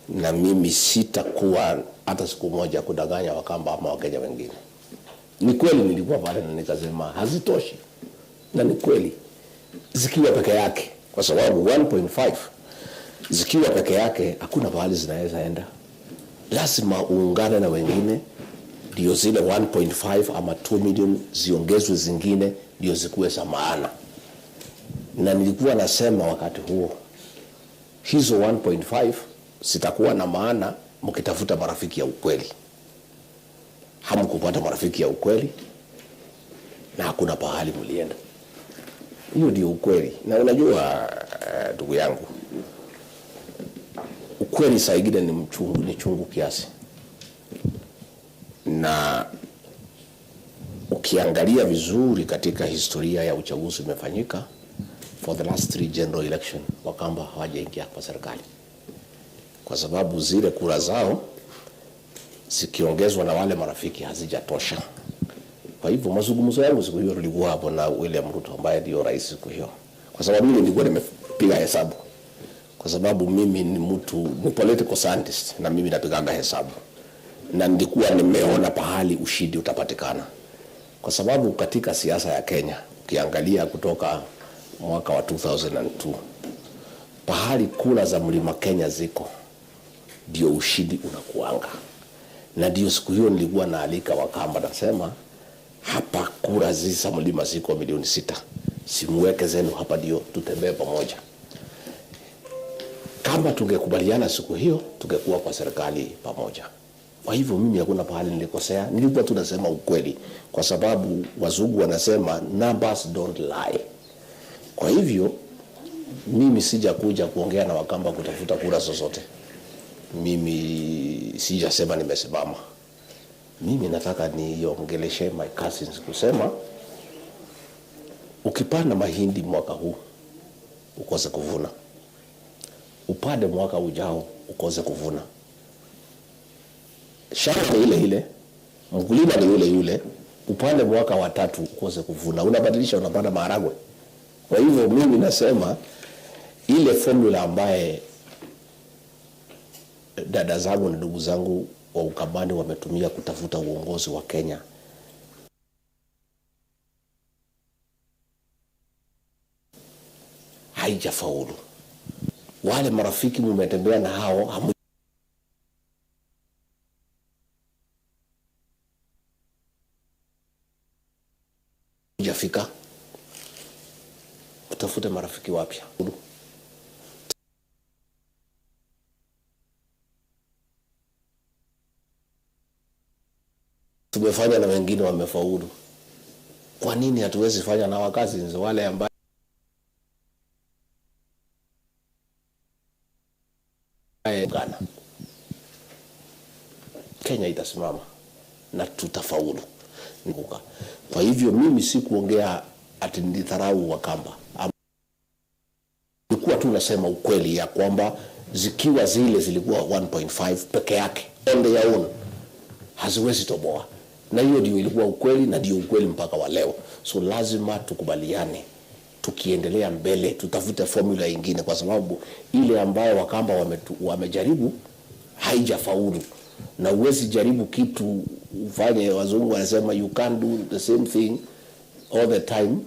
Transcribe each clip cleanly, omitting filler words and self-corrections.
Na mimi sitakuwa hata siku moja kudanganya Wakamba ama Wakenya wengine. Ni kweli nilikuwa pale na nikasema hazitoshi, na ni kweli zikiwa peke yake, kwa sababu 1.5 zikiwa peke yake hakuna pahali zinaweza enda. Lazima uungane na wengine ndio zile 1.5 ama 2 million ziongezwe zingine ndio zikuwe za maana. Na nilikuwa nasema wakati huo hizo 1.5 zitakuwa na maana mkitafuta marafiki ya ukweli. Hamkupata marafiki ya ukweli na hakuna pahali mlienda. Hiyo ndio ukweli. Na unajua ndugu yangu, ukweli saa ingine ni mchungu, ni chungu kiasi. Na ukiangalia vizuri katika historia ya uchaguzi umefanyika for the last 3 general election, Wakamba hawajaingia kwa serikali kwa sababu zile kura zao zikiongezwa na wale marafiki hazijatosha. Kwa hivyo mazungumzo yangu siku hiyo tulikuwa hapo na William Ruto ambaye ndio rais siku hiyo, kwa sababu mimi nilikuwa nimepiga hesabu, kwa sababu mimi ni mtu, ni political scientist na mimi napigaga hesabu, na nilikuwa nimeona pahali ushindi utapatikana, kwa sababu katika siasa ya Kenya ukiangalia kutoka mwaka wa 2002 pahali kura za Mlima Kenya ziko ndio ushindi unakuanga. Na ndio siku hiyo nilikuwa naalika Wakamba, nasema hapa kura za mlima ziko milioni 6, simuweke zenu hapa ndio tutembee pamoja. Kama tungekubaliana siku hiyo tungekuwa kwa serikali pamoja. Kwa hivyo mimi hakuna pahali nilikosea, nilikuwa tu nasema ukweli, kwa sababu wazungu wanasema numbers don't lie. Kwa hivyo mimi sijakuja kuongea na Wakamba kutafuta kura zozote. Mimi sijasema nimesimama. Mimi nataka niongeleshe my cousins kusema ukipanda mahindi mwaka huu ukose kuvuna, upande mwaka ujao ukose kuvuna, shamba ni ile ile, mkulima ni yule yule, upande mwaka wa tatu ukose kuvuna, unabadilisha, unapanda maharagwe. Kwa hivyo mimi nasema ile formula ambaye dada zangu na ndugu zangu wa Ukambani wametumia kutafuta uongozi wa Kenya haijafaulu. Wale marafiki mmetembea na hao hamujafika, utafute marafiki wapya. Tumefanya na wengine wamefaulu. Kwa nini hatuwezi fanya na wakazi wale ambao Ghana? Kenya itasimama na tutafaulu. Kwa hivyo mimi sikuongea ati nidharau Wakamba. Nilikuwa tu nasema ukweli ya kwamba zikiwa zile zilikuwa 1.5 peke yake on their own haziwezi toboa. Na hiyo ndio ilikuwa ukweli na ndio ukweli mpaka wa leo. So lazima tukubaliane, tukiendelea mbele tutafute formula nyingine, kwa sababu ile ambayo Wakamba wamejaribu haijafaulu. Na huwezi jaribu kitu ufanye, wazungu wanasema you can't do the same thing all the time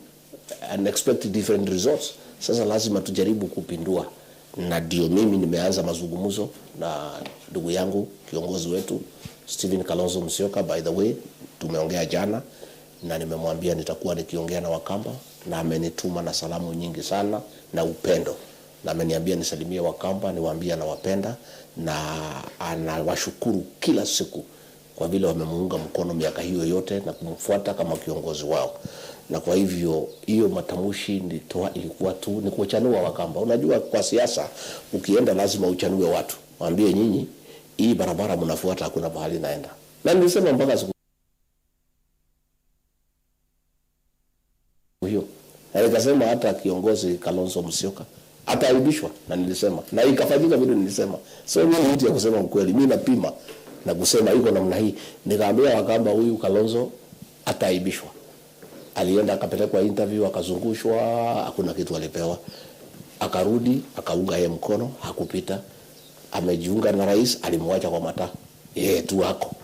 and expect different results. Sasa lazima tujaribu kupindua, na ndio mimi nimeanza mazungumzo na ndugu yangu kiongozi wetu Stephen Kalonzo Musyoka. By the way, tumeongea jana na nimemwambia nitakuwa nikiongea na Wakamba, na amenituma na salamu nyingi sana na upendo, na ameniambia nisalimie Wakamba, niwaambie nawapenda, na anawashukuru kila siku kwa vile wamemuunga mkono miaka hiyo yote na kumfuata kama kiongozi wao. Na kwa hivyo hiyo matamshi nilitoa ilikuwa tu ni kuchanua Wakamba. Unajua kwa siasa ukienda lazima uchanue watu, waambie nyinyi hii barabara mnafuata hakuna pahali naenda. Na nilisema mpaka siku hiyo. Na nikasema hata kiongozi Kalonzo Musyoka ataaibishwa, na nilisema na ikafanyika vile nilisema. So mimi mtu ya kusema ukweli, mimi napima na kusema iko namna hii. Nikaambia Wakamba huyu Kalonzo ataaibishwa. Alienda akapelekwa interview akazungushwa, hakuna kitu alipewa. Akarudi akaunga yeye mkono, hakupita. Amejiunga na rais, alimwacha kwa mataa, yeye tu ako.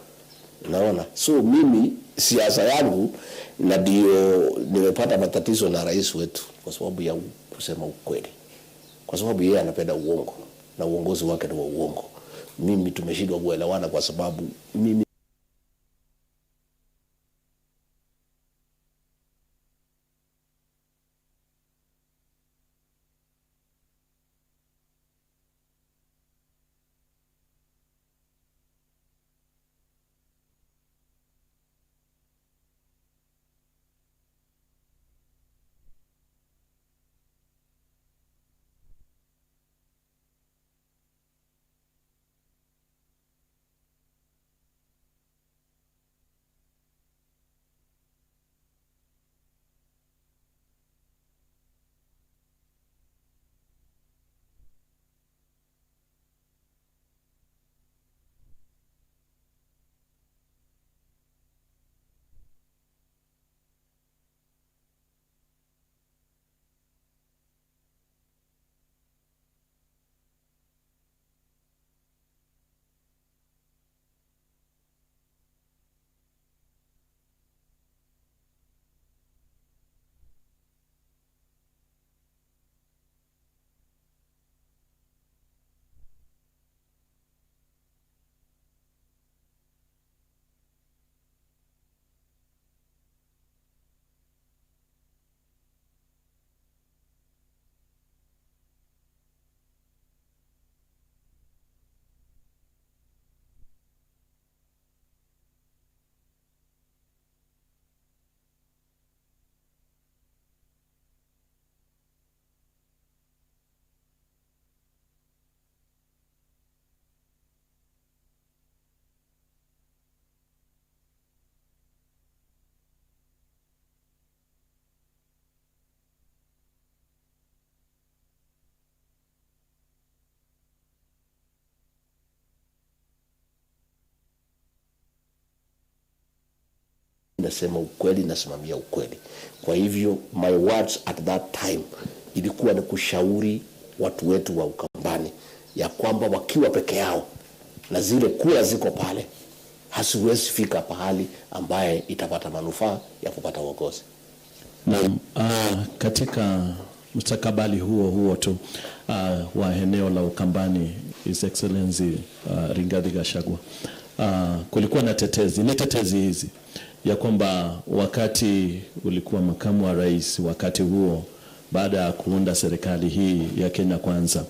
Unaona, so mimi siasa yangu, na ndio nimepata matatizo na rais wetu kwa sababu ya kusema ukweli, kwa sababu yeye anapenda uongo na uongozi wake ni wa uongo. Mimi tumeshindwa kuelewana kwa sababu mimi nasema ukweli, nasimamia ukweli. Kwa hivyo my words at that time ilikuwa ni kushauri watu wetu wa Ukambani ya kwamba wakiwa peke yao na zile kura ziko pale, hasiwezi fika pahali ambaye itapata manufaa ya kupata uongozi. Naam, katika mustakabali huo huo tu wa eneo la Ukambani, His Excellency Rigathi Gachagua, kulikuwa na tetezi, ni tetezi hizi ya kwamba wakati ulikuwa makamu wa rais wakati huo, baada ya kuunda serikali hii ya Kenya Kwanza,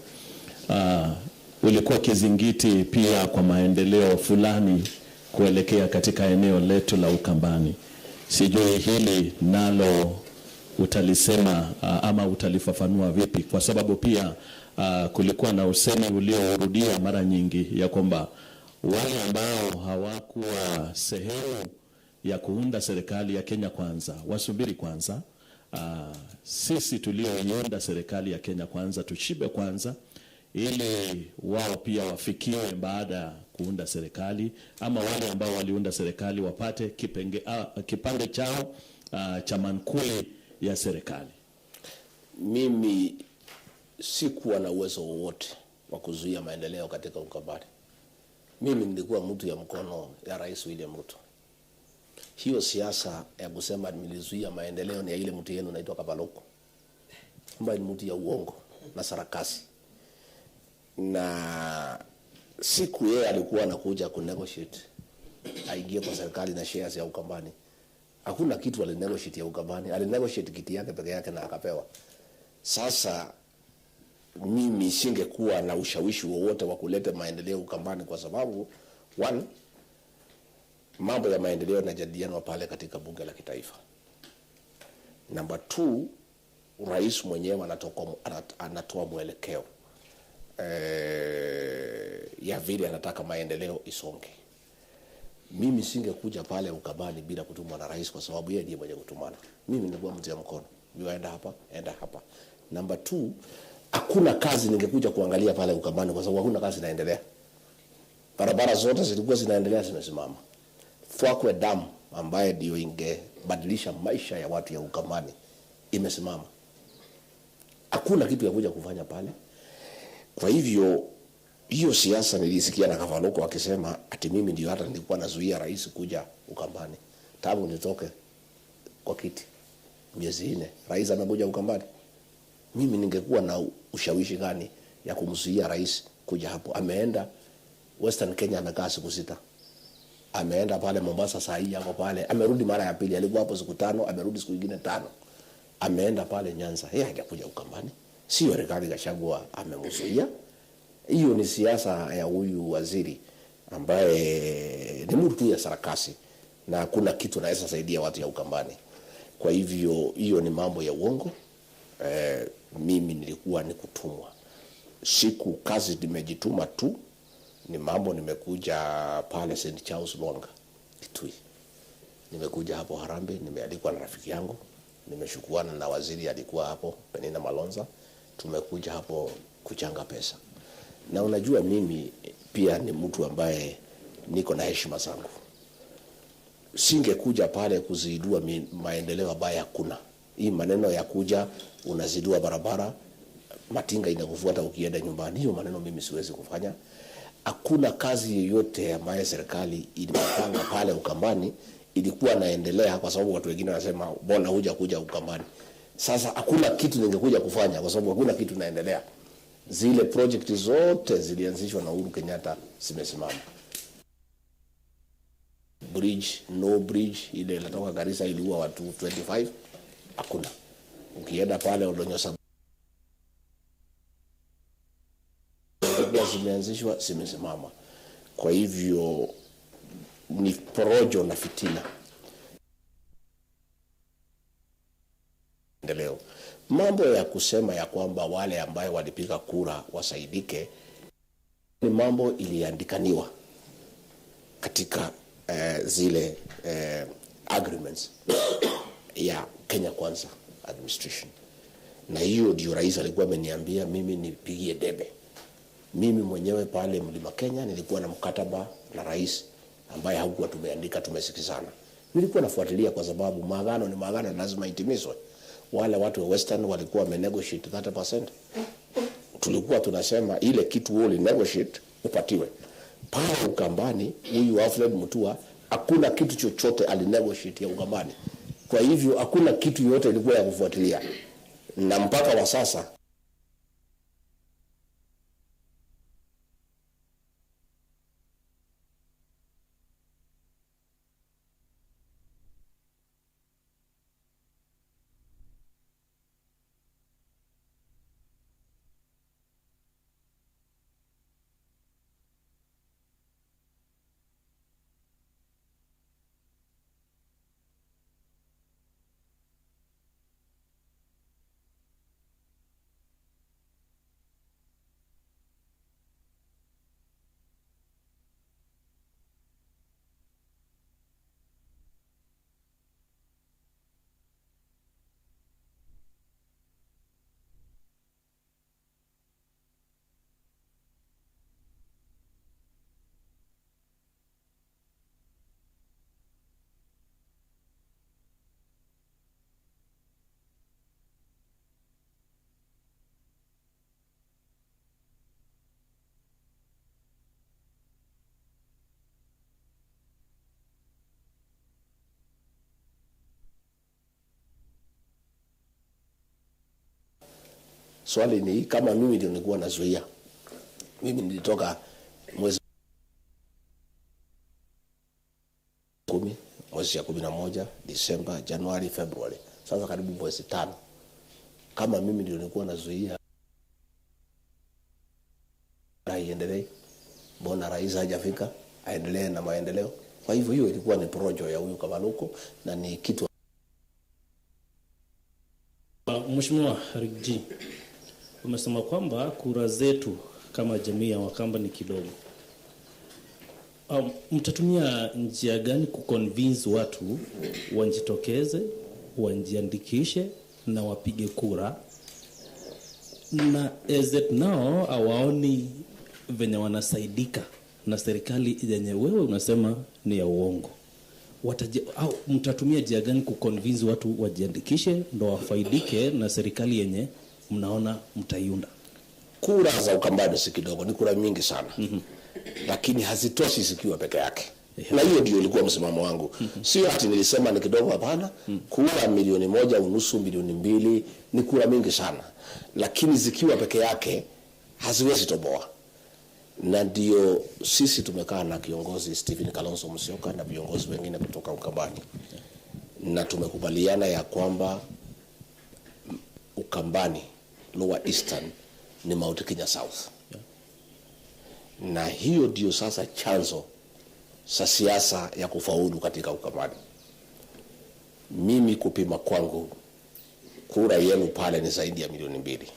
ulikuwa kizingiti pia kwa maendeleo fulani kuelekea katika eneo letu la Ukambani. Sijui hili nalo utalisema ama utalifafanua vipi, kwa sababu pia kulikuwa na usemi uliourudia mara nyingi ya kwamba wale ambao hawakuwa sehemu ya kuunda serikali ya Kenya Kwanza wasubiri kwanza. Sisi tulioiunda serikali ya Kenya Kwanza tushibe kwanza, ili wao pia wafikiwe baada ya kuunda serikali, ama wale ambao waliunda serikali wapate kipande chao cha mankuli ya serikali. Mimi sikuwa na uwezo wowote wa kuzuia maendeleo katika Ukambani. Mimi nilikuwa mtu ya mkono ya Rais William Ruto. Hiyo siasa ya kusema nilizuia maendeleo ni ya ile mtu yenu naitwa Kabaloko, ambaye ni mtu ya uongo na sarakasi. Na siku yeye alikuwa anakuja kunegotiate aingie kwa serikali na shares ya Ukambani, hakuna kitu alinegotiate ya Ukambani, alinegotiate kiti yake peke yake na akapewa. Sasa mimi singekuwa na ushawishi wowote wa kuleta maendeleo Ukambani kwa sababu one, mambo ya maendeleo yanajadilianwa pale katika bunge la kitaifa. Number two, rais mwenyewe anatoa mwelekeo ya vile anataka maendeleo isonge. Mimi singekuja pale Ukambani bila kutumwa na rais, kwa sababu yeye ndiye mwenye kutumana. Mimi nilikuwa mtia mkono, enda hapa, enda hapa. Number two, hakuna kazi ningekuja kuangalia pale Ukambani kwa sababu hakuna kazi inaendelea. Barabara zote zilikuwa zinaendelea zimesimama. Thwakwe Dam ambaye ndio ingebadilisha maisha ya watu ya Ukambani imesimama. Hakuna kitu ya kuja kufanya pale. Kwa hivyo Hiyo siasa nilisikia na Kavaloko akisema ati mimi ndio hata nilikuwa nazuia rais kuja Ukambani. Tangu nitoke kwa kiti miezi 4, rais amekuja Ukambani. Mimi ningekuwa na ushawishi gani ya kumzuia rais kuja hapo? Ameenda Western Kenya, amekaa siku 6. Ameenda pale Mombasa, saa hii yako pale. Amerudi mara ya pili, alikuwa hapo siku 5, amerudi siku nyingine 5. Ameenda pale Nyanza, yeye hajakuja Ukambani. Sio Rigathi Gachagua amemzuia. Hiyo ni siasa ya huyu waziri ambaye ni mtu ya sarakasi na hakuna kitu anaweza saidia watu ya Ukambani. Kwa hivyo hiyo ni mambo ya uongo. Mimi nilikuwa ni kutumwa. Siku kazi nimejituma tu, ni mambo nimekuja pale St. Charles Lwanga Kitui. Nimekuja hapo Harambee, nimealikwa na rafiki yangu, nimeshukuana na waziri alikuwa hapo Penina Malonza, tumekuja hapo kuchanga pesa. Na unajua mimi pia ni mtu ambaye niko na heshima zangu. Singekuja pale kuzidua maendeleo ambayo hakuna. Hii maneno ya kuja unazidua barabara, matinga inakufuata ukienda nyumbani, hiyo maneno mimi siwezi kufanya. Hakuna kazi yoyote ambayo serikali ilipanga pale Ukambani ilikuwa naendelea, kwa sababu watu wengine wanasema mbona huja kuja Ukambani. Sasa hakuna kitu ningekuja kufanya kwa sababu hakuna kitu naendelea. Zile project zote zilianzishwa na Uhuru Kenyatta zimesimama. Bridge, no bridge, ile inatoka Garissa iliua watu 25, hakuna. Ukienda pale Oldonyo zimeanzishwa, zimesimama. Kwa hivyo ni porojo na fitina. Endeleo. Mambo ya kusema ya kwamba wale ambaye walipiga kura wasaidike ni mambo iliandikaniwa katika zile agreements ya Kenya Kwanza administration. Na hiyo ndio rais alikuwa ameniambia mimi nipigie debe. Mimi mwenyewe pale Mlima Kenya nilikuwa na mkataba na rais ambaye hakuwa tumeandika, tumesikizana. Nilikuwa nafuatilia kwa sababu maagano ni maagano, lazima itimizwe. Wale watu wa Western walikuwa wame negotiate 30%. Tulikuwa tunasema ile kitu wewe negotiate upatiwe. Pale Ukambani huyu Alfred Mutua hakuna kitu chochote alinegotiate ya Ukambani. Kwa hivyo hakuna kitu yote ilikuwa ya kufuatilia. Na mpaka wa sasa swali ni kama mimi ndio nilikuwa nazuia. Mimi nilitoka mwezi 10, mwezi ya 11, Disemba, Januari, Februari. Sasa karibu mwezi 5. Kama mimi ndio nilikuwa nazuia iendelee, mbona rais hajafika aendelee na maendeleo? Kwa hivyo hiyo ilikuwa ni projo ya huyu Kavaloko na ni kitu. Mheshimiwa Riggy, umesema kwamba kura zetu kama jamii ya Wakamba ni kidogo. Mtatumia njia gani kuconvince watu wajitokeze, wajiandikishe na wapige kura? Na as it now hawaoni venye wanasaidika na serikali yenye wewe unasema ni ya uongo. Au mtatumia njia gani kuconvince watu wajiandikishe ndo wafaidike na serikali yenye mnaona mtaiunda? Kura za Ukambani si kidogo, ni kura mingi sana. Lakini hazitoshi zikiwa peke yake. Na hiyo ndio ilikuwa msimamo wangu. Sio ati nilisema ni kidogo, hapana. Kura 1.5 milioni, 2 milioni ni kura mingi sana, lakini zikiwa peke yake haziwezi toboa. Na ndio sisi tumekaa na kiongozi Stephen Kalonzo Musyoka na viongozi wengine kutoka Ukambani, na tumekubaliana ya kwamba Ukambani Lower Eastern ni Mount Kenya South. Na hiyo ndio sasa chanzo sa siasa ya kufaulu katika Ukambani. Mimi kupima kwangu kura yenu pale ni zaidi ya 2 milioni.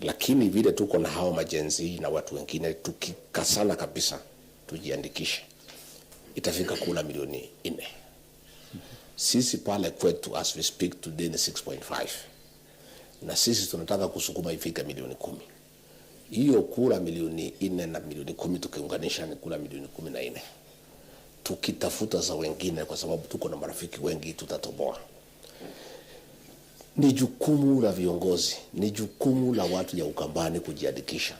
Lakini vile tuko na hao ma-Gen Z na watu wengine, tukikasana kabisa tujiandikishe, itafika kura 4 milioni. Sisi pale kwetu as we speak today ni 6.5, na sisi tunataka kusukuma ifike 10 milioni. Hiyo kura 4 milioni na 10 milioni tukiunganisha ni kura 14 milioni. Tukitafuta za wengine, kwa sababu tuko na marafiki wengi, tutatoboa. Ni jukumu la viongozi, ni jukumu la watu ya Ukambani kujiandikisha.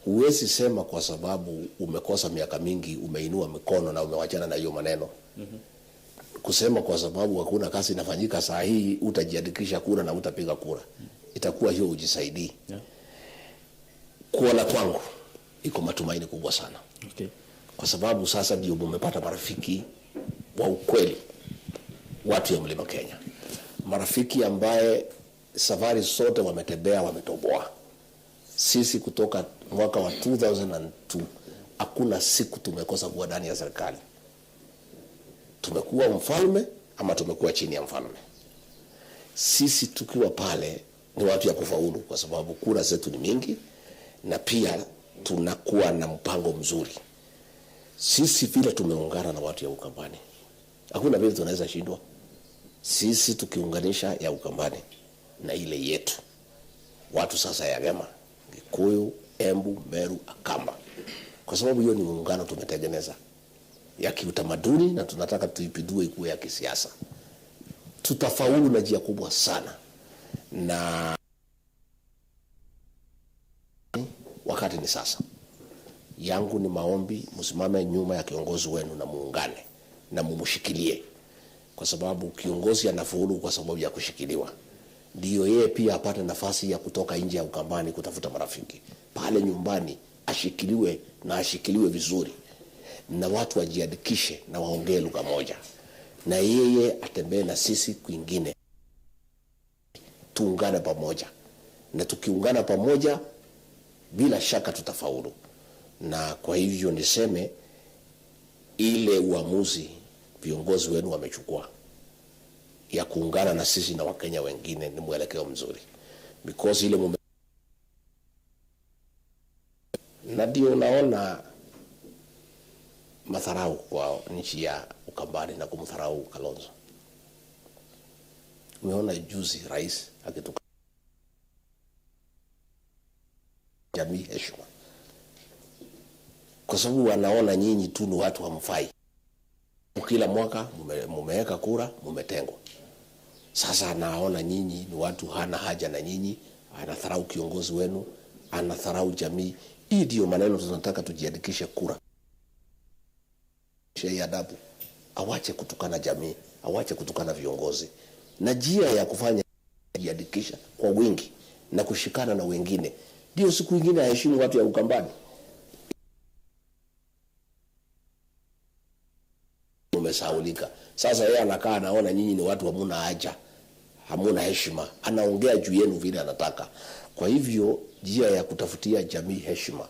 Huwezi sema kwa sababu umekosa miaka mingi umeinua mikono na umewachana na hiyo maneno. Kusema kwa sababu hakuna kazi inafanyika saa hii utajiandikisha kura na utapiga kura, itakuwa hiyo ujisaidii. Kuona kwangu iko matumaini kubwa sana. Kwa sababu sasa ndio mumepata marafiki wa ukweli, watu ya Mlima Kenya, marafiki ambaye safari zote wametembea, wametoboa. Sisi kutoka mwaka wa 2002 hakuna siku tumekosa kuwa ndani ya serikali. Tumekuwa mfalme ama tumekuwa chini ya mfalme. Sisi tukiwa pale ni watu ya kufaulu, kwa sababu kura zetu ni mingi na pia tunakuwa na mpango mzuri. Sisi vile tumeungana na watu ya Ukambani, hakuna vile tunaweza shindwa. Sisi tukiunganisha ya Ukambani na ile yetu, watu sasa ya Gema, Gikuyu, Embu, Meru, Akamba, kwa sababu hiyo ni muungano tumetengeneza ya kiutamaduni na tunataka tuipindue ikuwe ya kisiasa. Tutafaulu na njia kubwa sana, na wakati ni sasa. Yangu ni maombi, msimame nyuma ya kiongozi wenu na muungane na mumshikilie, kwa sababu kiongozi anafaulu kwa sababu ya kushikiliwa. Ndio yeye pia apate nafasi ya kutoka nje ya Ukambani kutafuta marafiki pale nyumbani, ashikiliwe na ashikiliwe vizuri, na watu wajiandikishe na waongee lugha moja, na yeye atembee na sisi kwingine, tuungane pamoja, na tukiungana pamoja bila shaka tutafaulu. Na kwa hivyo niseme ile uamuzi viongozi wenu wamechukua ya kuungana na sisi na Wakenya wengine ni mwelekeo mzuri, because ile na ndio unaona madharau kwa nchi ya Ukambani na kumdharau Kalonzo. Umeona juzi rais akituka jamii heshima, kwa sababu wanaona nyinyi tu ni watu hamfai. Kila mwaka mumeweka kura, mumetengwa. Sasa anaona nyinyi ni watu hana haja na nyinyi, anatharau kiongozi wenu, anatharau jamii. Hii ndio maneno tunataka tujiandikishe kura. Shei adabu, awache kutukana jamii, awache kutukana viongozi. Na njia ya kufanya kujiandikisha kwa wingi na kushikana na wengine, ndio siku nyingine aheshimu watu ya Ukambani. Umesahaulika. Sasa yeye anakaa anaona nyinyi ni watu hamuna haja, hamuna heshima, anaongea juu yenu vile anataka. Kwa hivyo njia ya kutafutia jamii heshima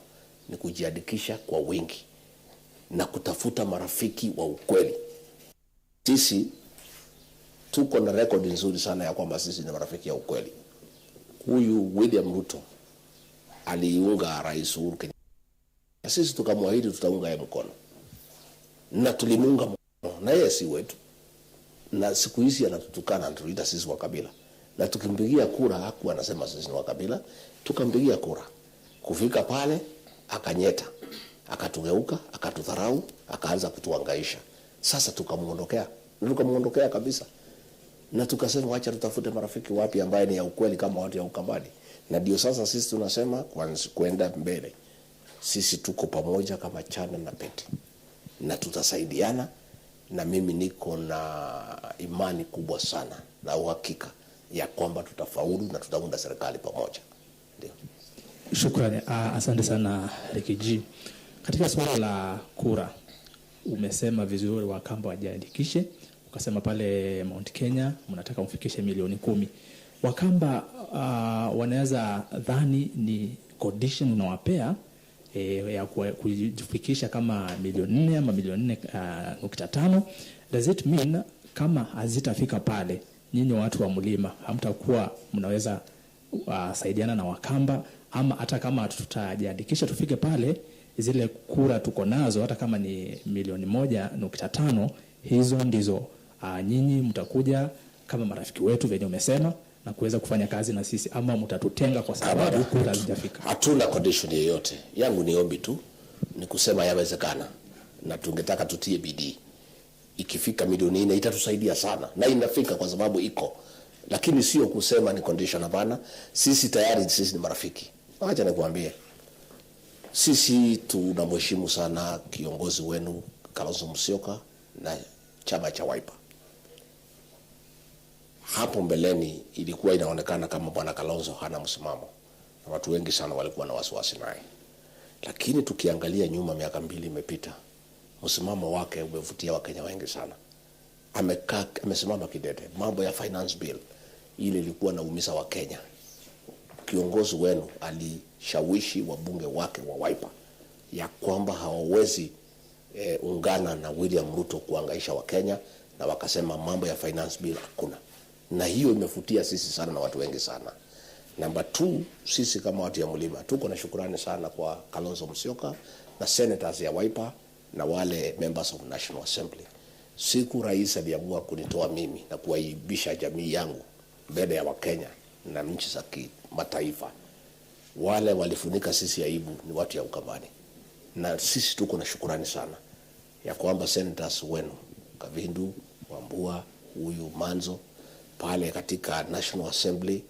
ni kujiandikisha kwa wingi na kutafuta marafiki wa ukweli. Sisi tuko na rekodi nzuri sana ya kwamba sisi ni marafiki ya ukweli. Huyu William Ruto aliunga Rais Uhuru Kenyatta, sisi tukamwahidi tutaunga yeye mkono, na tulimuunga mkono, na yeye si wetu. Na siku hizi anatutukana, anatuita sisi wa kabila, na tukimpigia kura hakuwa anasema sisi ni wa kabila. Tukampigia kura, kufika pale akanyeta, akatugeuka, akatudharau, akaanza kutuhangaisha. Sasa tukamuondokea, tukamuondokea kabisa, na tukasema wacha tutafute marafiki wapi ambaye ni ya ukweli kama watu ya Ukambani. Na ndio sasa sisi tunasema kwenda mbele, sisi tuko pamoja kama chana na pete, na tutasaidiana, na mimi niko na imani kubwa sana na uhakika ya kwamba tutafaulu na tutaunda serikali pamoja. Ndio. Shukrani, asante sana Riggy G. Katika suala la kura umesema vizuri Wakamba wajiandikishe, ukasema pale Mount Kenya mnataka mfikishe milioni 10. Wakamba wanaweza dhani ni condition unawapea ya kujifikisha kama milioni 4 ama milioni 4.5. Does it mean kama hazitafika pale, nyinyi watu wa mlima hamtakuwa mnaweza saidiana na Wakamba, ama hata kama tutajiandikisha tufike pale, zile kura tuko nazo hata kama ni milioni 1.5, hizo ndizo nyinyi mtakuja kama marafiki wetu venye umesema na kuweza kufanya kazi na sisi, ama mtatutenga kwa sababu kura hazijafika? Hatuna condition yoyote. Yangu ni ombi tu, ni kusema yawezekana, na tungetaka tutie bidii. Ikifika milioni 4 itatusaidia sana, na inafika kwa sababu iko, lakini sio kusema ni condition. Hapana, sisi tayari sisi ni marafiki. Acha nikuambie, sisi tunamheshimu sana kiongozi wenu Kalonzo Musyoka na chama cha Wiper. Hapo mbeleni ilikuwa inaonekana kama bwana Kalonzo hana msimamo na watu wengi sana walikuwa na wasiwasi naye, lakini tukiangalia nyuma, miaka 2 imepita, msimamo wake umevutia Wakenya wengi sana. Amekaa, amesimama kidete. Mambo ya finance bill ile ilikuwa naumiza Wakenya, kiongozi wenu alishawishi wabunge wake wa Wiper ya kwamba hawawezi ungana na William Ruto kuangaisha Wakenya, na wakasema mambo ya finance bill hakuna, na hiyo imevutia sisi sana na watu wengi sana. Namba 2, sisi kama watu ya mlima tuko na shukurani sana kwa Kalonzo Musyoka na senators ya Wiper na wale members of National Assembly. Siku rais aliamua kunitoa mimi na kuwaibisha jamii yangu mbele ya Wakenya na nchi za kimataifa, wale walifunika sisi aibu ni watu ya Ukambani, na sisi tuko na shukurani sana ya kwamba senators wenu Kavindu, Wambua, huyu Manzo pale katika National Assembly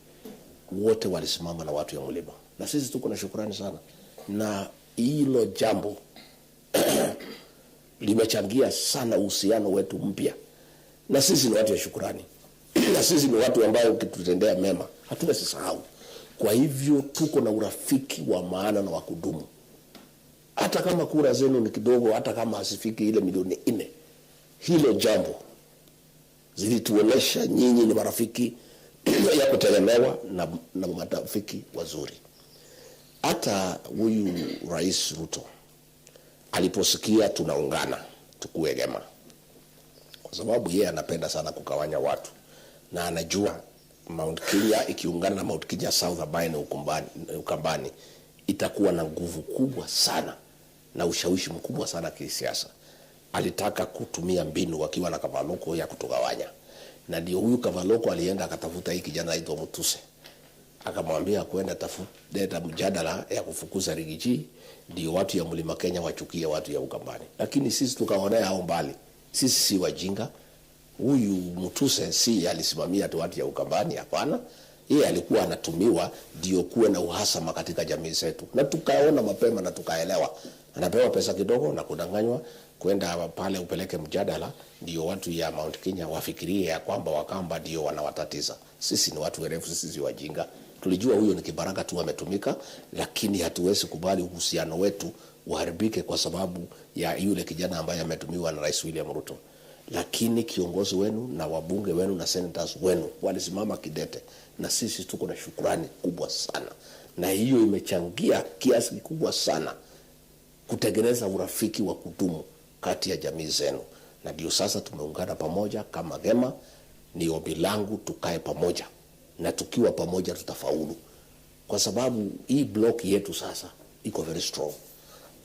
wote walisimama na watu ya mlima, na sisi tuko na shukurani sana, na hilo jambo limechangia sana uhusiano wetu mpya, na sisi ni watu ya shukurani na sisi ni watu ambao ukitutendea mema hatuwezi sahau. Kwa hivyo tuko na urafiki wa maana na wa kudumu, hata kama kura zenu ni kidogo, hata kama hazifiki ile milioni 4, hilo jambo zilituonesha nyinyi ni marafiki ya kutegemewa na marafiki wazuri. Hata huyu Rais Ruto aliposikia tunaungana tukuegema, kwa sababu yeye anapenda sana kugawanya watu na anajua Mount Kenya ikiungana na Mount Kenya South ambaye ni Ukambani itakuwa na nguvu kubwa sana na ushawishi mkubwa sana kisiasa. Alitaka kutumia mbinu wakiwa na Kavaloko ya kutugawanya, na ndio huyu Kavaloko alienda akatafuta hii kijana aitwa Mutuse, akamwambia kwenda tafuta mjadala ya kufukuza Riggy G, ndio watu ya Mlima Kenya wachukie watu ya Ukambani. Lakini sisi tukaonea hao mbali, sisi si wajinga. Huyu Mutuse si alisimamia tu watu ya Ukambani, hapana. Yeye alikuwa anatumiwa ndio kuwe na uhasama katika jamii zetu, na tukaona mapema na tukaelewa. Anapewa pesa kidogo na kudanganywa kwenda pale upeleke mjadala, ndio watu ya Mount Kenya wafikirie ya kwamba Wakamba ndio wanawatatiza. Sisi ni watu werevu, sisi si wajinga. Tulijua huyo ni kibaraka tu ametumika, lakini hatuwezi kubali uhusiano wetu uharibike kwa sababu ya yule kijana ambaye ametumiwa na Rais William Ruto. Lakini kiongozi wenu na wabunge wenu na senators wenu walisimama kidete, na sisi tuko na shukurani kubwa sana, na hiyo imechangia kiasi kikubwa sana kutengeneza urafiki wa kudumu kati ya jamii zenu, na ndio sasa tumeungana pamoja kama GEMA. Ni ombi langu tukae pamoja, na tukiwa pamoja tutafaulu, kwa sababu hii block yetu sasa iko very strong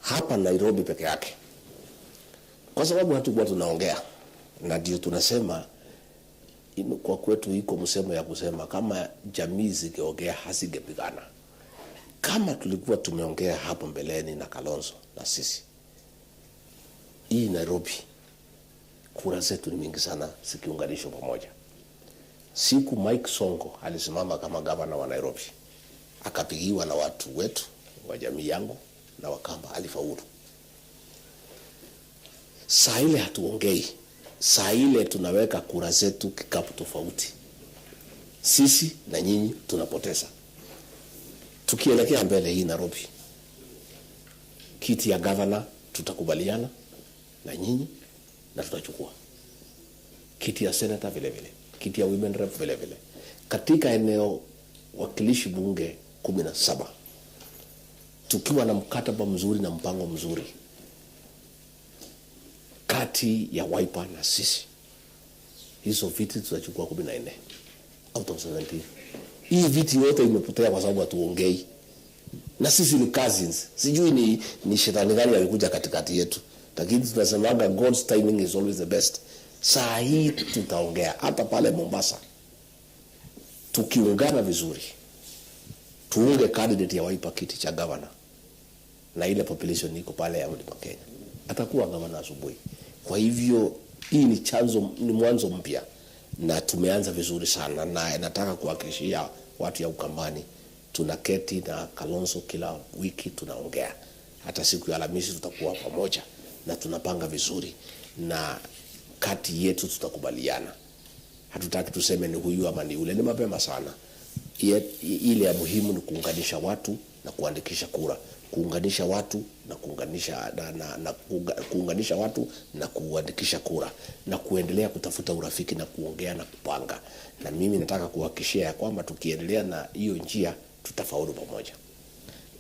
hapa Nairobi peke yake, kwa sababu hatukuwa tunaongea, na ndio tunasema kwa kwetu iko msemo ya kusema kama jamii zikiongea hazingepigana. Kama tulikuwa tumeongea hapo mbeleni na Kalonzo na sisi, hii Nairobi kura zetu ni mingi sana zikiunganishwa pamoja. Siku Mike Sonko alisimama kama gavana wa Nairobi, Akapigiwa na watu wetu wa jamii yangu na Wakamba, alifaulu. Saa ile hatuongei, saa ile tunaweka kura zetu kikapu tofauti, sisi na nyinyi tunapoteza. Tukielekea mbele hii Nairobi, kiti ya gavana tutakubaliana na nyinyi na tutachukua kiti ya senator vile vile, kiti ya women rep vile vile. Katika eneo wakilishi bunge 17, tukiwa na mkataba mzuri na mpango mzuri kati ya Wiper na sisi, hizo viti tutachukua 14 out of 17. Hii viti yote imepotea kwa sababu hatuongei, na sisi ni cousins. Sijui ni shetani gani alikuja katikati yetu, lakini tunasemaga God's timing is always the best. Saa hii tutaongea hata pale Mombasa, tukiungana vizuri, tuunge candidate ya Wiper kiti cha governor na ile population iko pale ya Mlima Kenya, atakuwa gavana asubuhi. Kwa hivyo hii ni chanzo, ni mwanzo mpya na tumeanza vizuri sana, na nataka kuhakikishia watu ya Ukambani tunaketi na Kalonzo kila wiki tunaongea, hata siku ya Alhamisi tutakuwa pamoja na tunapanga vizuri, na kati yetu tutakubaliana. Hatutaki tuseme ni huyu ama ni yule, ni mapema sana. Ile ya muhimu ni kuunganisha watu na kuandikisha kura, kuunganisha watu na kuunganisha na kuunganisha watu na kuandikisha kura na kuendelea kutafuta urafiki na kuongea na kupanga. Na mimi nataka kuhakikishia ya kwamba tukiendelea na hiyo njia tutafaulu pamoja.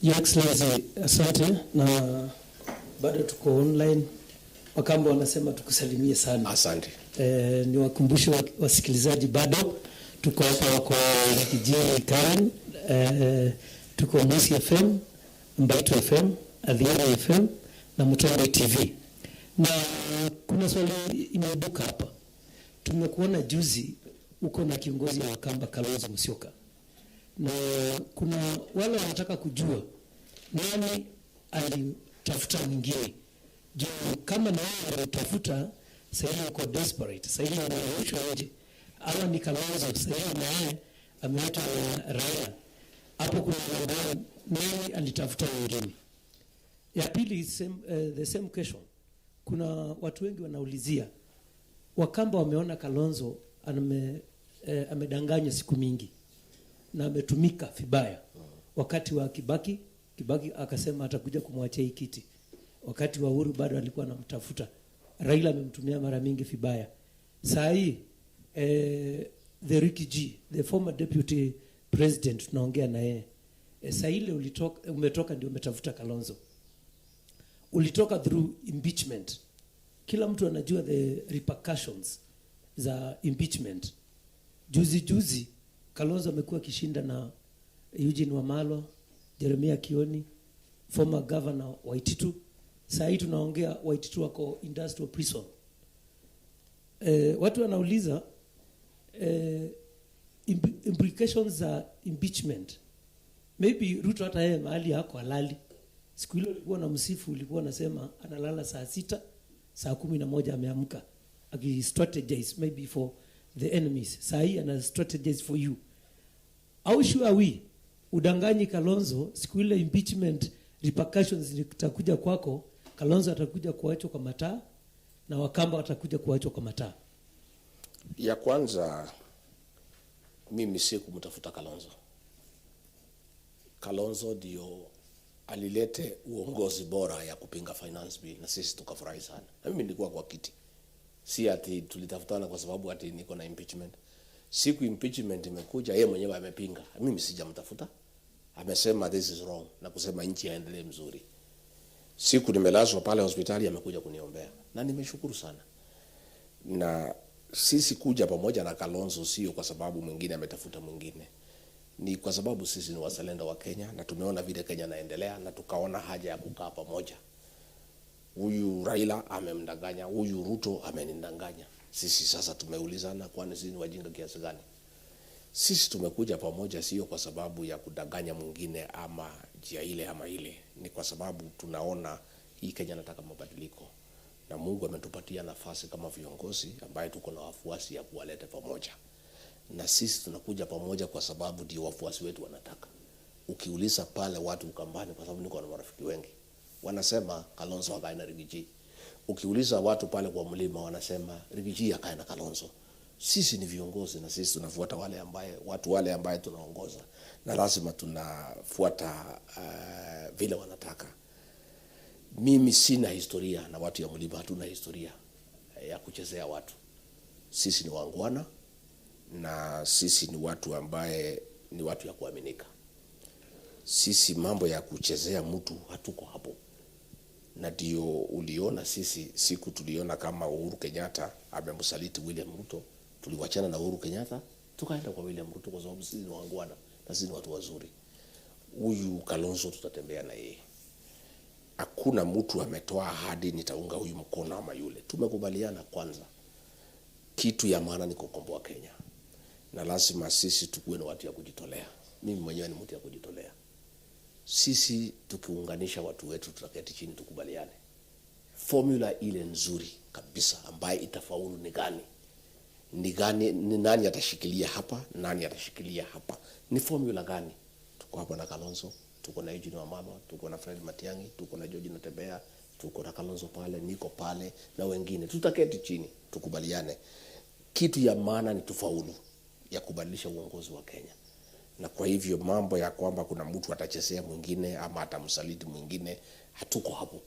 Your Excellency, asante, na bado tuko online. Wakamba wanasema tukusalimie sana. Asante. Niwakumbushe wasikilizaji bado tuko hapa, wako kijijini Karen, tuko Musi FM, Mbaitu FM, Adhiara FM na Mutombo TV. Na kuna swali imeibuka hapa. Tumekuona juzi uko na kiongozi wa Wakamba Kalonzo Musyoka, na kuna wale wanataka kujua nani alitafuta mwingine juu kama na wewe alitafuta, sasa hivi uko desperate, sasa hivi unarushwa nje, ama ni Kalonzo sasa hivi na yeye ameachwa na Raila, hapo kuna mambo, nani alitafuta mwingine? Ya pili, the same question, kuna watu wengi wanaulizia, Wakamba wameona Kalonzo amedanganywa siku mingi na ametumika vibaya. Wakati wa Kibaki, Kibaki akasema atakuja kumwachia hii kiti. Wakati wa Uhuru bado alikuwa anamtafuta. Raila amemtumia mara mingi vibaya. Saa hii the Ricky G, the former deputy president, tunaongea na yeye saa ile ulitoka, umetoka ndio umetafuta Kalonzo, ulitoka through impeachment. Kila mtu anajua the repercussions za impeachment. Juzi juzi Kalonzo amekuwa akishinda na Eugene Wamalwa, Jeremiah Kioni, former governor Waititu. Saa hii tunaongea Waititu wako industrial prison. Watu wanauliza implications za impeachment. Maybe Ruto hata yeye mahali hako halali. Siku ile ulikuwa na msifu, ulikuwa unasema analala saa 6, saa 11 ameamka aki strategize maybe for the enemies. Saa hii ana strategize for you. How sure are we udanganyi Kalonzo siku ile impeachment repercussions zitakuja kwako, Kalonzo atakuja kuachwa kwa mataa na Wakamba watakuja kuachwa kwa mataa? Ya kwanza, mimi si kumtafuta Kalonzo. Kalonzo ndio alilete uongozi bora ya kupinga finance bill na sisi tukafurahi sana, na mimi nilikuwa kwa kiti, si ati tulitafutana kwa sababu ati niko na impeachment. Siku impeachment imekuja, yeye mwenyewe amepinga, mimi sijamtafuta. Amesema this is wrong na kusema nchi yaendelee mzuri. Siku nimelazwa pale hospitali amekuja kuniombea na nimeshukuru sana. Na sisi kuja pamoja na Kalonzo sio kwa sababu mwingine ametafuta mwingine, ni kwa sababu sisi ni wazalendo wa Kenya na tumeona vile Kenya naendelea na tukaona haja ya kukaa pamoja. Huyu Raila amemdanganya, huyu Ruto amenidanganya. Sisi sasa tumeulizana, kwani sisi ni wajinga kiasi gani? Sisi tumekuja pamoja sio kwa sababu ya kudanganya mwingine ama njia ile ama ile, ni kwa sababu tunaona hii Kenya nataka mabadiliko, na Mungu ametupatia nafasi kama viongozi ambaye tuko na wafuasi ya kuwaleta pamoja, na sisi tunakuja pamoja kwa sababu ndio wafuasi wetu wanataka. Ukiuliza pale watu Ukambani, kwa sababu niko na marafiki wengi, wanasema Kalonzo akae na Riggy G. Ukiuliza watu pale kwa mlima, wanasema Riggy G akae na Kalonzo. Sisi ni viongozi na sisi tunafuata wale ambaye watu wale ambaye tunaongoza, na lazima tunafuata vile wanataka. Mimi sina historia na watu ya mlima, hatuna historia ya kuchezea watu. Sisi ni waungwana na sisi ni watu ambaye ni watu ya kuaminika. Sisi mambo ya kuchezea mtu hatuko hapo, na ndio uliona sisi siku tuliona kama Uhuru Kenyatta amemsaliti William Ruto, tuliwachana na Uhuru Kenyatta tukaenda kwa William Ruto kwa sababu sisi ni waungwana na sisi ni watu wazuri. Huyu Kalonzo tutatembea na yeye. Hakuna mtu ametoa ahadi nitaunga huyu mkono ama yule. Tumekubaliana kwanza, kitu ya maana ni kukomboa Kenya, na lazima sisi tukuwe na watu ya kujitolea. Mimi mwenyewe ni mtu ya kujitolea. Sisi tukiunganisha watu wetu, tutaketi chini tukubaliane formula ile nzuri kabisa ambaye itafaulu ni gani, ni gani, ni nani atashikilia hapa, nani atashikilia hapa, ni formula gani? Tuko hapa na Kalonzo, tuko na Eugene Wamalwa, tuko na Fred Matiang'i, tuko na George Natembeya, tuko na Kalonzo pale, niko pale na wengine. Tutaketi chini tukubaliane. Kitu ya maana ni tufaulu ya kubadilisha uongozi wa Kenya na kwa hivyo mambo ya kwamba kuna mtu atachezea mwingine ama atamsaliti mwingine, hatuko hapo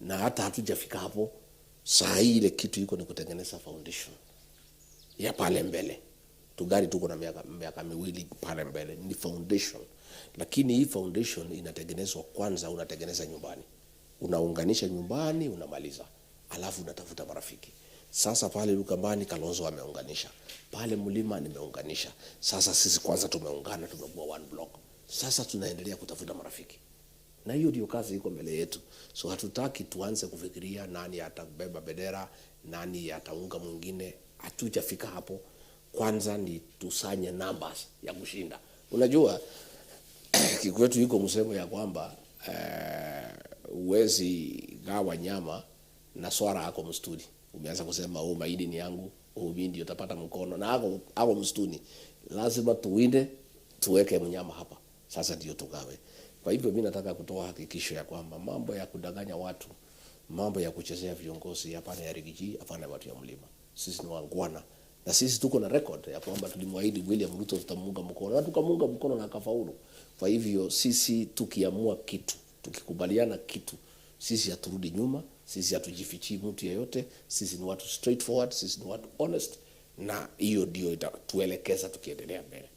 na hata hatujafika hapo. Saa hii ile kitu iko ni kutengeneza foundation ya pale mbele. Tugari tuko na miaka 2 pale mbele, ni foundation. Lakini hii foundation inatengenezwa kwanza, unatengeneza nyumbani, unaunganisha nyumbani, unamaliza, alafu unatafuta marafiki. Sasa pale Ukambani Kalonzo ameunganisha, pale mlima nimeunganisha. Sasa sisi kwanza tumeungana, tumekuwa one block. Sasa tunaendelea kutafuta marafiki, na hiyo ndio kazi iko mbele yetu. So hatutaki tuanze kufikiria nani atabeba bendera, nani ataunga mwingine. Hatujafika hapo. Kwanza ni tusanye numbers ya kushinda. Unajua kikwetu iko msemo ya kwamba huwezi gawa nyama na swara ako msituni. Umeanza kusema oh, mahindi ni yangu, oh, mimi ndio utapata mkono na ako msituni. Lazima tuwinde, tuweke mnyama hapa, sasa ndio tugawe. Kwa hivyo mimi nataka kutoa hakikisho ya kwamba mambo ya kudanganya watu, mambo ya kuchezea viongozi, hapana ya Riggy G, hapana ya watu ya mlima. Sisi ni waungwana na sisi tuko na record ya kwamba tulimwahidi William Ruto tutamuunga mkono na tukamuunga mkono na akafaulu. Kwa hivyo sisi tukiamua kitu, tukikubaliana kitu, sisi haturudi nyuma, sisi hatujifichii mtu yeyote, sisi ni watu straightforward, sisi ni watu honest, na hiyo ndio itatuelekeza tukiendelea mbele.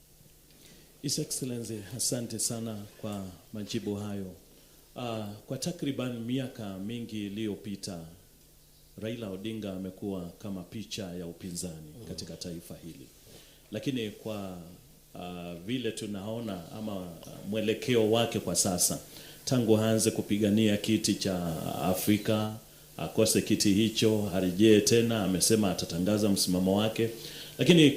His Excellency, asante sana kwa majibu hayo. Kwa takriban miaka mingi iliyopita Raila Odinga amekuwa kama picha ya upinzani katika taifa hili, lakini kwa vile tunaona ama mwelekeo wake kwa sasa, tangu aanze kupigania kiti cha Afrika akose kiti hicho, arejee tena, amesema atatangaza msimamo wake, lakini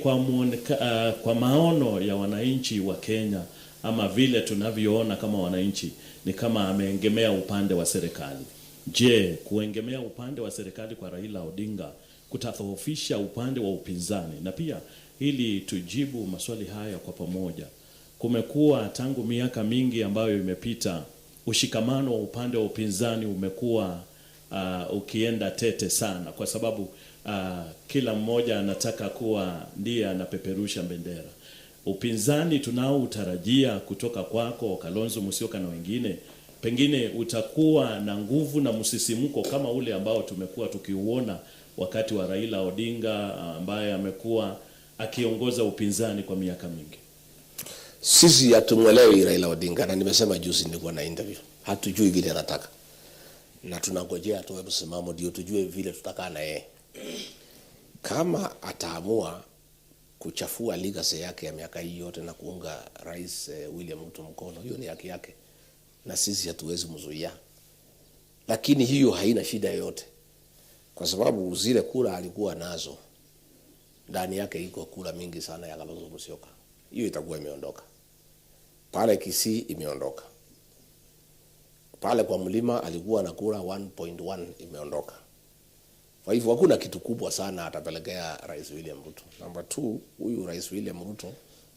kwa maono ya wananchi wa Kenya ama vile tunavyoona kama wananchi ni kama ameegemea upande wa serikali. Je, kuegemea upande wa serikali kwa Raila Odinga kutadhoofisha upande wa upinzani? Na pia ili tujibu maswali haya kwa pamoja, kumekuwa tangu miaka mingi ambayo imepita, ushikamano wa upande wa upinzani umekuwa ukienda tete sana, kwa sababu kila mmoja anataka kuwa ndiye anapeperusha bendera. Upinzani tunaoutarajia kutoka kwako Kalonzo Musyoka na wengine, pengine utakuwa na nguvu na msisimko kama ule ambao tumekuwa tukiuona wakati wa Raila Odinga ambaye amekuwa akiongoza upinzani kwa miaka mingi. Sisi hatumwelewi Raila Odinga, na nimesema juzi nilikuwa na interview, hatujui vile anataka na tunangojea atoe msimamo ndio tujue vile tutakaa na yeye. Kama ataamua kuchafua legacy yake ya miaka hii yote na kuunga Rais William Ruto mkono, hiyo ni haki yake na sisi hatuwezi mzuia, lakini hiyo haina shida yoyote, kwa sababu zile kura alikuwa nazo ndani yake iko kura mingi sana ya Kalonzo Musyoka, hiyo itakuwa imeondoka pale. Kisii imeondoka pale, kwa mlima alikuwa na kura 1.1 imeondoka. Kwa hivyo hakuna kitu kubwa sana atapelekea Rais William Ruto. Number 2, huyu Rais William Ruto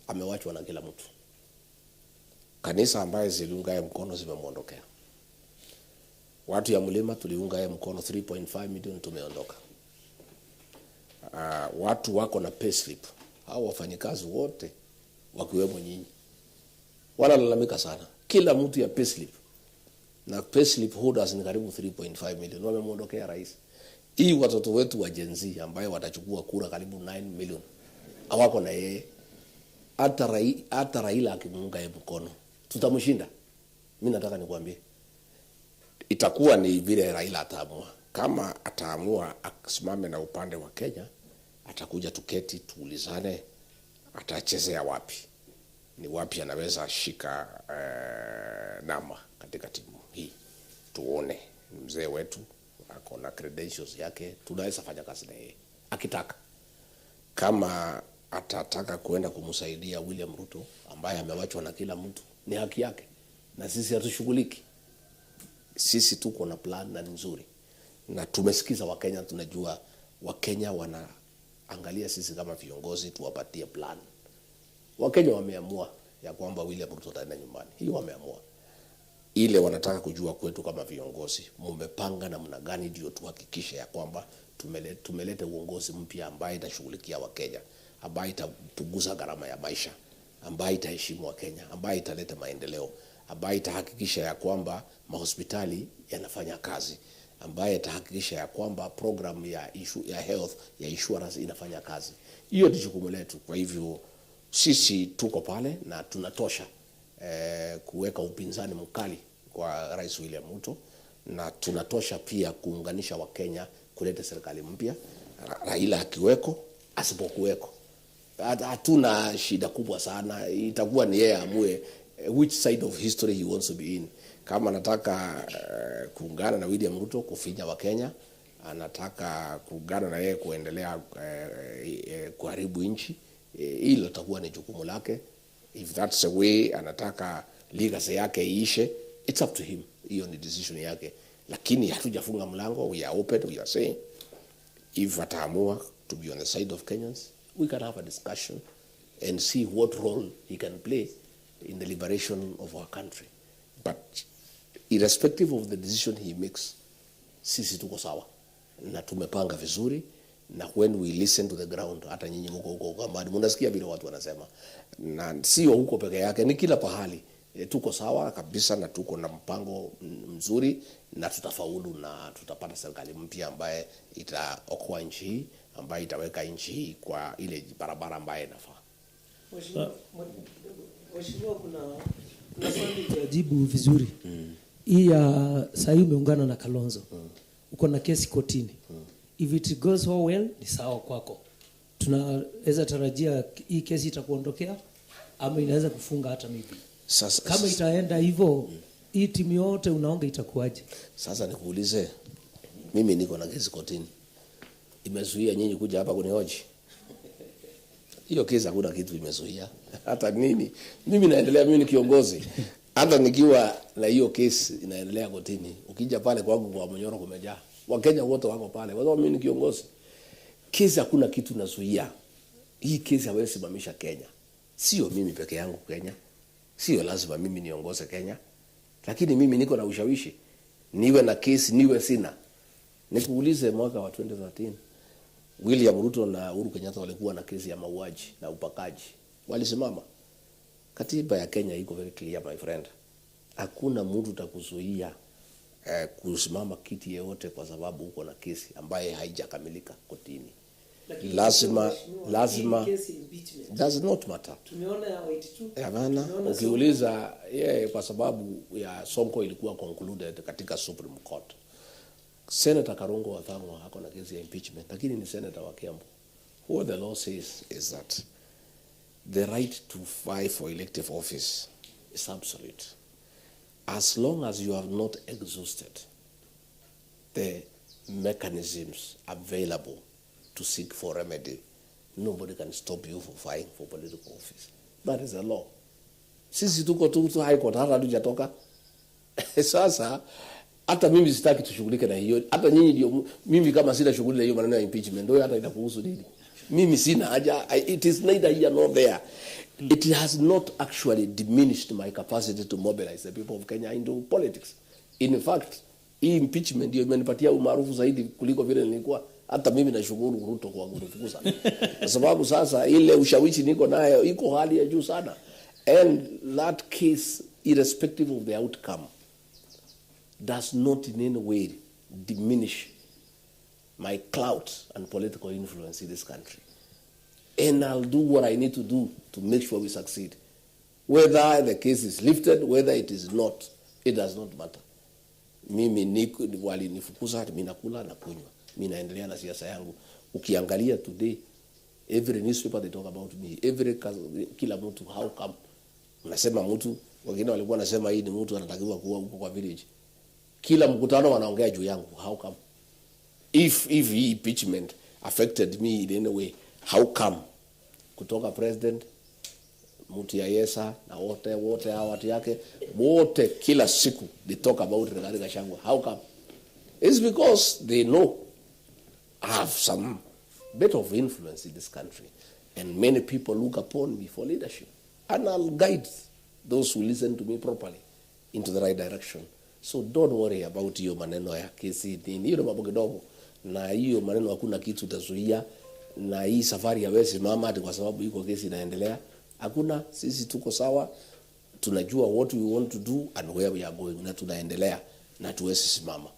amewachwa na kila mtu. Kanisa ambaye ziliunga yeye mkono zimemwondokea. Watu ya mlima tuliunga yeye mkono 3.5 million tumeondoka. Watu wako na payslip, hao wafanyikazi wote wakiwemo nyinyi wanalalamika sana, kila mtu ya payslip na payslip holders ni karibu 3.5 million wamemwondokea rais. Hii watoto wetu wa Gen Z ambayo watachukua kura karibu 9 million hawako na yeye. Hata Raila akimuunga yeye mkono tutamshinda. Mimi nataka nikwambie itakuwa ni vile Raila ataamua. Kama ataamua asimame na upande wa Kenya, atakuja tuketi tuulizane, atachezea wapi, ni wapi anaweza shika nama katika timu hii, tuone. Mzee wetu ako na credentials yake, tunaweza fanya kazi na yeye akitaka. Kama atataka kuenda kumsaidia William Ruto ambaye amewachwa na kila mtu, ni haki yake, na sisi hatushughuliki. Sisi tuko na plan na ni nzuri, na tumesikiza Wakenya. Tunajua Wakenya wanaangalia sisi kama viongozi tuwapatie plan. Wakenya wameamua ya kwamba William Ruto ataenda nyumbani, hiyo wameamua. Ile wanataka kujua kwetu kama viongozi, mumepanga namna gani ndio tuhakikishe ya kwamba tumeleta uongozi mpya ambaye itashughulikia Wakenya, ambaye itapunguza gharama ya maisha, ambaye itaheshimu Wakenya, ambaye italeta maendeleo, ambaye itahakikisha ya kwamba mahospitali yanafanya kazi, ambaye itahakikisha ya kwamba program ya health ya insurance inafanya kazi. Hiyo ni jukumu letu. Kwa hivyo sisi tuko pale na tunatosha kuweka upinzani mkali kwa Rais William Ruto, na tunatosha pia kuunganisha Wakenya kuleta serikali mpya, Raila akiweko asipokuweko. Hatuna shida kubwa sana, itakuwa ni yeye amue which side of history he wants to be in. Kama anataka kuungana na William Ruto kufinya Wakenya, anataka kuungana na yeye kuendelea kuharibu nchi, hilo litakuwa ni jukumu lake. If that's the way anataka legacy yake iishe, it's up to him. Hiyo ni decision yake, lakini hatujafunga mlango. We are open, we are saying if ataamua to be on the side of Kenyans, we can have a discussion and see what role he can play in the liberation of our country. But irrespective of the decision he makes, sisi tuko sawa na tumepanga vizuri, na when we listen to the ground, hata nyinyi mko huko Ukambani mnasikia vile watu wanasema, na sio huko peke yake, ni kila pahali. Tuko sawa kabisa na tuko na mpango mzuri na tutafaulu na tutapata serikali mpya ambaye itaokoa nchi hii, ambaye itaweka nchi hii kwa ile barabara ambaye inafaa. Mheshimiwa, kuna swali hujajibu vizuri. Hii ya sahii umeungana na Kalonzo. Uko na kesi kotini. If it goes all well, ni sawa kwako. Tunaweza tarajia hii kesi itakuondokea ama inaweza kufunga hata maybe. Sasa, Kama itaenda hivyo, hii timu yote unaonga itakuwaje? Sasa nikuulize, mimi niko na kesi kotini, imezuia nyinyi kuja hapa kunihoji? Hiyo kesi hakuna kitu imezuia hata nini. Mimi naendelea, mimi ni kiongozi, hata nikiwa na hiyo kesi inaendelea kotini, ukija pale kwangu kwa Munyoro kumejaa Wakenya wote wako pale, kwa sababu mimi ni kiongozi. Kesi hakuna kitu nazuia. Hii kesi hawezi simamisha Kenya, sio mimi peke yangu Kenya, sio lazima mimi niongoze Kenya, lakini mimi niko na ushawishi, niwe na kesi niwe sina. Nikuulize, mwaka wa 2013 William Ruto na Uhuru Kenyatta walikuwa na kesi ya mauaji na ubakaji, walisimama. Katiba ya Kenya iko very clear, my friend, hakuna mtu takuzuia kusimama kiti yeyote kwa sababu uko na kesi ambaye haijakamilika kotini. Lakini Lazima mheshimiwa, lazima hii kesi impeachment. Does not matter. Tumeona ya 82. Hapana, Tumeona ukiuliza yeye, kwa sababu ya Sonko ilikuwa concluded katika Supreme Court. Senator Karungo wa Thang'wa ako na kesi ya impeachment, lakini ni senator wa Kiambu. What the law says is that the right to vie for elective office is absolute as long as you have not exhausted the mechanisms available to seek for remedy. Nobody can stop you for vying for political office. That is the law. Sisi tuko tu high court, hata hatujatoka. Sasa hata mimi sitaki tushughulike na hiyo. Hata nyinyi ndio, mimi kama sina shughuli na hiyo maneno ya impeachment, ndio hata inakuhusu nini? Mimi sina haja. It is neither here nor there. It has not actually diminished my capacity to mobilize the people of Kenya into politics. In fact, hii impeachment ndio imenipatia umaarufu zaidi kuliko vile nilikuwa. Hata mimi nashukuru Ruto kwa kunifukuza, kwa sababu sasa ile ushawishi niko nayo iko hali ya juu sana, and that case, irrespective of the outcome, does not in any way diminish my clout and political influence in this country. And I'll do what I need to do to make sure we succeed. Whether the case is lifted, whether it is not, it does not matter. Mimi niko, walinifukuza, mimi nakula na kunywa, mimi naendelea na siasa yangu. Ukiangalia today, every newspaper they talk about me, every kila mtu, how come? Unasema mtu, wengine walikuwa nasema hii ni mtu anatakiwa kuwa huko kwa village. Kila mkutano wanaongea juu yangu, how come? If hii impeachment affected me in any way, how come? Kutoka president, mtu ya Yesa na wote wote hawa watu yake wote, kila siku they talk about Rigathi Gachagua. How come? It's because they know I have some bit of influence in this country, and many people look upon me for leadership, and I'll guide those who listen to me properly into the right direction. So don't worry about hiyo maneno ya kesi nini, hiyo ni mambo kidogo, na hiyo maneno hakuna kitu utazuia, na hii safari hawezi simama ati kwa sababu iko kesi inaendelea. Hakuna, sisi tuko sawa, tunajua what we want to do and where we are going, na tunaendelea na tuwezi simama.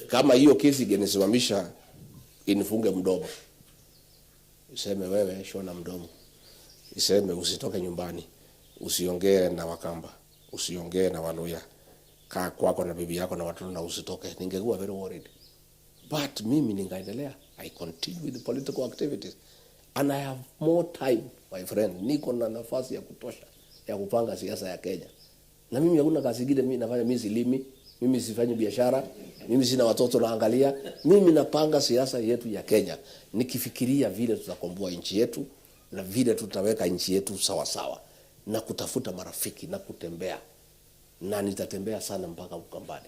Kama hiyo kesi ingenisimamisha inifunge mdomo, iseme wewe shona mdomo, iseme usitoke nyumbani, usiongee na Wakamba, usiongee na Waluya, kaa kwako na bibi yako na watoto na usitoke, ningekuwa very worried. But mimi ningaendelea. I continue with the political activities and I have more time, my friend. Niko na nafasi ya kutosha ya kupanga siasa ya Kenya, na mimi hakuna kazi ingine mimi nafanya. Mimi silimi, mimi sifanyi biashara, mimi sina watoto naangalia. Mimi napanga siasa yetu ya Kenya, nikifikiria vile tutakomboa nchi yetu na vile tutaweka nchi yetu sawa sawa, na kutafuta marafiki na kutembea, na nitatembea sana mpaka Ukambani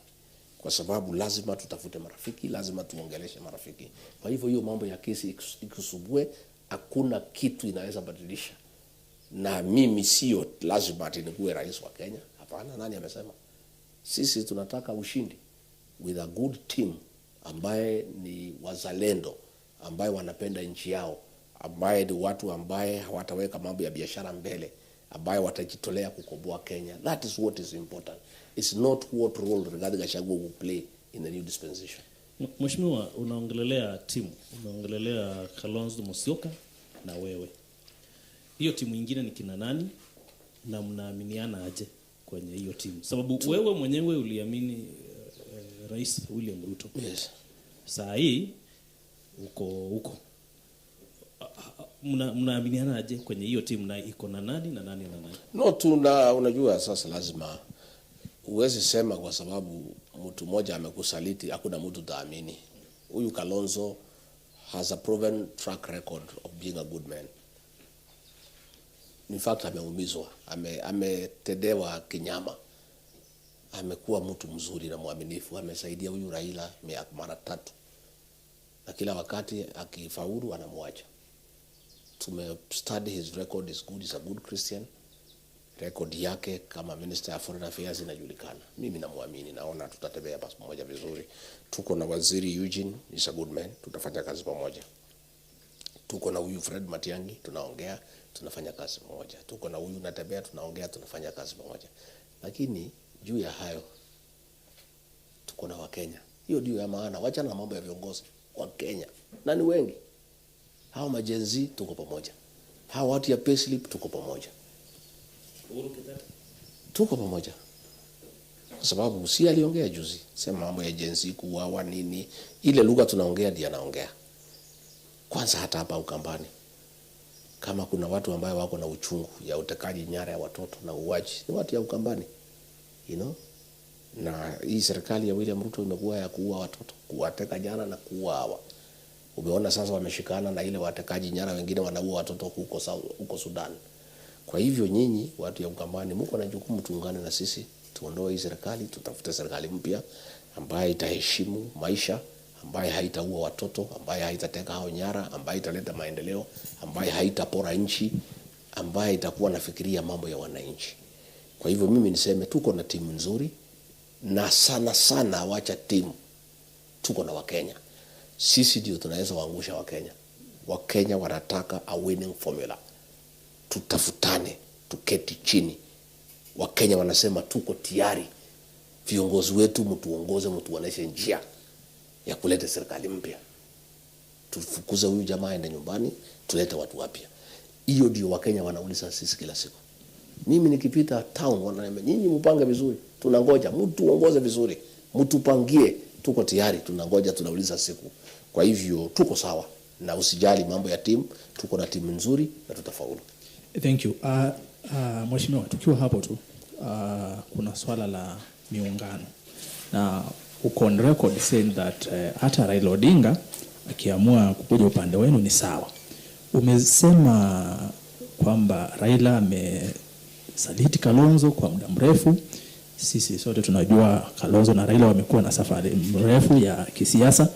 kwa sababu lazima tutafute marafiki, lazima tuongeleshe marafiki. Kwa hivyo hiyo mambo ya kesi ikusumbue, hakuna kitu inaweza badilisha. Na mimi sio lazima ati nikuwe rais wa Kenya. Hapana, nani amesema? Sisi tunataka ushindi with a good team ambaye ni wazalendo, ambaye wanapenda nchi yao, ambaye ni watu ambaye hawataweka mambo ya biashara mbele, ambaye watajitolea kukomboa Kenya. That is what is important. It's not what role Rigathi Gachagua will play in the new dispensation. Mheshimiwa, unaongelelea timu, unaongelelea Kalonzo Musyoka na wewe. Hiyo timu ingine ni kina nani na mnaaminiana aje kwenye hiyo timu? Sababu wewe mwenyewe uliamini Rais William Ruto. Yes. Saa hii uko huko. Mnaaminiana aje kwenye hiyo timu na iko na nani na nani na nani? No, tuna unajua sasa lazima huwezi sema kwa sababu mtu mmoja amekusaliti hakuna mtu taamini. Huyu Kalonzo has a proven track record of being a good man. In fact ameumizwa, ametendewa kinyama. Amekuwa mtu mzuri na mwaminifu, amesaidia huyu Raila mara tatu, na kila wakati akifaulu anamwacha. Tume study his record is good, he's a good Christian. Record yake kama Minister of Foreign Affairs inajulikana. Mimi namwamini, naona tutatembea pamoja vizuri. Tuko na Waziri Eugene, is a good man, tutafanya kazi pamoja. Tuko na huyu Fred Matiang'i, tunaongea, tunafanya kazi pamoja. Tuko na huyu Natembeya, tunaongea, tunafanya kazi pamoja. Lakini juu ya hayo tuko na Wakenya. Hiyo ndio ya maana. Wachana na mambo ya viongozi wa Kenya, na ni wengi hao. Ma-Gen Z tuko pamoja, hao watu ya payslip tuko pamoja, Uhuru Kenyatta. Tuko pamoja kwa sababu si aliongea juzi, sema mambo ya Gen Z kuuawa nini, ile lugha tunaongea ndiye anaongea. Kwanza hata hapa Ukambani, kama kuna watu ambayo wako na uchungu ya utekaji nyara ya watoto na uuaji, ni watu ya Ukambani. Na hii serikali ya William Ruto imekuwa ya kuua watoto, kuwateka nyara na kuua hawa. Umeona sasa wameshikana na ile watekaji nyara wengine wanaua watoto huko Sudan. Kwa hivyo nyinyi watu ya Ukambani mko na jukumu, tuungane na sisi tuondoe hii serikali, tutafute serikali mpya ambaye itaheshimu maisha, ambaye haitaua watoto, ambaye haitateka hao nyara, ambaye italeta maendeleo, ambaye haitapora nchi, ambaye itakuwa nafikiria mambo ya wananchi. Kwa hivyo mimi niseme tuko na timu nzuri, na sana sana, wacha timu, tuko na Wakenya. Sisi ndio tunaweza waangusha Wakenya. Wakenya wanataka a winning formula. Tutafutane, tuketi chini. Wakenya wanasema tuko tayari, viongozi wetu mtuongoze, mtuoneshe njia ya kuleta serikali mpya. Tufukuze huyu jamaa aende nyumbani, tulete watu wapya. Hiyo ndio Wakenya wanauliza sisi kila siku. Mimi nikipita town wananiambia, nyinyi mpange vizuri, tunangoja mtuongoze vizuri, mtupangie, tuko tayari, tunangoja, tunauliza siku. Kwa hivyo tuko sawa, na usijali mambo ya timu, tuko na timu nzuri na tutafaulu. Thank you. Mheshimiwa, tukiwa hapo tu, kuna swala la miungano na uko on record saying that hata Raila Odinga akiamua kukuja upande wenu ni sawa. Umesema kwamba Raila amesaliti Kalonzo kwa muda mrefu. Sisi sote tunajua Kalonzo na Raila wamekuwa na safari mrefu ya kisiasa.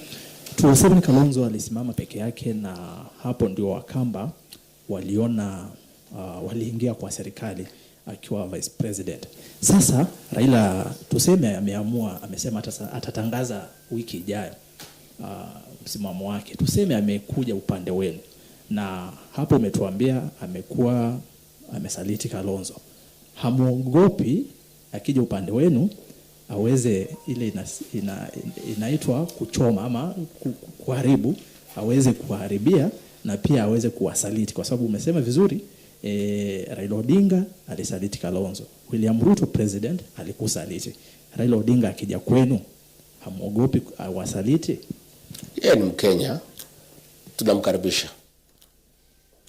2007 Kalonzo alisimama peke yake, na hapo ndio Wakamba waliona, waliingia kwa serikali akiwa vice president. Sasa Raila tuseme ameamua, amesema atatangaza wiki ijayo msimamo wake, tuseme amekuja upande wenu, na hapo umetuambia amekuwa amesaliti Kalonzo, hamuogopi akija upande wenu aweze ile inaitwa kuchoma ama kuharibu, aweze kuharibia na pia aweze kuwasaliti, kwa sababu umesema vizuri, Raila Odinga alisaliti Kalonzo, William Ruto president alikusaliti. Raila Odinga akija kwenu hamuogopi awasaliti? Yeye ni Mkenya, tunamkaribisha,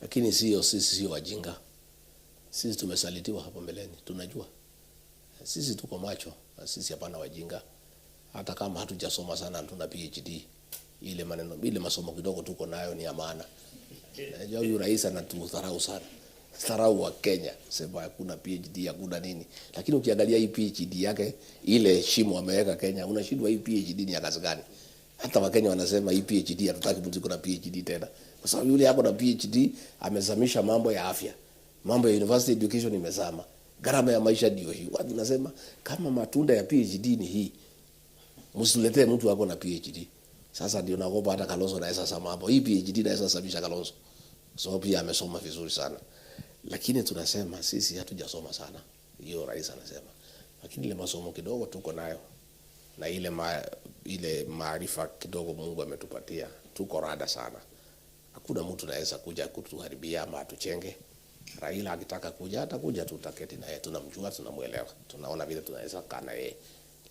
lakini sio sisi, sio wajinga. Sisi tumesalitiwa hapo mbeleni, tunajua sisi tuko macho, na sisi hapana wajinga. Hata kama hatujasoma sana, hatuna PhD, ile maneno ile masomo kidogo tuko nayo ni ya maana. Najua huyu rais anatudharau sana, dharau wa Kenya, sema hakuna PhD, hakuna nini, lakini ukiangalia hii PhD yake, ile shimo ameweka Kenya, unashindwa hii PhD ni ya kazi gani? Hata Wakenya wanasema hii PhD hatutaki mtu iko na PhD tena, kwa sababu yule ako na PhD amezamisha mambo ya afya, mambo ya university education imezama, gharama ya maisha ndio hii. Watu nasema kama matunda ya PhD ni hii, msituletee mtu ako na PhD. Sasa ndio naogopa hata Kalonzo naweza sema hapo, hii PhD naweza samisha Kalonzo, kwa sababu pia amesoma vizuri sana, lakini tunasema sisi hatujasoma sana, hiyo rais anasema, lakini ile masomo kidogo tuko nayo na ile maarifa kidogo Mungu ametupatia, tuko rada sana. Hakuna mtu anaweza kuja kutuharibia ama atuchenge. Raila akitaka kuja atakuja, tutaketi naye, tunamjua, tunamuelewa, tunaona vile tunaweza kaa na yeye,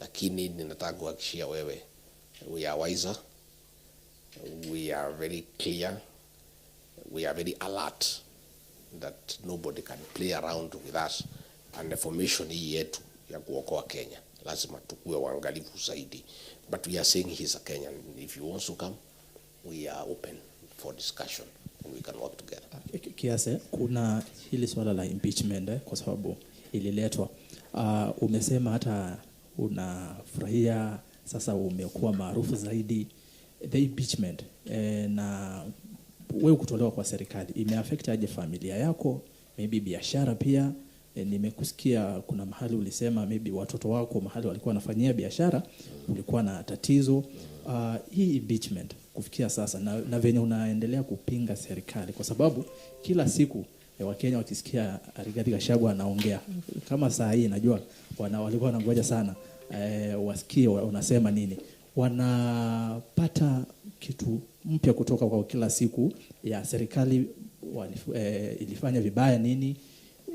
lakini ninataka kuhakikishia wewe, we are wiser, we are very clear, we are very alert that nobody can play around with us, and the formation hii yetu ya kuokoa Kenya lazima tukue waangalifu zaidi, but we are saying he's a Kenyan. If he wants to come, we are open for discussion and we can work together. Kiasi, kuna hili swala la impeachment, kwa sababu ililetwa. Umesema hata unafurahia sasa umekuwa maarufu zaidi, the impeachment, na wewe kutolewa kwa serikali imeaffect aje familia yako, maybe biashara pia? Nimekusikia kuna mahali ulisema maybe watoto wako mahali walikuwa wanafanyia biashara kulikuwa na tatizo. Hii impeachment kufikia sasa na venye unaendelea kupinga serikali, kwa sababu kila siku, Wakenya wakisikia Rigathi Gachagua anaongea kama saa hii, najua walikuwa wanangoja sana, wasikie unasema nini, wanapata kitu mpya kutoka kwa kila siku ya serikali ilifanya vibaya nini.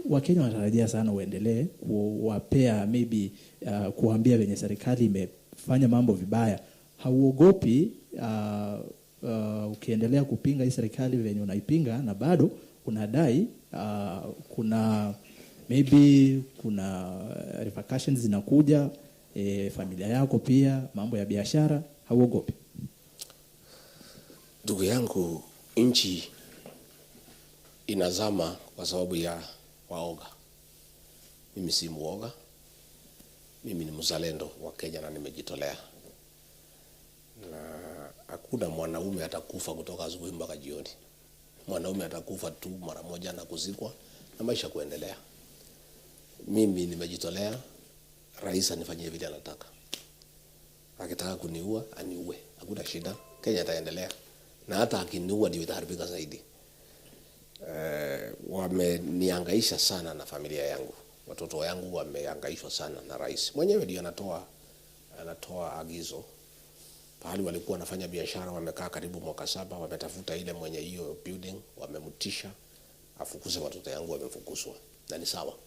Wakenya wanatarajia sana uendelee kuwapea maybe kuambia venye serikali imefanya mambo vibaya. Hauogopi ukiendelea kupinga hii serikali venye unaipinga na bado unadai kuna maybe kuna repercussions zinakuja, familia yako pia, mambo ya biashara, hauogopi? Ndugu yangu, nchi inazama kwa sababu ya waoga. Mimi si muoga, mimi ni mzalendo wa Kenya na nimejitolea, na hakuna mwanaume atakufa kutoka asubuhi mpaka jioni. Mwanaume atakufa tu mara moja na kuzikwa. na maisha kuendelea. Mimi nimejitolea, rais anifanyie vile anataka. Akitaka kuniua aniue, hakuna shida, Kenya itaendelea, na hata akiniua ndio itaharibika zaidi. Wamenihangaisha sana na familia yangu, watoto yangu wamehangaishwa sana na rais mwenyewe. Ndio anatoa agizo pahali walikuwa wanafanya biashara, wamekaa karibu mwaka 7, wametafuta ile mwenye hiyo building, wamemtisha afukuze watoto yangu, wamefukuzwa, na ni sawa.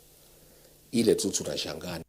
Ile tu tunashangaa ni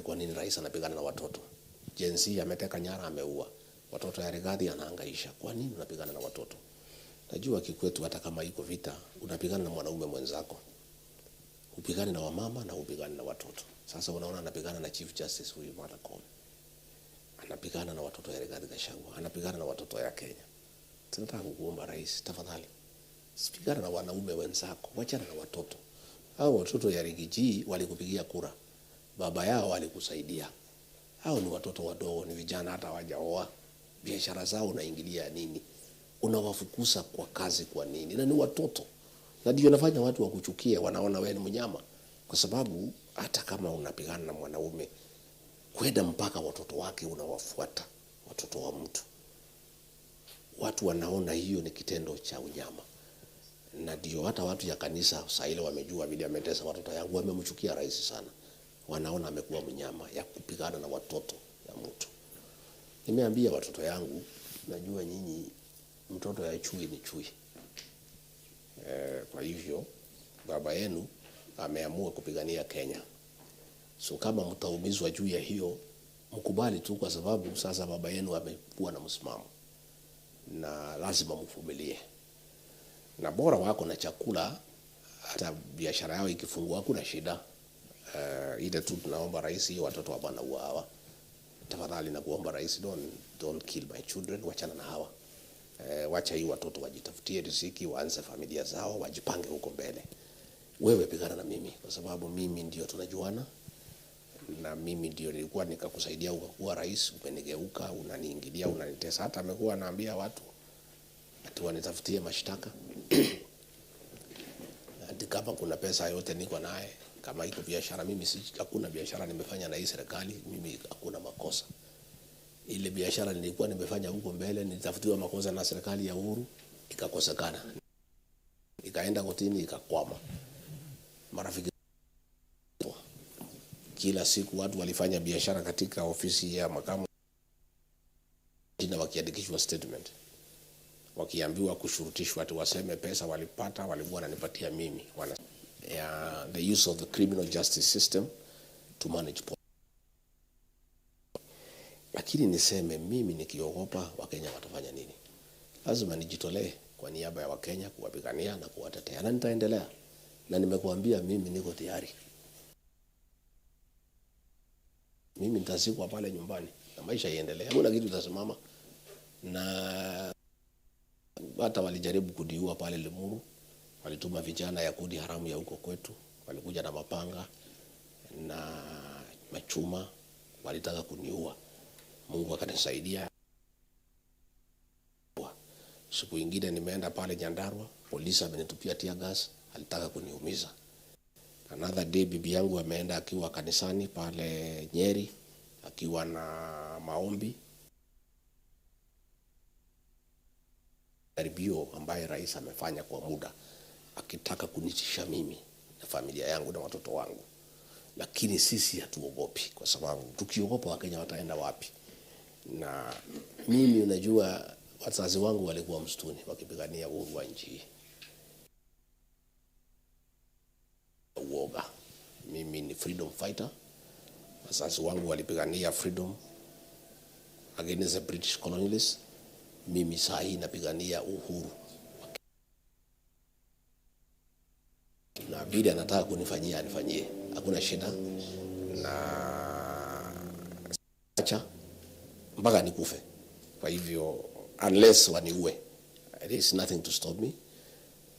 kwa nini rais anapigana na watoto? Gen Z ameteka nyara, ameua watoto ya Rigathi, anahangaisha. Kwa nini unapigana na watoto? Najua kikwetu hata kama iko vita, unapigana na mwanaume mwenzako, upigane na wamama na upigane na watoto. Sasa unaona anapigana na Chief Justice huyu Martha Koome, anapigana na watoto ya Rigathi Gachagua, anapigana na watoto ya Kenya. Tunataka kukuomba rais, tafadhali sipigana na wanaume wenzako, wachana na watoto. Hao watoto ya Riggy G walikupigia kura, baba yao alikusaidia. Hao ni watoto wadogo, ni vijana, hata hawajaoa. Biashara zao unaingilia nini? Unawafukuza kwa kazi kwa nini? Na ni watoto. Na ndio nafanya watu wakuchukie, wanaona wewe ni mnyama. Kwa sababu hata kama unapigana na mwanaume, kwenda mpaka watoto wake unawafuata, watoto wa mtu. Watu wanaona hiyo ni kitendo cha unyama. Na ndio hata watu ya kanisa saa ile wamejua vile ametesa watoto yangu, wamemchukia rais sana. Wanaona amekuwa mnyama ya kupigana na watoto ya mtu. Nimeambia watoto yangu, najua nyinyi mtoto ya chui ni chui. Kwa hivyo baba yenu ameamua kupigania Kenya. So kama mtaumizwa juu ya hiyo, mkubali tu, kwa sababu sasa baba yenu amekuwa na msimamo na lazima mvumilie. Na bora wako na chakula, hata biashara yao ikifungua hakuna shida. Ile tu tunaomba rais, hiyo watoto hapana uawa. Tafadhali na kuomba rais, don't kill my children, wachana na hawa. Wacha hii watoto wajitafutie riziki, waanze familia zao, wajipange huko mbele. Wewe pigana na mimi, kwa sababu mimi ndio tunajuana, na mimi ndio nilikuwa nikakusaidia ukakuwa rais, umenigeuka, unaniingilia, unanitesa. Hata amekuwa anaambia watu ati wanitafutie mashtaka. Ati kama kuna pesa yote niko naye, kama iko biashara, mimi si, hakuna biashara nimefanya na hii serikali, mimi hakuna makosa. Ile biashara nilikuwa nimefanya huko mbele, nilitafutiwa makosa na serikali ya Uhuru, ikakosekana. Ikaenda kotini, ikakwama. Marafiki kila siku watu walifanya biashara katika ofisi ya makamu jina, wakiandikishwa statement, wakiambiwa kushurutishwa ati waseme pesa walipata, walikuwa wananipatia mimi. The use of the criminal justice system to manage power. Lakini niseme mimi nikiogopa Wakenya watafanya nini? Lazima nijitolee kwa niaba ya Wakenya kuwapigania na kuwatetea, na nitaendelea. Na nimekuambia mimi niko tayari. Mimi nitazikwa pale nyumbani na maisha iendelee. Hakuna kitu itasimama. Na hata walijaribu kuniua pale Limuru, walituma vijana ya kundi haramu ya huko kwetu, walikuja na mapanga na machuma, walitaka kuniua. Mungu akanisaidia. Siku ingine nimeenda pale Nyandarua, polisi amenitupia tear gas, alitaka kuniumiza. Another day bibi yangu ameenda akiwa kanisani pale Nyeri akiwa na maombi, jaribio ambaye rais amefanya kwa muda akitaka kunitisha mimi na familia yangu na watoto wangu, lakini sisi hatuogopi, kwa sababu tukiogopa Wakenya wataenda wapi? Na mimi unajua, wazazi wangu walikuwa msituni wakipigania uhuru wa nchi hii. Uoga. Mimi ni freedom fighter. Wazazi wangu walipigania freedom against the British colonialists. Mimi saa hii napigania uhuru, na vile anataka kunifanyia anifanyie, hakuna shida, na acha mpaka nikufe. Kwa hivyo unless waniue, there is nothing to stop me.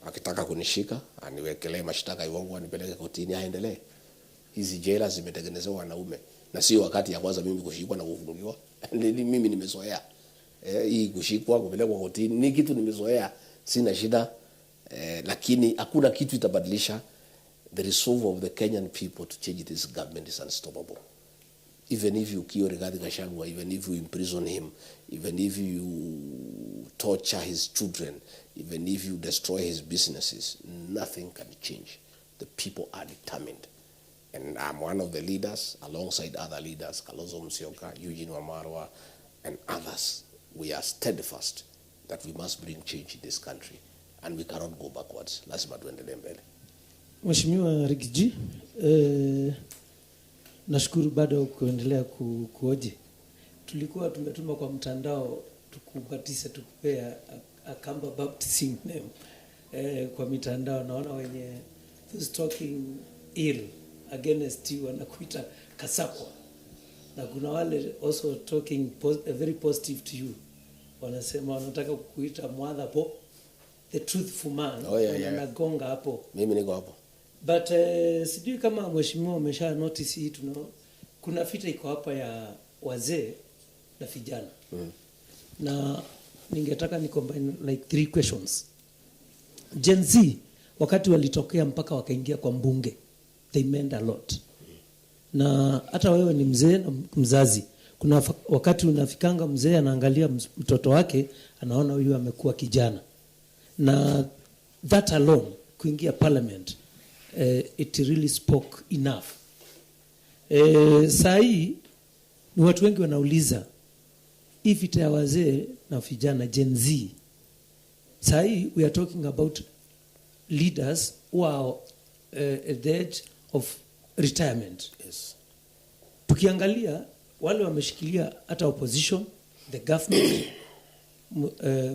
Akitaka kunishika aniwekelee mashtaka iwongo, anipeleke kotini, aendelee. Hizi jela zimetengenezewa wanaume, na sio wakati ya kwanza mimi kushikwa na kufungiwa. Mimi nimezoea hii kushikwa, kupelekwa kotini ni kitu nimezoea, sina shida lakini hakuna kitu itabadilisha the resolve of the Kenyan people to change this government is unstoppable. Even if you kill Rigathi Gachagua, even if you imprison him, even if you torture his children, even if you destroy his businesses, nothing can change. The people are determined. And I'm one of the leaders, alongside other leaders, Kalonzo Musyoka, Eugene Wamalwa, and others. We are steadfast that we must bring change in this country, and we cannot go backwards. Lazima tuendelee mbele. Mheshimiwa Riggy G, nashukuru bado kuendelea kuoje. Tulikuwa tumetuma kwa mtandao tukubatise tukupea a Kamba baptism name kwa mitandao. Naona wenye who's talking ill against you wanakuita Kasakwa, na kuna wale also talking very positive to you wanasema wanataka kukuita Mwadha po the truthful man. Oh, yeah. Wanagonga hapo. Mimi niko hapo. But sijui kama mheshimiwa umesha notice hii, kuna vita iko hapa ya wazee na vijana. Na ningetaka ni combine like three questions. Gen Z wakati walitokea mpaka wakaingia kwa mbunge, they meant a lot. Na hata wewe ni mzee na mzazi, kuna wakati unafikanga mzee anaangalia mtoto wake, anaona huyu amekuwa kijana. Na that alone kuingia parliament, it really spoke enough. Saa hii ni watu wengi wanauliza hii vita ya wazee na vijana Gen Z. Saa hii we are talking about leaders who are at the edge of retirement. Tukiangalia wale wameshikilia hata opposition, the government,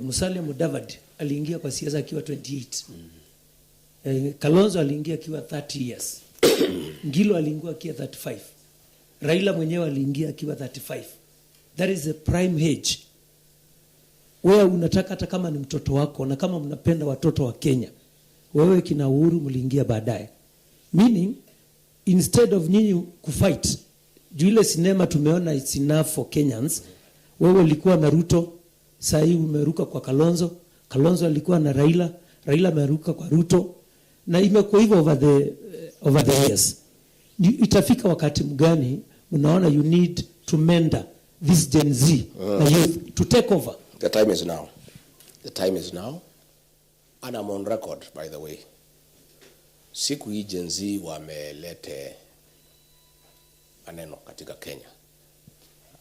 Musalia Mudavadi aliingia kwa siasa akiwa 28. Kalonzo aliingia akiwa 30 years. Ngilu aliingia akiwa 35. Raila mwenyewe aliingia akiwa 35. That is the prime age. Wewe unataka hata kama ni mtoto wako na kama mnapenda watoto wa Kenya, wewe kina Uhuru mliingia baadaye. Meaning instead of nyinyi kufight juu ile sinema tumeona it's enough for Kenyans, wewe ulikuwa na Ruto, saa hii umeruka kwa Kalonzo, Kalonzo alikuwa na Raila, Raila ameruka kwa Ruto, na imekuwa hivyo over the years. Itafika wakati mgani unaona you need to mentor this Gen Z na youth to take over? The time is now. The time is now. And I'm on record, by the way. Siku hii Gen Z wamelete maneno katika Kenya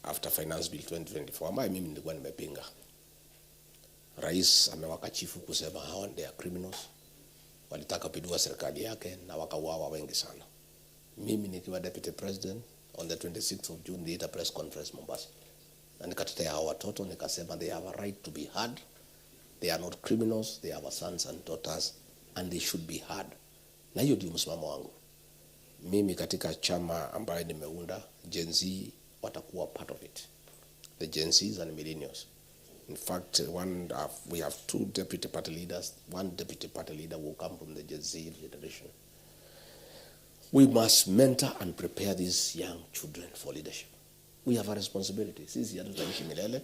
after Finance Bill 2024 ambayo mimi nilikuwa nimepinga. Rais amewakashifu kusema hawa they are criminals, walitaka kupindua serikali yake na wakauawa wengi sana. Mimi nikiwa deputy president on the 26th of June niliita press conference Mombasa na nikatetea hao watoto, nikasema they have a right to be heard. They are not criminals, they are our sons and daughters and they should be heard. Na hiyo ndio msimamo wangu. Mimi katika chama ambayo nimeunda, Gen Z watakuwa part of it. The Gen Zs and millennials. In fact, we have two deputy party leaders. One deputy party leader will come from the Gen Z generation. We must mentor and prepare these young children for leadership. We have a responsibility. Sisi hatutaishi milele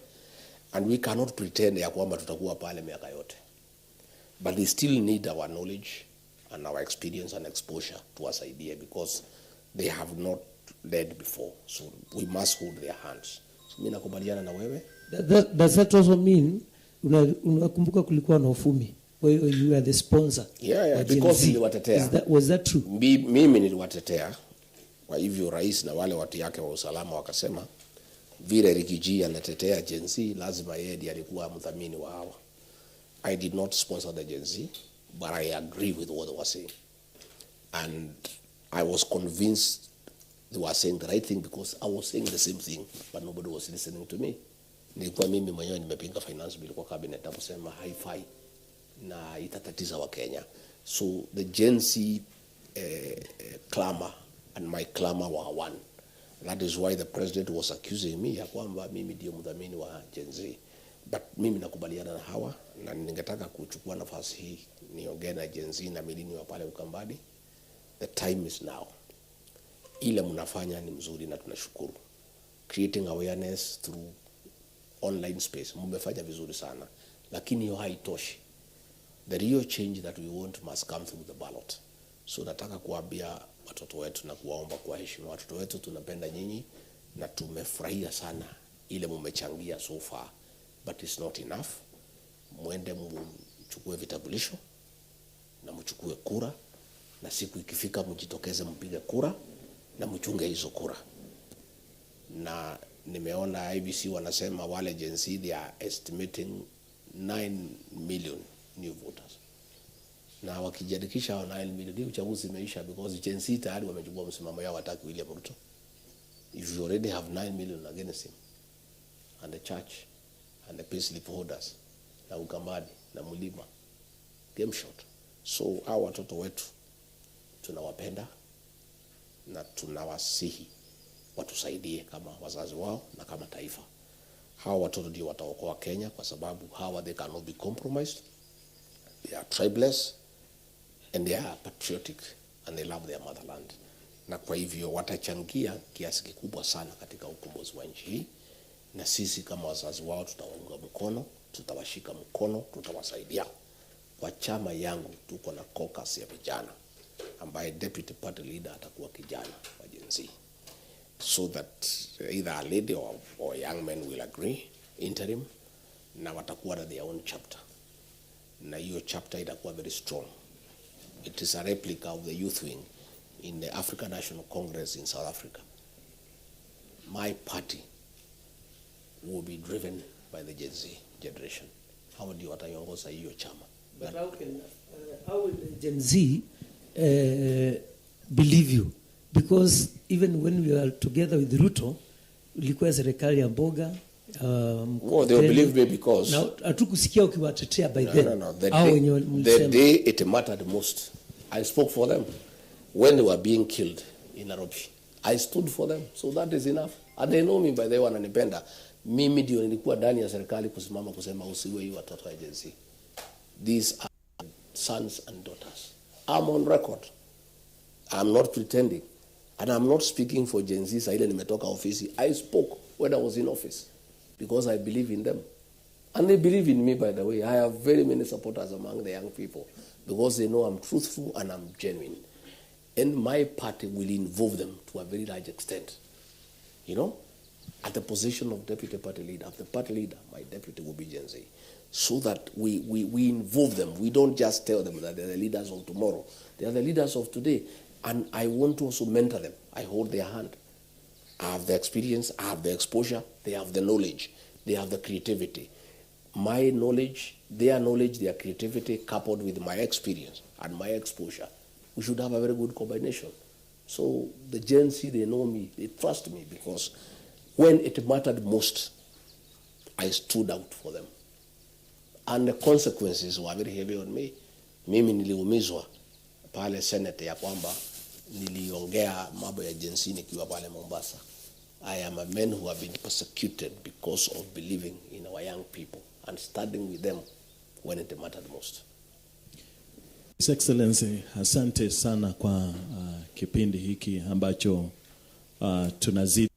and we cannot pretend ya kwamba tutakuwa pale miaka yote. But they still need our knowledge and our experience and exposure tuwasaidie, because they have not led before, so we must hold their hands. So mi nakubaliana na wewe. Does that also mean, unakumbuka kulikuwa na ufumi, where you are the sponsor Yeah, wa Gen because Z? niliwatetea. Was that true? Mimi niliwatetea. Kwa hivyo rais na wale watu yake wa usalama wakasema vile Riggy G anatetea Gen Z, lazima yeye ndiye alikuwa mdhamini wa hawa. I did not sponsor the Gen Z, but I agree with what they were saying, and I was convinced they were saying the right thing because I was saying the same thing, but nobody was listening to me. Nilikuwa mimi mwenyewe nimepinga finance bill kwa cabinet na kusema haifai na itatatiza Wakenya. So the Gen Z clamor and my clamor were one. That is why the president was accusing me ya kwamba mimi ndio mdhamini wa Gen Z. But mimi nakubaliana na hawa, na ningetaka kuchukua nafasi hii niongee na Gen Z na millennial wa pale Ukambani. The time is now. Ile mnafanya ni mzuri na tunashukuru. Creating awareness through online space, mmefanya vizuri sana, lakini hiyo haitoshi. The real change that we want must come through the ballot. So nataka kuambia watoto wetu na kuwaomba kwa heshima, watoto wetu, tunapenda nyinyi na tumefurahia sana ile mumechangia so far, but it's not enough. Mwende mchukue vitambulisho na mchukue kura, na siku ikifika mjitokeze mpige kura na mchunge hizo kura. Na nimeona IEBC wanasema wale Gen Z, they are estimating 9 million new voters, na wakijiandikisha hao 9 million, hii uchaguzi imeisha, because Gen Z tayari wamechukua msimamo yao, wataki William Ruto. If you already have 9 million against him, and the church and the payslip holders na Ukambani na Mlima, game shot. So hao watoto wetu tunawapenda na tunawasihi watusaidie kama wazazi wao na kama taifa. Hawa watoto ndio wataokoa Kenya, kwa sababu hawa, they cannot be compromised. They are tribeless and they are patriotic and they love their motherland, na kwa hivyo watachangia kiasi kikubwa sana katika ukombozi wa nchi hii, na sisi kama wazazi wao tutawaunga mkono, tutawashika mkono, tutawasaidia. Kwa chama yangu tuko na caucus ya vijana ambaye deputy party leader atakuwa kijana wa Gen Z, so that either a lady or young men will agree interim, na watakuwa na their own chapter, na hiyo chapter itakuwa very strong. It is a replica of the youth wing in the African National Congress in South Africa. My party will be driven by the Gen Z generation. Hao ndio wataiongoza hiyo chama. But how will Gen Z believe you? Because even when we are together with Ruto, ilikuwa serikali ya mboga. Well, they will believe me because Na hatukusikia ukiwatetea by No, then. no, no. Hao wenye The mlisema. day it mattered most, I spoke for them. When they were being killed in Nairobi, I stood for them. So that is enough. And they know me by the way, wananipenda. Mimi ndio nilikuwa ndani ya serikali kusimama kusema usiue hii watoto wa Gen Z. These are sons and daughters. I'm on record. I'm not pretending. And I'm not speaking for Gen Z saa ile nimetoka ofisi. I spoke when I was in office because I believe in them. And they believe in me, by the way. I have very many supporters among the young people because they know I'm truthful and I'm genuine. And my party will involve them to a very large extent. At the position of deputy party leader, of the party leader, my deputy will be Gen Z. So that we involve them. We don't just tell them that they're the leaders of tomorrow. They are the leaders of today. And I want to also mentor them. I hold their hand. I have the experience, I have the exposure, they have the knowledge, they have the creativity. My knowledge, their knowledge, their creativity, coupled with my experience and my exposure, we should have a very good combination. So the Gen Z, they know me, they trust me, because when it mattered most, I stood out for them. And the consequences were very heavy on me. Mimi niliumizwa pale Senate ya kwamba niliongea mambo ya Gen Z nikiwa pale Mombasa. I am a man who have been persecuted because of believing in our young people and standing with them when it mattered most. His Excellency, asante sana kwa kipindi hiki ambacho tunazidi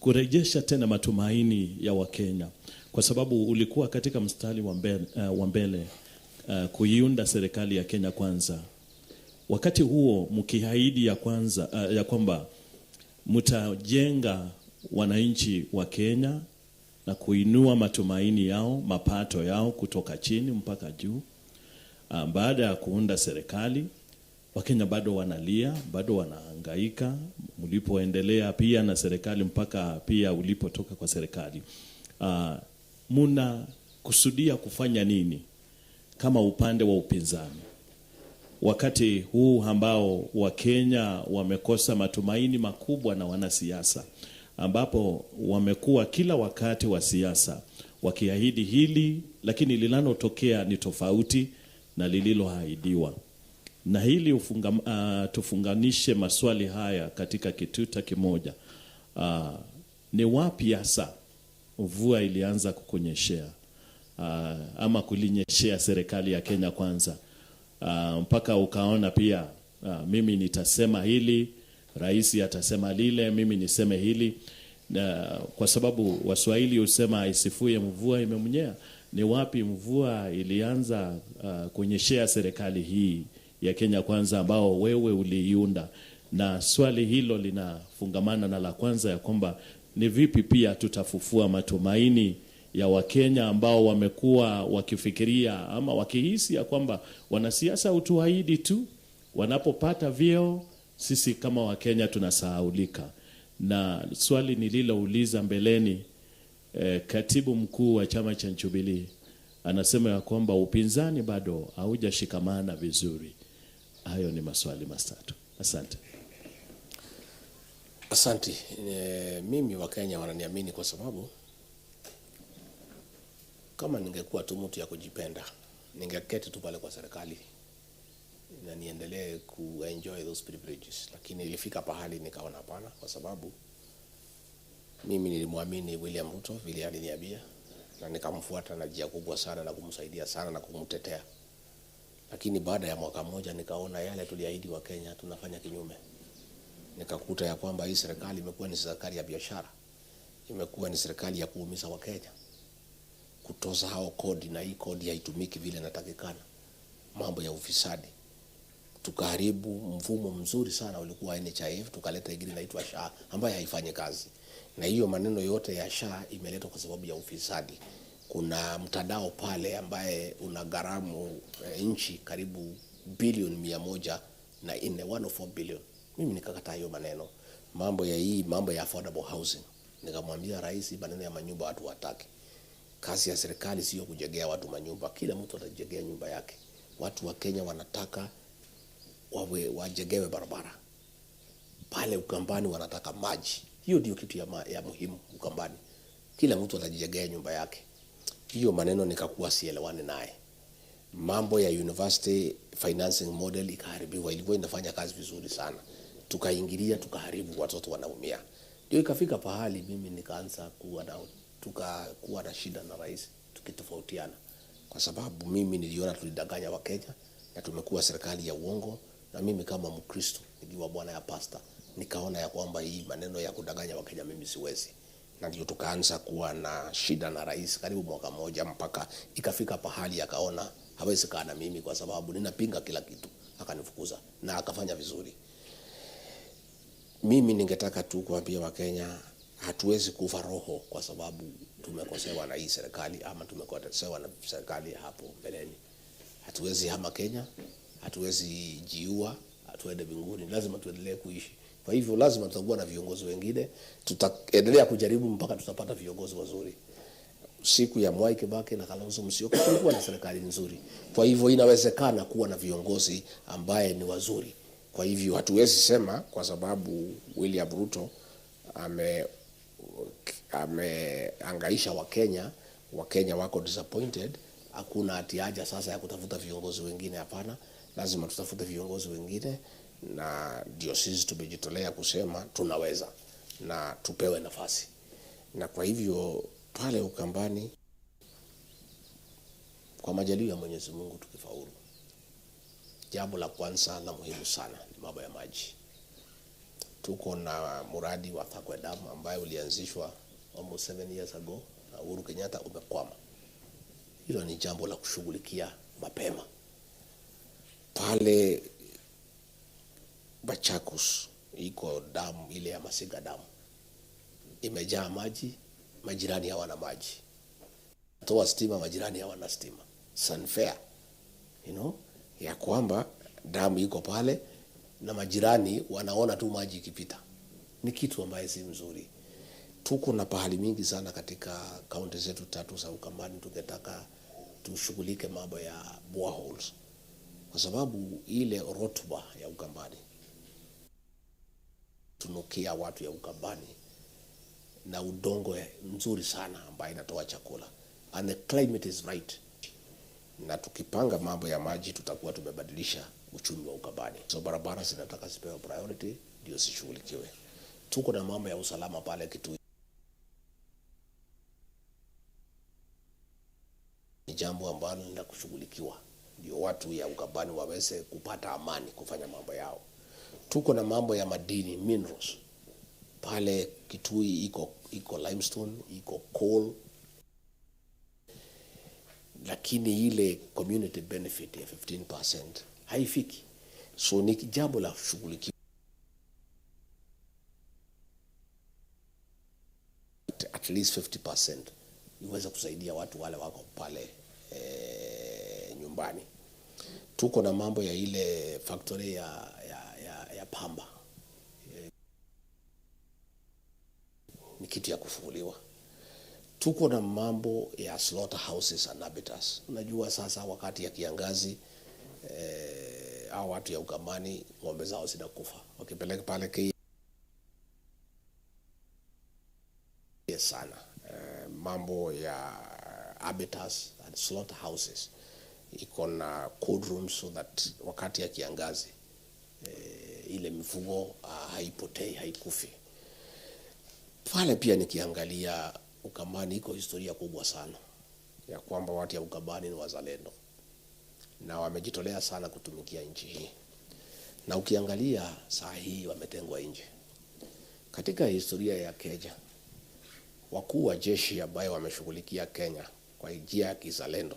kurejesha tena matumaini ya Wakenya. Kwa sababu ulikuwa katika mstari wa mbele kuiunda serikali ya Kenya Kwanza. Wakati huo mkiahidi ya kwamba mtajenga wananchi wa Kenya na kuinua matumaini yao, mapato yao kutoka chini mpaka juu. Baada ya kuunda serikali, Wakenya bado wanalia, bado wanahangaika. Mlipoendelea pia na serikali mpaka pia ulipotoka kwa serikali, muna kusudia kufanya nini kama upande wa upinzani wakati huu ambao Wakenya wamekosa matumaini makubwa na wanasiasa, ambapo wamekuwa kila wakati wa siasa wakiahidi hili, lakini linalotokea ni tofauti na lililoahidiwa? Na hili tufunganishe maswali haya katika kituta kimoja. Ni wapi hasa mvua ilianza kukunyeshea ama kulinyeshea serikali ya Kenya Kwanza mpaka ukaona pia mimi nitasema hili, rais atasema lile, mimi niseme hili? Na kwa sababu Waswahili husema aisifuye mvua imemnyea. Ni wapi mvua ilianza kunyeshea serikali hii ya Kenya Kwanza ambao wewe uliiunda? Na swali hilo linafungamana na la kwanza ya kwamba ni vipi pia tutafufua matumaini ya Wakenya ambao wamekuwa wakifikiria ama wakihisi ya kwamba wanasiasa hutuahidi tu, wanapopata vyeo sisi kama Wakenya tunasahaulika. Na swali nililouliza mbeleni, katibu mkuu wa chama cha Jubilee anasema ya kwamba upinzani bado haujashikamana vizuri. Hayo ni maswali matatu. Asante. Asante. Mimi Wakenya wananiamini kwa sababu kama ningekuwa tu mtu ya kujipenda, ningeketi tu pale kwa serikali na niendelee kuenjoy those privileges, lakini ilifika pahali nikaona hapana, kwa sababu mimi nilimwamini William Ruto vile aliniambia na nikamfuata na njia kubwa sana na kumsaidia sana na kumtetea, lakini baada ya mwaka mmoja nikaona yale tuliahidi Wakenya tunafanya kinyume. Nikakuta ya kwamba hii serikali imekuwa ni serikali ya biashara, imekuwa ni serikali ya kuumiza Wakenya, kutoza hao kodi, na hii kodi haitumiki vile inatakikana, mambo ya ufisadi. Tukaharibu mfumo mzuri sana ulikuwa NHIF, tukaleta ingine inaitwa SHA ambayo haifanyi kazi, na hiyo maneno yote ya SHA imeletwa kwa sababu ya ufisadi. Kuna mtandao pale ambaye una gharamu nchi karibu bilioni 104, 104 billion. Mimi nikakataa hiyo maneno, mambo ya hii mambo ya affordable housing. Nikamwambia rais, maneno ya manyumba watu wataki. Kazi ya serikali sio kujengea watu manyumba, kila mtu atajengea nyumba yake. Watu wa Kenya wanataka wawe wajengewe barabara pale Ukambani, wanataka maji. Hiyo ndio kitu ya muhimu Ukambani. Kila mtu atajijengea nyumba yake. Hiyo maneno nikakuwa sielewani naye. Mambo ya university financing model ikaharibiwa, ilikuwa inafanya kazi vizuri sana, tukaingilia tukaharibu, watoto wanaumia. Ndio ikafika pahali mimi nikaanza kuwa na tukakuwa na shida na rais, tukitofautiana, kwa sababu mimi niliona tulidanganya Wakenya na tumekuwa serikali ya uongo, na mimi kama Mkristo nikiwa bwana ya pasta nikaona ya kwamba hii maneno ya kudanganya Wakenya mimi siwezi, na ndio tukaanza kuwa na shida na rais karibu mwaka mmoja, mpaka ikafika pahali akaona hawezi kaa na mimi kwa sababu ninapinga kila kitu, akanifukuza na akafanya vizuri. Mimi ningetaka tu kuambia Wakenya hatuwezi kufa roho kwa sababu tumekosewa na hii serikali ama tumekosewa na serikali hapo mbeleni. Hatuwezi hama Kenya, hatuwezi jiua, hatuende mbinguni, lazima tuendelee kuishi. Kwa hivyo lazima tutakuwa na viongozi wengine, tutaendelea kujaribu mpaka tutapata viongozi wazuri. Siku ya Mwai Kibaki na Kalonzo Musyoka kulikuwa na serikali nzuri. Kwa hivyo inawezekana kuwa na viongozi ambaye ni wazuri. Kwa hivyo hatuwezi sema kwa sababu William Ruto ameangaisha Wakenya, Wakenya wako disappointed. Hakuna hati haja sasa ya kutafuta viongozi wengine. Hapana, lazima tutafute viongozi wengine, na ndio sisi tumejitolea kusema tunaweza na tupewe nafasi. Na kwa hivyo pale Ukambani, kwa majaliwa ya Mwenyezi Mungu tukifaulu, jambo la kwanza la muhimu sana ni mambo ya maji. Tuko na mradi wa Thakwe Dam ambayo ulianzishwa almost 7 years ago na Uhuru Kenyatta umekwama. Hilo ni jambo la kushughulikia mapema. Pale Machakos iko damu ile ya Masiga damu imejaa maji, majirani hawana maji. Toa stima, majirani hawana stima. It's unfair, you know, ya kwamba damu iko pale na majirani wanaona tu maji ikipita. Ni kitu ambaye si mzuri. Tuko na pahali mingi sana katika kaunti zetu tatu za Ukambani, tungetaka tushughulike mambo ya boreholes, kwa sababu ile rotuba ya Ukambani tunukia watu ya Ukambani na udongo mzuri sana ambayo inatoa chakula and the climate is right, na tukipanga mambo ya maji tutakuwa tumebadilisha uchumi wa Ukambani. So barabara zinataka zipewe priority ndio zishughulikiwe. Tuko na mambo ya usalama pale Kitui, ni jambo ambalo ni la kushughulikiwa, ndio watu ya Ukambani waweze kupata amani kufanya mambo yao. Tuko na mambo ya madini minerals pale Kitui, iko limestone, iko coal, lakini ile community benefit ya 15% haifiki. So ni jambo la kushughulikiwa at least 50% iweze kusaidia watu wale wako pale nyumbani. Tuko na mambo ya ile factory ya pamba, ni kitu ya kufuguliwa. Tuko na mambo ya slaughterhouses and abattoirs. Unajua sasa wakati ya kiangazi hao watu ya Ukambani ng'ombe zao zinakufa wakipeleka pale sana. Mambo ya abattoirs and slaughterhouses iko na cold rooms so that wakati ya kiangazi ile mifugo haipotei, haikufi. Pale pia nikiangalia Ukambani iko historia kubwa sana ya kwamba watu ya Ukambani ni wazalendo na wamejitolea sana kutumikia nchi hii, na ukiangalia saa hii wametengwa nje. Katika historia ya Kenya, wakuu wa jeshi ambayo wameshughulikia Kenya kwa njia ya kizalendo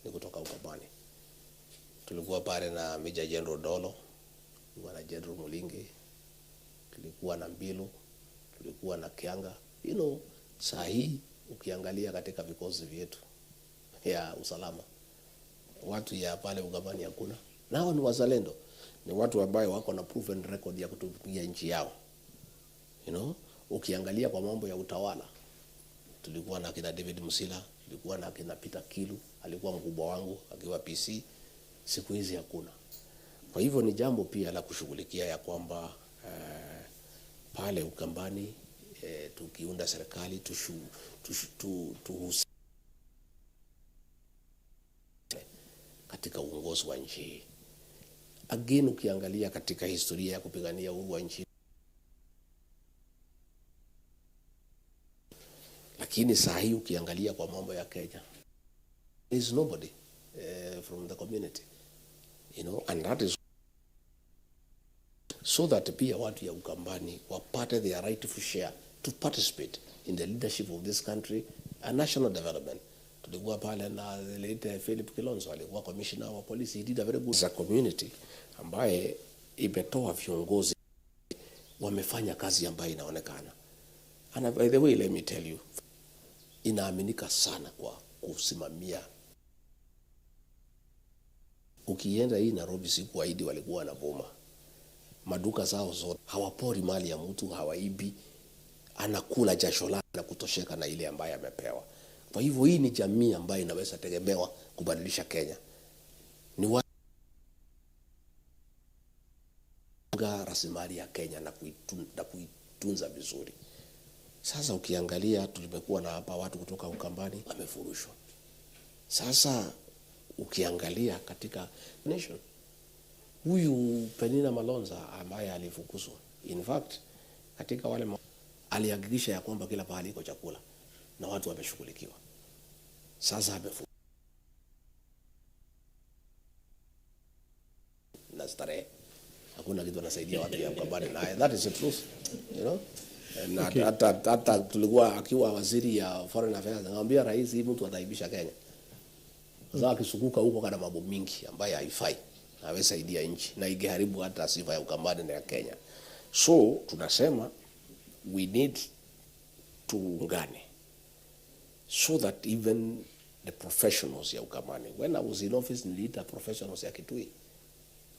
ni kutoka Ukambani. Tulikuwa pale na Major General Dolo, tulikuwa na General Mulingi, tulikuwa na Mbilu, tulikuwa na Kianga. You know, saa hii ukiangalia katika vikosi vyetu ya usalama, watu ya pale Ukambani hakuna, na hao ni wazalendo, ni watu ambayo wako na proven record ya kutumikia nchi yao. You know, ukiangalia kwa mambo ya utawala, tulikuwa na kina David Musila, tulikuwa na kina Peter Kilu, alikuwa mkubwa wangu akiwa PC. Siku hizi hakuna. Kwa hivyo ni jambo pia la kushughulikia ya kwamba pale Ukambani tukiunda serikali tuhusike katika uongozi wa nchi hii. Again, ukiangalia katika historia ya kupigania uhuru wa nchi, lakini saa hii ukiangalia kwa mambo ya Kenya, there is nobody from the community, you know, and that is so that pia watu ya Ukambani wapate their rightful share to participate in the leadership of this country and national development. Tulikuwa pale na the late Philip Kilonzo, alikuwa commissioner wa polisi. He did a very good as a community ambaye imetoa viongozi wamefanya kazi ambayo inaonekana. And by the way, let me tell you, inaaminika sana kwa kusimamia. Ukienda hii Nairobi siku waidi walikuwa wanavuma maduka zao zote, hawapori mali ya mtu, hawaibi, anakula jasho lake na kutosheka na ile ambayo amepewa. Kwa hivyo hii ni jamii ambayo inaweza tegemewa kubadilisha Kenya. Ni watu rasilimali ya Kenya na kuitunza vizuri. Sasa ukiangalia tulimekuwa na hapa watu kutoka Ukambani wamefurushwa. Sasa ukiangalia katika nation, huyu Penina Malonza ambaye alifukuzwa, in fact katika wale alihakikisha ya kwamba kila pahali iko chakula na watu wameshughulikiwa. Sasa amefukuzwa na starehe, hakuna kitu anasaidia watu ya Ukambani naye. That is the truth, you know. Na hata tulikuwa akiwa waziri ya foreign affairs, nikamwambia rais, hii mtu ataibisha Kenya. Sasa akisukuka huko kana mambo mingi ambayo haifai. Hawezi saidia nchi na ingeharibu hata sifa ya Ukambani na ya Kenya. So tunasema we need tuungane so that even the professionals ya Ukambani. When I was in office niliita professionals ya Kitui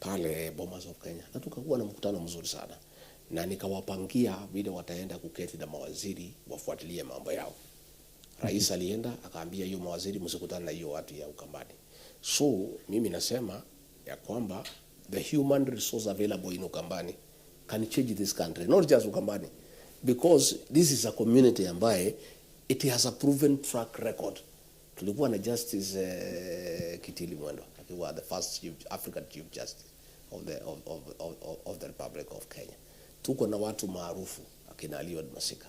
pale Bomas of Kenya na tukakuwa na mkutano mzuri sana, na nikawapangia vile wataenda kuketi na mawaziri wafuatilie mambo yao. Rais alienda akaambia hiyo mawaziri msikutane na hiyo watu ya Ukambani. So mimi nasema ya kwamba the human resource available in Ukambani can change this country, not just Ukambani, because this is a community ambaye it has a proven track record. Tulikuwa na Justice Kitili Mwendwa akiwa the first chief, African Chief Justice of the Republic of Kenya. Tuko na watu maarufu akina Eliud Masika,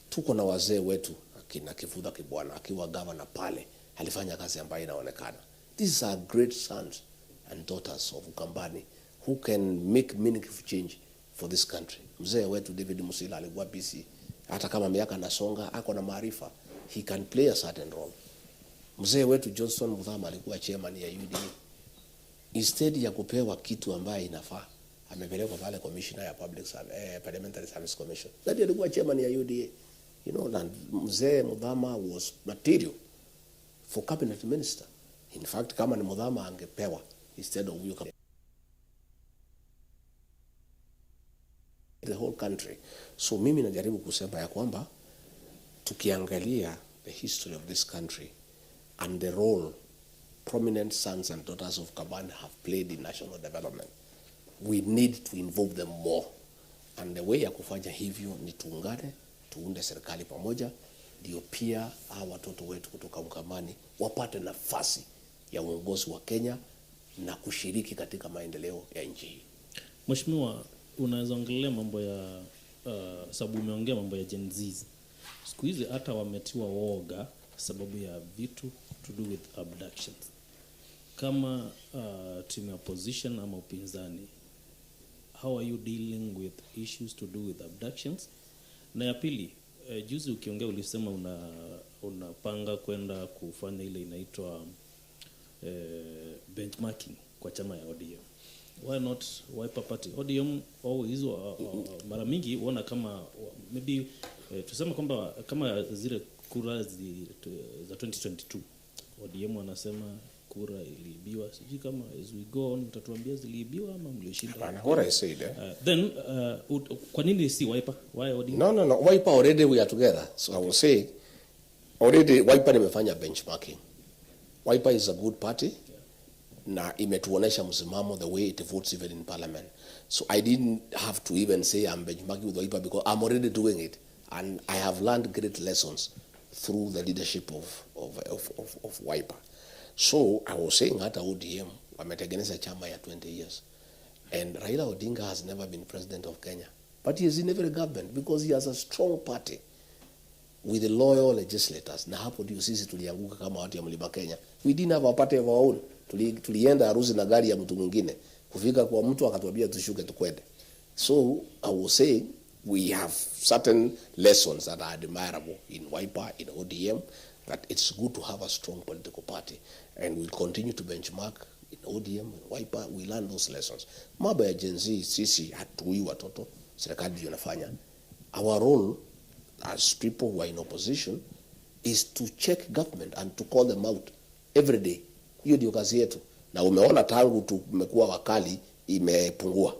tuko na wazee wetu akina Kivutha Kibwana akiwa gavana pale, alifanya kazi ambayo inaonekana. These are great sons and daughters of Ukambani who can make meaningful change for this country. Mzee wetu David Musila alikuwa busy, hata kama miaka nasonga, ako na maarifa, he can play a certain role. Mzee wetu Johnson Muthama alikuwa chairman ya UDA. Instead ya kupewa kitu ambaye inafaa, amepelekwa pale commissioner ya Public Service, Parliamentary Service Commission. That alikuwa chairman ya UDA. Na mzee Muthama was material for cabinet minister. In fact, kama ni Muthama angepewa instead of huyo the whole country. So mimi najaribu kusema ya kwamba tukiangalia the history of this country and the role prominent sons and daughters of Ukambani have played in national development, we need to involve them more. And the way ya kufanya hivyo ni tuungane, tuunde serikali pamoja, ndio pia hawa watoto wetu kutoka Ukambani wapate nafasi ya uongozi wa Kenya na kushiriki katika maendeleo ya nchi hii. Mheshimiwa, unaweza ongelea mambo ya sababu umeongea mambo ya Gen Z. Siku hizi hata wametiwa woga sababu ya vitu to do with abductions. Kama team ya opposition ama upinzani, how are you dealing with issues to do with abductions? Na ya pili, juzi ukiongea ulisema unapanga kwenda kufanya ile inaitwa benchmarking kwa chama ya ODM. Why not Wiper Party? ODM always mara mingi huona kama maybe tuseme kwamba kama zile kura za 2022 ODM wanasema kura iliibiwa. Sijui kama as we go on mtatuambia ziliibiwa ama mlishinda. Hapana, what I said, eh? Then kwa nini si Wiper? Why ODM? No. Wiper already we are together. So I will say already Wiper nimefanya benchmarking. Wiper is a good party. Na imetuonesha msimamo the way it votes even in parliament. So I didn't have to even say I'm benchmarking with Wiper because I'm already doing it. And I have learned great lessons through the leadership of Wiper. So I was saying hata ODM wametengeneza chama ya 20 years. And Raila Odinga has never been president of Kenya. But he is in every government because he has a strong party with the loyal legislators. Na hapo ndio sisi tulianguka kama watu ya Mlima Kenya. We didn't have a party of our own. Tulienda harusi na gari ya mtu mwingine. Kufika kwa mtu akatuambia tushuke tukwende. So I was saying we have certain lessons that are admirable in Wiper, in ODM, that it's good to have a strong political party. And we'll continue to benchmark in ODM and Wiper. We learn those lessons. Mambo ya Gen Z, sisi hatui watoto, serikali ndio inafanya. Our role as people who are in opposition is to check government and to call them out every day. Hiyo ndio kazi yetu. Na umeona tangu tumekuwa wakali imepungua.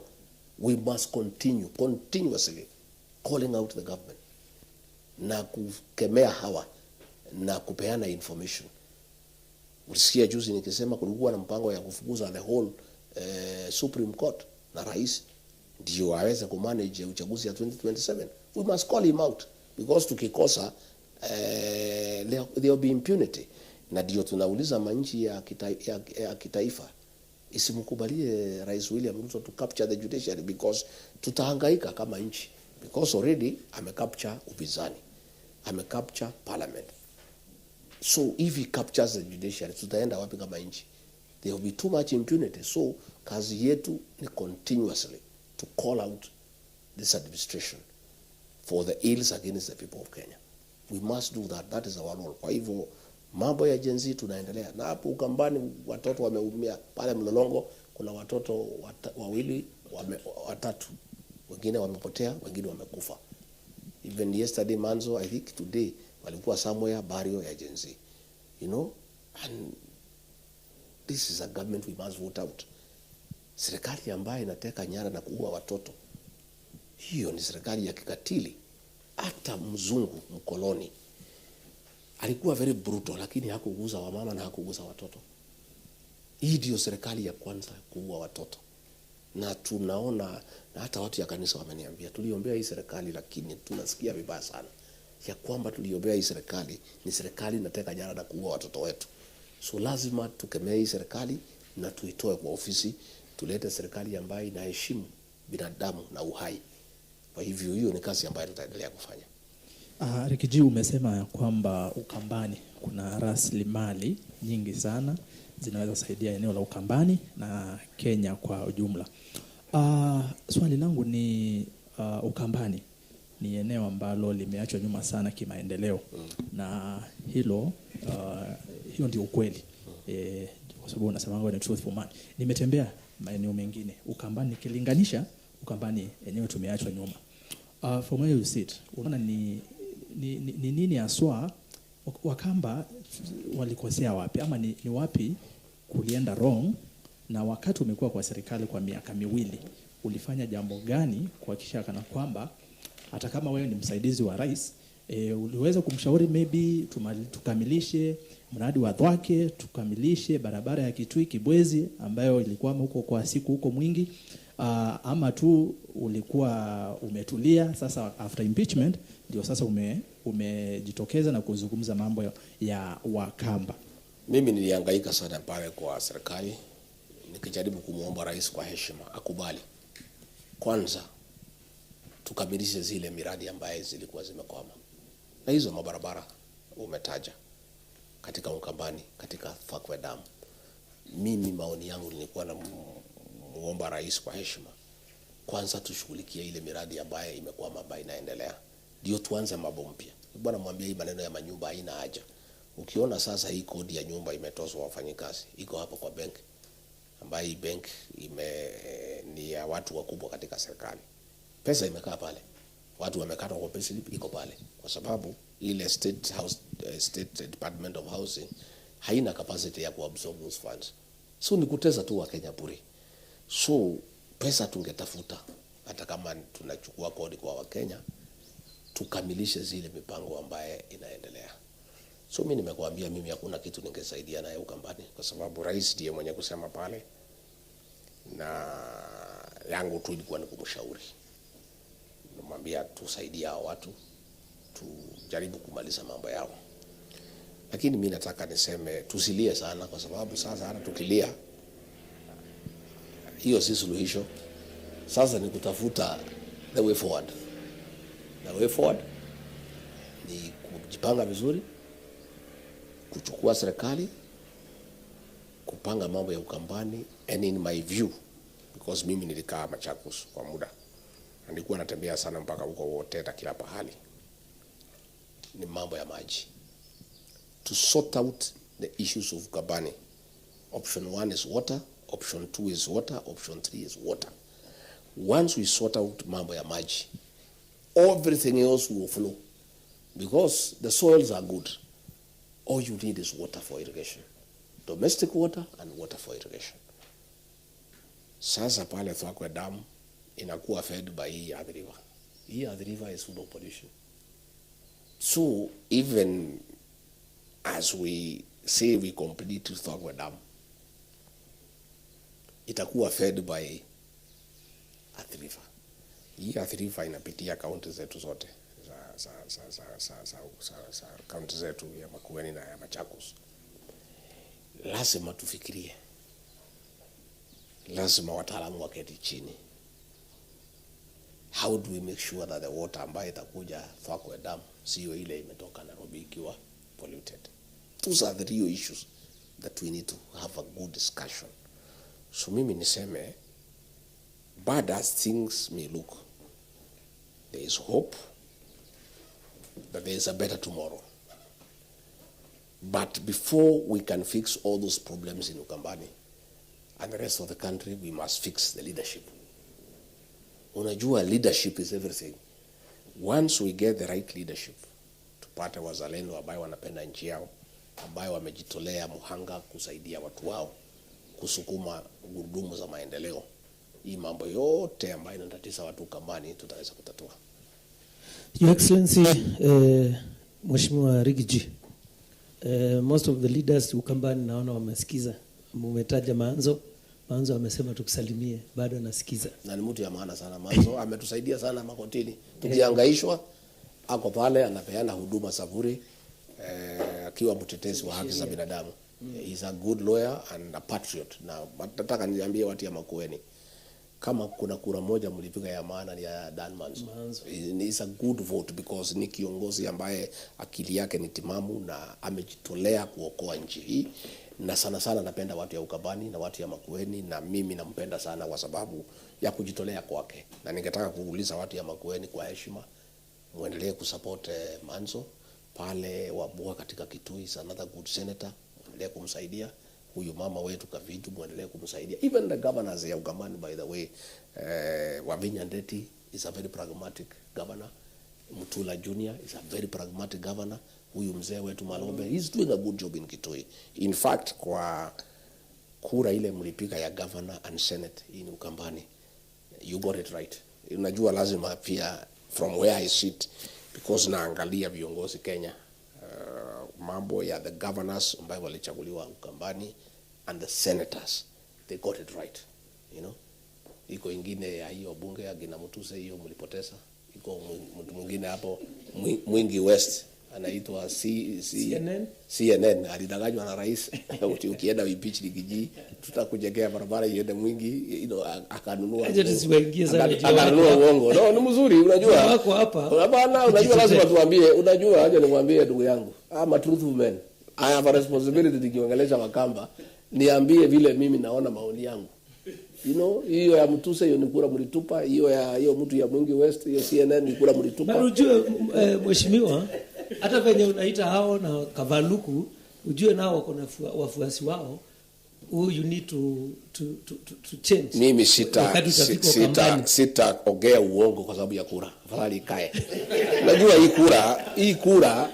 We must continue continuously calling out the government na kukemea hawa na kupeana information. Ulisikia juzi nikisema kulikuwa na mpango ya kufukuza the whole Supreme Court na rais ndio aweze kumanage uchaguzi ya 2027. We must call him out because tukikosa there will be impunity. Na ndio tunauliza manchi ya kitaifa isimkubalie Rais William Ruto to capture the judiciary because tutahangaika kama nchi because already amecapture upinzani, amecapture parliament. So if he captures the judiciary, tutaenda wapi kama nchi? There will be too much impunity. So kazi yetu ni continuously to call out this administration for the ills against the people of Kenya. We must do that. That is our role. Kwa hivyo mambo ya Gen Z tunaendelea na hapo Ukambani, watoto wameumia pale Mlolongo, kuna watoto wawili watatu, wengine wamepotea, wengine wamekufa. Even yesterday Manzo, I think today walikuwa somewhere burial ya Gen Z, and this is a government we must vote out. Serikali ambayo inateka nyara na kuua watoto, hiyo ni serikali ya kikatili. Hata mzungu mkoloni alikuwa very brutal, lakini hakuguza wamama na hakuguza watoto. Hii ndio serikali ya kwanza kuua watoto, na tunaona na hata watu ya kanisa wameniambia tuliombea hii serikali, lakini tunasikia vibaya sana ya kwamba tuliombea hii serikali ni serikali inateka nyara na kuua watoto wetu. So lazima tukemee hii serikali na tuitoe kwa ofisi, tulete serikali ambayo inaheshimu binadamu na uhai. Kwa hivyo hiyo ni kazi ambayo tutaendelea kufanya. Riggy G, umesema ya kwamba Ukambani kuna rasilimali nyingi sana zinaweza saidia eneo la Ukambani na Kenya kwa ujumla. Swali langu ni Ukambani ni eneo ambalo limeachwa nyuma sana kimaendeleo na hilo hiyo ndio ukweli kwa sababu unasemanga ni truthful man. Nimetembea maeneo mengine Ukambani, nikilinganisha Ukambani enyewe tumeachwa nyuma. From where you sit, unaona ni nini haswa Wakamba walikosea wapi ama ni wapi kulienda wrong, na wakati umekuwa kwa serikali kwa miaka 2 ulifanya jambo gani kuhakikisha kana kwamba hata kama wewe ni msaidizi wa rais uliweza kumshauri maybe tukamilishe mradi wa Thwake, tukamilishe barabara ya Kitui Kibwezi ambayo ilikuwa huko kwa siku huko mwingi, ama tu ulikuwa umetulia? Sasa after impeachment ndio sasa umejitokeza na kuzungumza mambo ya Wakamba. Mimi nilihangaika sana pale kwa serikali nikijaribu kumwomba rais kwa heshima akubali kwanza tukamilishe zile miradi ambaye zilikuwa zimekwama, na hizo mabarabara umetaja katika Ukambani, katika Thwake Dam. Mimi maoni yangu nilikuwa na muomba rais kwa heshima, kwanza tushughulikie ile miradi ambayo imekwama ambayo inaendelea, ndio tuanze mambo mpya. Bwana mwambie hii maneno ya manyumba haina haja. Ukiona sasa hii kodi ya nyumba imetozwa wafanyikazi, iko hapo kwa bank, ambayo hii bank ni ya watu wakubwa katika serikali. Pesa imekaa pale, watu wamekatwa kwa payslip, iko pale kwa sababu ile state house, State Department of Housing haina capacity ya kuabsorb those funds, so ni kutesa tu Wakenya bure. So pesa tungetafuta hata kama tunachukua kodi kwa Wakenya, tukamilishe zile mipango ambaye inaendelea. So mimi nimekuambia, mimi hakuna kitu ningesaidia naye Ukambani kwa sababu rais ndiye mwenye kusema pale, na yangu tu ilikuwa ni kumshauri, namwambia tusaidie hao watu, tujaribu kumaliza mambo yao. Lakini mi nataka niseme tusilie sana, kwa sababu sasa hata tukilia hiyo si suluhisho. Sasa ni kutafuta the way forward. The way forward ni kujipanga vizuri, kuchukua serikali, kupanga mambo ya Ukambani, and in my view, because mimi nilikaa Machakos kwa muda na nilikuwa natembea sana mpaka huko Woteta kila pahali, ni mambo ya maji. To sort out the issues of Ukambani, option one is water, option two is water, option three is water. Once we sort out mambo ya maji, everything else will flow because the soils are good. All you need is water for irrigation, domestic water and water for irrigation. Sasa pale Thwake Dam inakuwa fed by hii Athi River. Hii Athi River is full of pollution. So even as we say we complete Thwake Dam, itakuwa fed by Athi River. Hii Athi River inapitia kaunti zetu zote za kaunti zetu ya Makueni na ya Machakos. Lazima tufikirie, lazima wataalamu waketi chini. How do we make sure that the water ambayo itakuja Thwake Dam sio ile imetoka Nairobi ikiwa polluted? Those are the real issues that we need to have a good discussion. So mimi niseme, bad as things may look, there is hope. that there is a better tomorrow. But before we can fix all those problems in Ukambani and the rest of the country, we must fix the leadership. Unajua, leadership is everything. Once we get the right leadership, tupate wazalendo ambayo wanapenda nchi yao, ambayo wamejitolea muhanga kusaidia watu wao kusukuma gurudumu za maendeleo, hii mambo yote ambayo inatatiza watu Ukambani tutaweza kutatua. Your Excellency, Mheshimiwa Riggy G, most of the leaders Ukambani naona wamesikiza. Mumetaja Maanzo. Maanzo amesema tukusalimie, bado anasikiza. Na ni mtu ya maana sana Maanzo, ametusaidia sana makotini. Tukihangaishwa ako pale anapeana huduma za bure, akiwa mtetezi wa haki za binadamu. He's a good lawyer and a patriot. Na nataka niambie watu ya Makueni, kama kuna kura moja mlipiga ya maana ni ya Dan Maanzo. Maanzo. It's a good vote because ni kiongozi ambaye akili yake ni timamu na amejitolea kuokoa nchi hii, na sana sana napenda watu ya Ukambani na watu ya Makueni, na mimi nampenda sana kwa sababu ya kujitolea kwake, na ningetaka kuuliza watu ya Makueni kwa heshima, muendelee kusupport Maanzo pale. Wambua katika Kitui is another good senator, muendelee kumsaidia huyu mama wetu Kavindu, muendelee kumsaidia. Even the governors ya Ukambani, by the way, Wavinya Ndeti is a very pragmatic governor. Mutula Junior is a very pragmatic governor. Huyu mzee wetu Malombe, he's doing a good job in Kitui. In fact, kwa kura ile mlipiga ya governor and senate in Ukambani, you got it right. Unajua lazima pia from where I sit, because naangalia viongozi Kenya, mambo ya the governors ambayo walichaguliwa Ukambani and the senators, they got it right. Iko ingine ya hiyo bunge ya kina Mutuse, hiyo mlipoteza. Iko mtu mwingine hapo Mwingi West anaitwa C, CNN? CNN alidanganywa na rais ati ukienda impeach Riggy G tutakujengea barabara iende Mwingi, akanunua Acha tusiwaingie sana juu akanunua wako uongo. No, ni mzuri unajua. Wako hapa. Hapana, unajua lazima tuambie, unajua acha nimwambie ndugu yangu. I'm a truthful man. I have a responsibility nikiongelesha Wakamba, niambie vile mimi naona maoni yangu. Hiyo ya Mutuse hiyo ni kura mlitupa, hiyo ya hiyo mtu ya Mwingi West, hiyo CNN ni kura mlitupa. Na ujue mheshimiwa, hata venye unaita hao na Kavaluku, ujue nao wako na wafuasi wao who you need to change. Mimi sita Wakati utafika sita Ukambani. sitaongea uongo kwa sababu ya kura. Afadhali ikae. Unajua hii kura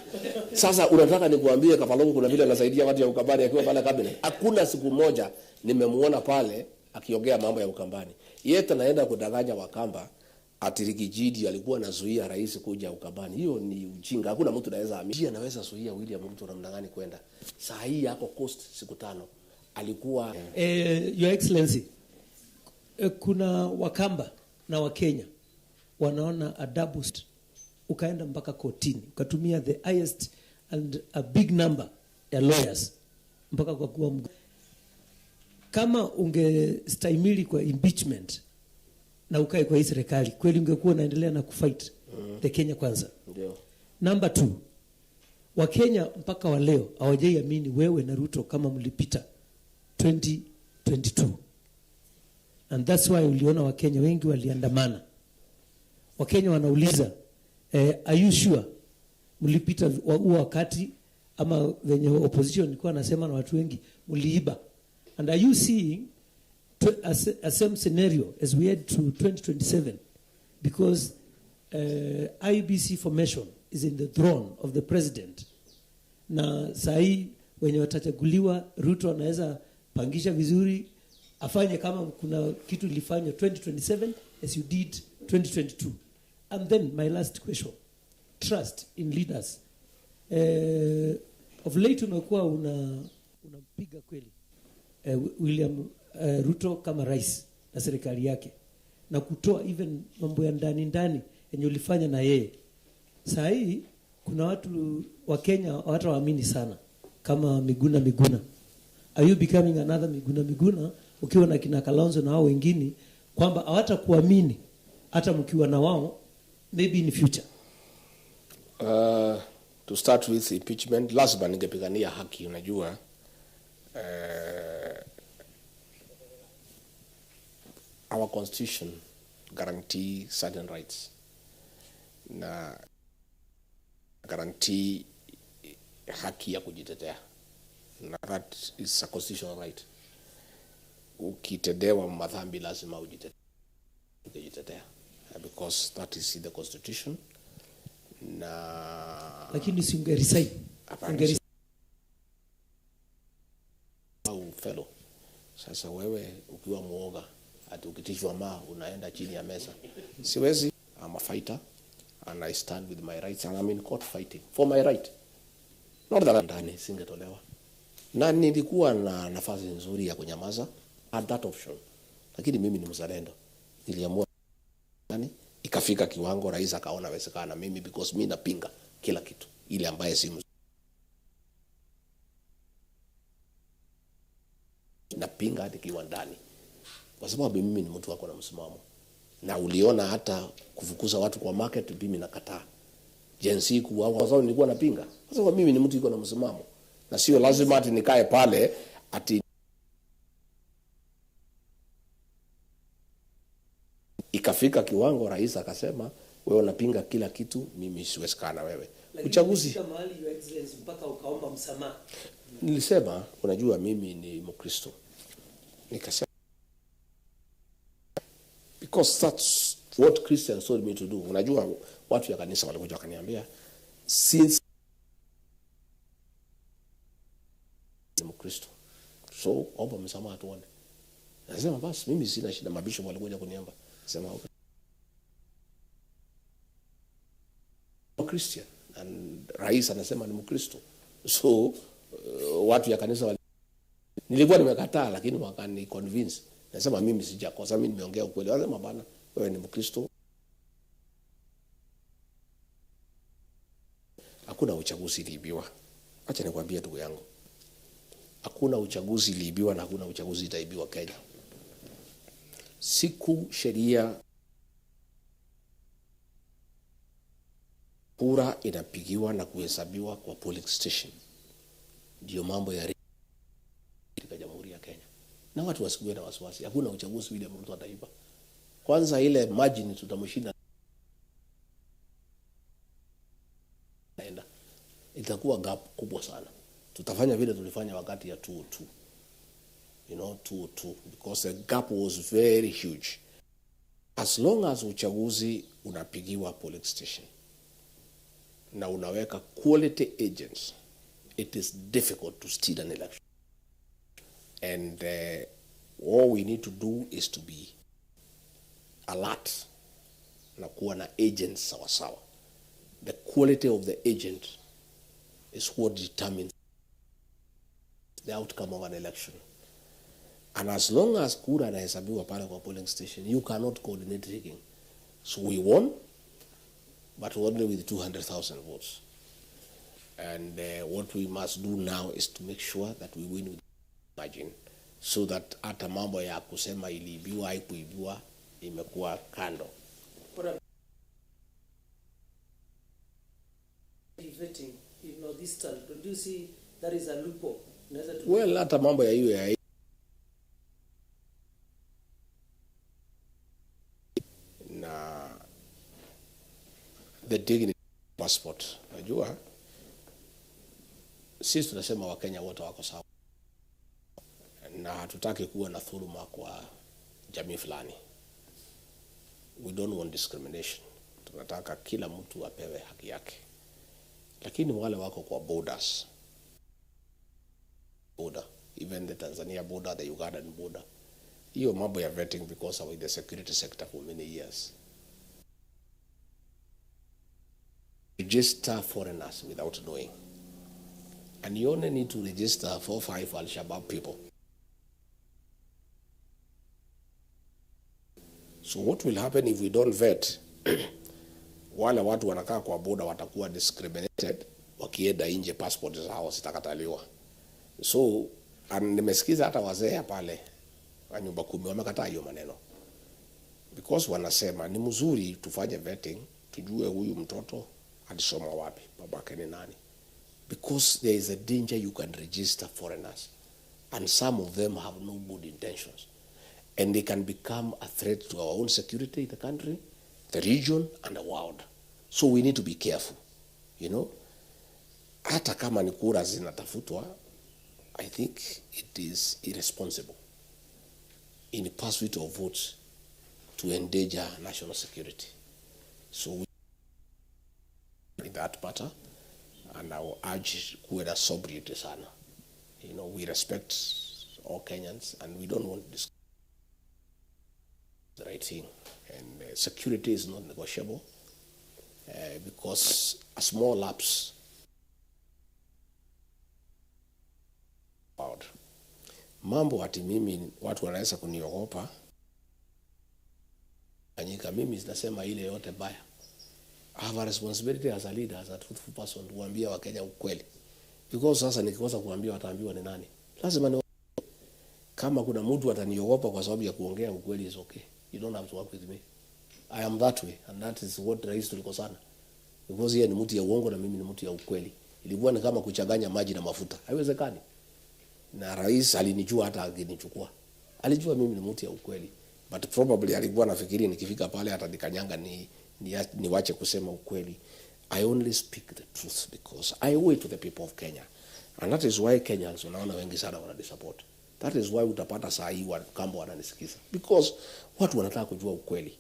sasa unataka nikuambie Kavaluku kuna vile anasaidia watu ya Ukambani akiwa pale cabinet? Hakuna siku moja nimemuona pale akiongea mambo ya Ukambani. Yeye anaenda kudanganya Wakamba ati Riggy G alikuwa anazuia rais kuja Ukambani. Hiyo ni ujinga. Hakuna mtu anaweza amini. Anaweza zuia William Ruto namna gani kwenda? Saa hii yako coast siku 5. Alikuwa Your Excellency, kuna Wakamba na Wakenya wanaona adabu, ukaenda mpaka kotini ukatumia the highest and a big number ya lawyers mpaka kwa kuwa kama ungestahimili kwa impeachment na ukae kwa hii serikali, kweli ungekuwa unaendelea na kufight the Kenya Kwanza? Ndio. Number two, Wakenya mpaka wa leo hawajaiamini wewe na Ruto kama mlipita 2022, and that's why uliona Wakenya wengi waliandamana. Wakenya wanauliza, are you sure mlipita huo wakati, ama venye opposition ilikuwa nasema na watu wengi mliiba? And are you seeing a same scenario as we head to 2027? Because IEBC formation is in the throne of the president, na saa hii wenye watachaguliwa, Ruto anaweza pangisha vizuri afanye kama kuna kitu ilifanywa 2027 as you did 2022. And then my last question, trust in leaders. Of late umekuwa unampiga kweli William Ruto kama rais na serikali yake na kutoa even mambo ya ndani ndani yenye ulifanya na yeye. Saa hii kuna watu wa Kenya hawatawaamini sana kama Miguna Miguna. Are you becoming another Miguna Miguna ukiwa na kina Kalonzo na hao wengine, kwamba hawatakuamini hata mkiwa na wao maybe in future? To start with impeachment, lazima ningepigania haki, unajua. Our constitution guarantee certain rights. Na Guarantee haki ya kujitetea, na that is a constitutional right. Ukitendewa madhambi lazima ujitetea because that is in the constitution na Lakini si ungeresign? Hapana. Au fellow. Sasa wewe ukiwa muoga ati ukitishwa ma unaenda chini ya meza. Siwezi. I'm a fighter and I stand with my rights and I'm in court fighting for my right. Not that ndani singetolewa. Na nilikuwa na nafasi nzuri ya kunyamaza at that option. Lakini mimi ni mzalendo. Niliamua ndani, ikafika kiwango rais akaona wezekana mimi, because mimi napinga kila kitu ile ambaye si mzuri. Napinga hadi kiwa ndani, kwa sababu mimi ni mtu wako na msimamo, na uliona hata kufukuza watu kwa market, mimi nakataa. Gen Z kuuawa, kwa sababu nilikuwa napinga, kwa sababu mimi ni mtu yuko na msimamo, na sio lazima ati nikae pale ati ikafika kiwango rais akasema, wewe unapinga kila kitu, mimi siwezi kaa na wewe. Uchaguzi mahali, Your Excellency, mpaka ukaomba msamaha. Nilisema, unajua mimi ni Mkristo, nikasema because that's what Christians told me to do. Unajua watu ya kanisa walikuja wakaniambia since ni Mkristo, so omba msamaha tuone. Nasema basi mimi sina shida. Mabishop walikuja kuniomba, sema okay. Christian and rais anasema ni Mkristo, so watu ya kanisa nilikuwa nimekataa, lakini wakani convince. Nasema mimi sijakosa, mimi nimeongea ukweli. Wanasema bana, wewe ni Mkristo, hakuna uchaguzi iliibiwa. Acha nikwambie ndugu yangu, hakuna uchaguzi iliibiwa na hakuna uchaguzi itaibiwa Kenya. Siku sheria kura inapigiwa na kuhesabiwa kwa polling station, ndio mambo ya katika Jamhuri ya Kenya, na watu wasikuwe na wasiwasi. Hakuna uchaguzi William Ruto ataiba. Kwanza ile margin tutamshinda, naenda itakuwa gap kubwa sana. Tutafanya vile tulifanya wakati ya 202, 202, because the gap was very huge. As long as uchaguzi unapigiwa polling station na unaweka quality agents, it is difficult to steal an election. And all we need to do is to be alert na kuwa na agents sawasawa. The quality of the agent is what determines the outcome of an election. And as long as kura inahesabiwa pale kwa polling station, you cannot coordinate rigging. So we won, but only with 200,000 votes. And what we must do now is to make sure that we win with margin, so that hata mambo ya kusema iliibiwa haikuibiwa imekuwa kando. Vetting, this time, don't you see that is a loophole? Unaweza tu- Well, hata mambo ya hiyo ya na the dignity passport. Najua sisi tunasema Wakenya wote wako sawa na hatutaki kuwa na dhuluma kwa jamii fulani. We don't want discrimination. Tunataka kila mtu apewe haki yake, lakini wale wako kwa borders, border, even the Tanzania border, the Ugandan border, hiyo mambo ya vetting, because I was in the security sector for many years, register foreigners without knowing, and you only need to register 4 or 5 Al-Shabaab people. So what will happen if we don't vet? Wale watu wanakaa kwa border watakuwa discriminated, wakienda nje passport zao zitakataliwa. So and nimesikiza hata wazee pale wa nyumba kumi wamekataa hiyo maneno, because wanasema ni mzuri tufanye vetting, tujue huyu mtoto alisoma wapi, babake ni nani, because there is a danger you can register foreigners and some of them have no good intentions and they can become a threat to our own security in the country, the region and the world. So we need to be careful. Hata kama ni kura zinatafutwa, I think it is irresponsible in pursuit of votes to endanger national security. So we in that matter, and I will urge kuwe na sobriety sana. We respect all Kenyans and we don't want this the right thing. And security is not negotiable because a small lapse about mambo ati mimi watu wanaweza kuniogopa fanyika, mimi nasema ile yote baya. I have a responsibility as a leader, as a truthful person, kuambia Wakenya ukweli, because sasa nikikosa kuambia wataambiwa ni nani? Lazima ni kama kuna mtu ataniogopa kwa sababu ya kuongea ukweli, is okay, you don't have to work with me. I am that way and that is what rais tulikosana, because yeye ni mtu ya uongo na mimi ni mtu ya ukweli. Ilikuwa ni kama kuchanganya maji na mafuta, haiwezekani. Na rais alinijua, hata akinichukua alijua mimi ni mtu ya ukweli, but probably alikuwa anafikiri nikifika pale atanikanyanga niwache kusema ukweli. I only speak the truth because I owe it to the people of Kenya, and that is why Kenyans unaona wengi sana wananisupport. That is why utapata saa hii Wakamba wananisikiza, because watu wanataka kujua ukweli,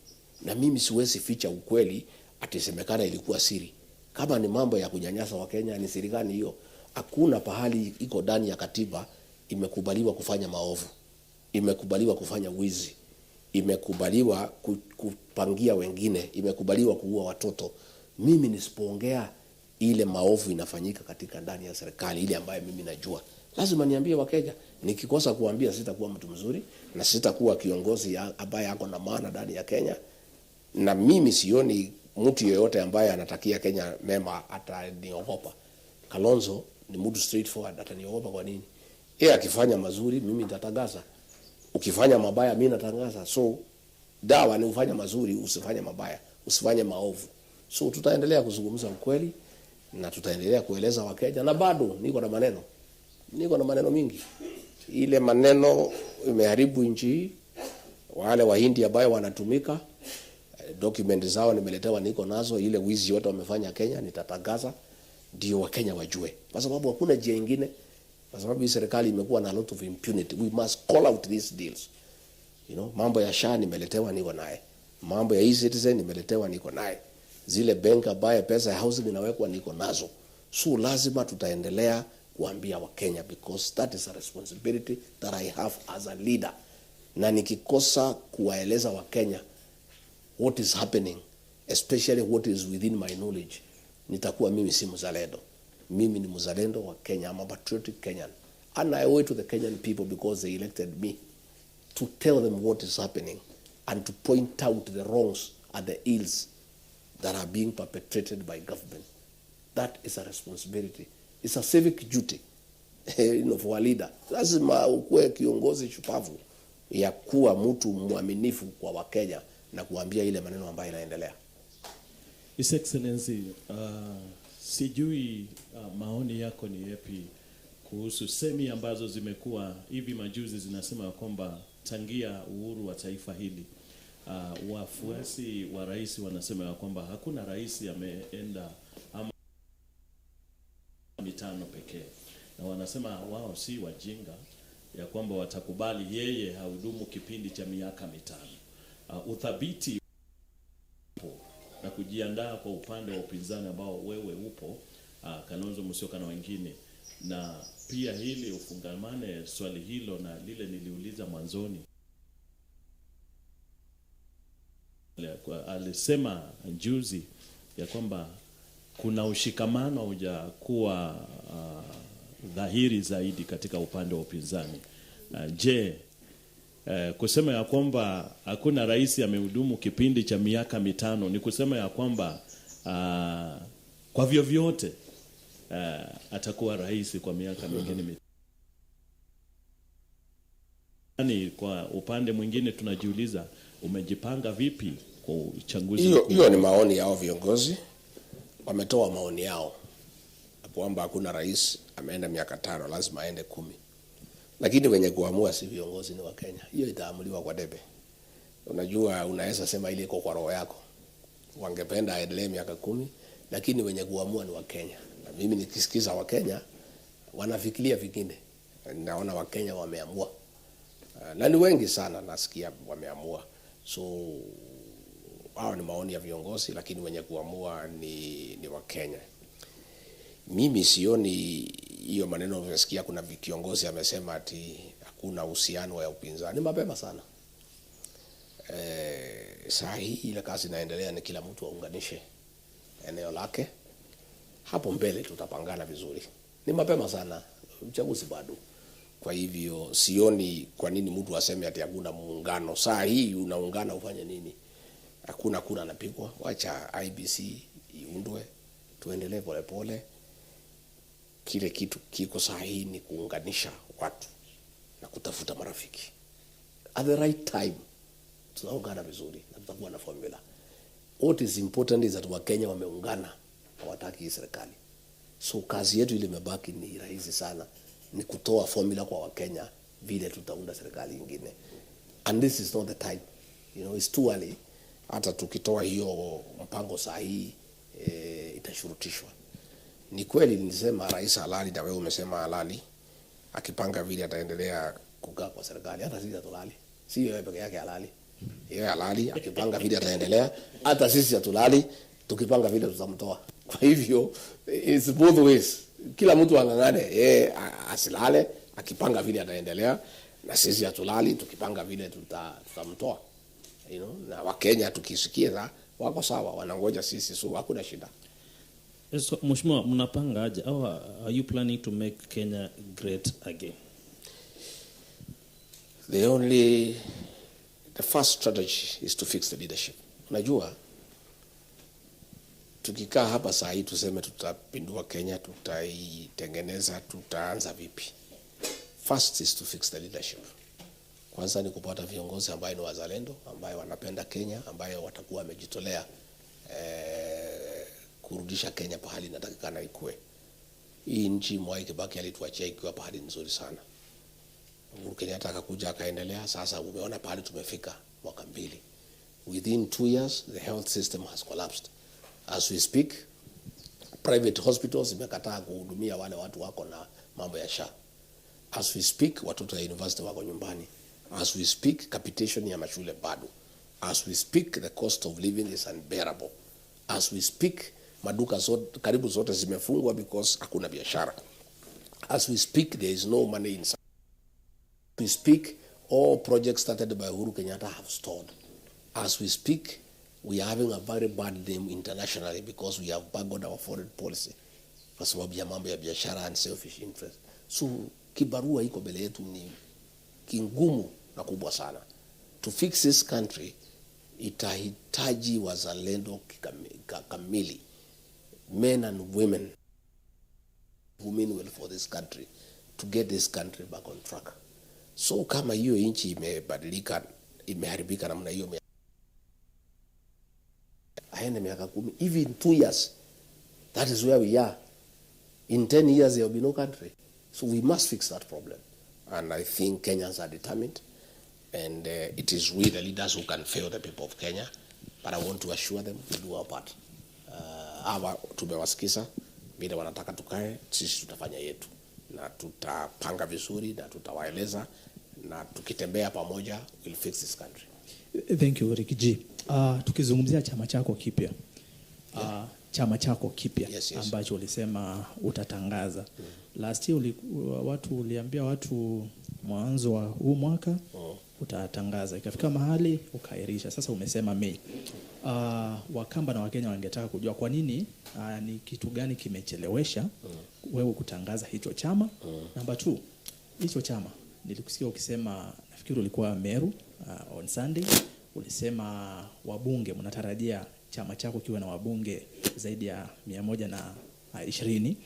na mimi siwezi ficha ukweli atisemekana ilikuwa siri. Kama ni mambo ya kunyanyasa Wakenya, ni siri gani hiyo? Hakuna pahali iko ndani ya katiba imekubaliwa kufanya maovu, imekubaliwa kufanya wizi, imekubaliwa kupangia wengine, imekubaliwa kuua watoto. Mimi nisipoongea ile maovu inafanyika katika ndani ya serikali ile ambayo mimi najua, lazima niambie Wakenya. Nikikosa kuambia sitakuwa mtu mzuri na sitakuwa kiongozi ambaye ako na maana ndani ya Kenya, na mimi sioni mtu yeyote ambaye anatakia Kenya mema ataniogopa. Kalonzo ni mtu straightforward, ataniogopa kwa nini? Yeye akifanya mazuri mimi nitatangaza, ukifanya mabaya mimi natangaza. So dawa ni ufanye mazuri, usifanye mabaya, usifanye maovu. So tutaendelea kuzungumza ukweli na tutaendelea kueleza Wakenya, na bado niko na maneno, niko na maneno mingi. Ile maneno imeharibu nchi hii. Wale Wahindi ambayo wanatumika document zao nimeletewa, niko nazo. Ile wizi yote wamefanya Kenya nitatangaza, ndio Wakenya wajue, kwa sababu hakuna njia ingine, kwa sababu hii serikali imekuwa na a lot of impunity. We must call out these deals. Mambo ya SHA nimeletewa, niko naye. Mambo ya e-Citizen nimeletewa, niko naye. Zile bank ambaye pesa ya housing inawekwa niko nazo. So lazima tutaendelea kuambia Wakenya because that is a responsibility that I have as a leader. Na nikikosa kuwaeleza Wakenya what is happening, especially what is within my knowledge, nitakuwa mimi si mzalendo. Mimi ni mzalendo wa Kenya. I'm a patriotic Kenyan. And I owe it to the Kenyan people because they elected me to tell them what is happening and to point out the wrongs and the ills that are being perpetrated by government. That is a responsibility. It's a civic duty for a leader. Lazima ukuwe kiongozi shupavu ya kuwa mtu mwaminifu kwa Wakenya na kuambia ile maneno ambayo inaendelea. His Excellency, sijui maoni yako ni yapi kuhusu semi ambazo zimekuwa hivi majuzi zinasema kwamba tangia uhuru wa taifa hili wafuasi wa rais wanasema ya kwamba hakuna rais ameenda ama mitano pekee, na wanasema wao si wajinga ya kwamba watakubali yeye hahudumu kipindi cha miaka mitano. Uthabiti upo na kujiandaa kwa upande wa upinzani ambao wewe upo, Kalonzo Musyoka na wengine, na pia hili ufungamane swali hilo na lile niliuliza mwanzoni. Alisema juzi ya kwamba kuna ushikamano hujakuwa dhahiri zaidi katika upande wa upinzani. Je, kusema ya kwamba hakuna rais amehudumu kipindi cha miaka mitano ni kusema ya kwamba kwa vyovyote atakuwa rais kwa miaka mingine mitano? Kwa upande mwingine tunajiuliza umejipanga vipi kwa uchaguzi mkuu? Hiyo ni maoni yao viongozi. Wametoa maoni yao kwamba hakuna rais ameenda miaka 5, lazima aende 10. Lakini wenye kuamua si viongozi, ni Wakenya. Hiyo itaamuliwa kwa debe. Unajua, unaweza sema ile iko kwa roho yako, wangependa aendelee miaka 10, lakini wenye kuamua ni Wakenya. Na Mimi nikisikiza Wakenya wanafikiria vingine, naona Wakenya wameamua, na ni wengi sana nasikia wameamua. So hao ni maoni ya viongozi, lakini wenye kuamua ni Wakenya. Mimi sioni hiyo maneno unasikia kuna kiongozi amesema ati hakuna uhusiano wa upinzani. Ni mapema sana. Saa hii ile kazi inaendelea ni kila mtu aunganishe eneo lake. Hapo mbele tutapangana vizuri. Ni mapema sana, uchaguzi bado. Kwa hivyo sioni kwa nini mtu aseme ati hakuna muungano. Saa hii unaungana ufanye nini? Hakuna kura napigwa. Wacha IEBC iundwe, tuendelee polepole. Kile kitu kiko saa hii ni kuunganisha watu na kutafuta marafiki. At the right time tutaungana vizuri na tutakuwa na formula. What is important is that Wakenya wameungana, hawataki hii serikali. So kazi yetu ile imebaki ni rahisi sana, ni kutoa formula kwa Wakenya vile tutaunda serikali ingine. And this is not the time. It's too early. Hata tukitoa hiyo mpango saa hii itashurutishwa. Ni kweli nilisema rais halali na wewe umesema halali, akipanga vile ataendelea kukaa kwa serikali, hata sisi hatulali. Si yeye peke yake halali, yeye halali, akipanga vile ataendelea, hata sisi hatulali, tukipanga vile tutamtoa. Kwa hivyo it's both ways, kila mtu ang'ang'ane, yeye asilale, akipanga vile ataendelea, na sisi hatulali, tukipanga vile tutamtoa. Na Wakenya tukisikia wako sawa, wanangoja sisi, so hakuna shida. So, Mheshimiwa, mnapanga aje au are you planning to make Kenya great again? The first strategy is to fix the leadership. Unajua, tukikaa hapa saa hii tuseme tutapindua Kenya, tutaitengeneza, tutaanza vipi? First is to fix the leadership. Kwanza ni kupata viongozi ambayo ni wazalendo, ambayo wanapenda Kenya, ambayo watakuwa wamejitolea kurudisha Kenya pahali inatakikana ikue. Hii nchi Mwai Kibaki alituachia ikiwa pahali nzuri sana. Uhuru Kenyatta akakuja akaendelea. Sasa umeona pahali tumefika mwaka 2. Within 2 years the health system has collapsed. As we speak, private hospitals zimekataa kuhudumia wale watu wako na mambo ya SHA. As we speak, watoto ya university wako nyumbani. As we speak, capitation ya mashule bado. As we speak, the cost of living is unbearable. As we speak, maduka zote, karibu zote zimefungwa because hakuna biashara. As we speak, there is no money in. As we speak, all projects started by Uhuru Kenyatta have stalled. As we speak, we are having a very bad name internationally because we have bungled our foreign policy kwa sababu ya mambo ya biashara and selfish interest. So kibarua iko mbele yetu ni kingumu na kubwa sana. To fix this country itahitaji wazalendo kamili, men and women who mean well for this country, to get this country back on track. So kama hiyo nchi imebadilika, imeharibika namna hiyo, aende miaka 10, even 2 years, that is where we are. In 10 years there will be no country. So we must fix that problem. And I think Kenyans are determined, and it is we the leaders who can fail the people of Kenya, but I want to assure them we do our part. Hawa tumewasikiza vile wanataka tukae, sisi tutafanya yetu na tutapanga vizuri na tutawaeleza, na tukitembea pamoja we'll fix this country. Thank you, Riggy G. Tukizungumzia chama chako kipya, chama chako kipya Yes. ambacho ulisema utatangaza. Last year uliambia watu mwanzo wa huu mwaka utatangaza, ikafika mahali ukaahirisha. Sasa umesema Mei. Wakamba na Wakenya wangetaka kujua kwa nini, ni kitu gani kimechelewesha wewe kutangaza hicho chama. Number 2, hicho chama nilikusikia ukisema, nafikiri ulikuwa Meru on Sunday, ulisema wabunge mnatarajia chama chako kiwe na wabunge zaidi ya 120.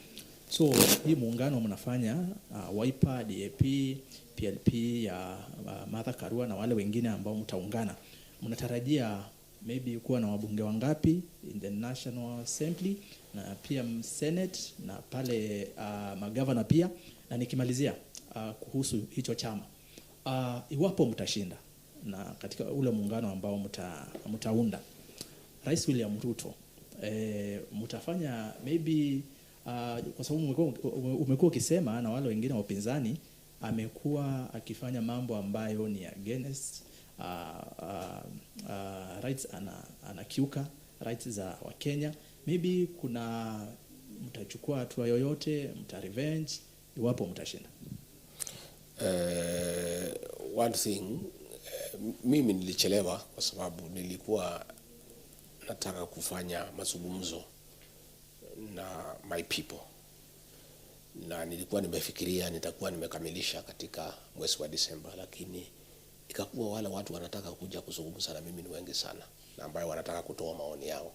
So hii muungano mnafanya, Wiper, DAP, PLP ya Martha Karua na wale wengine ambao mtaungana, mnatarajia maybe kuwa na wabunge wangapi in the National Assembly na pia Senate na pale magavana pia? Na nikimalizia kuhusu hicho chama, iwapo mtashinda na katika ule muungano ambao mtaunda, Rais William Ruto, mtafanya maybe Kwa sababu umekuwa ukisema na wale wengine wa upinzani amekuwa akifanya mambo ambayo ni against rights, anakiuka rights za Wakenya. Maybe kuna mtachukua hatua yoyote, mta revenge iwapo mtashinda? One thing, mimi nilichelewa kwa sababu nilikuwa nataka kufanya mazungumzo na my people, na nilikuwa nimefikiria nitakuwa nimekamilisha katika mwezi wa Disemba, lakini ikakuwa wale watu wanataka kuja kuzungumza na mimi ni wengi sana, na ambayo wanataka kutoa maoni yao,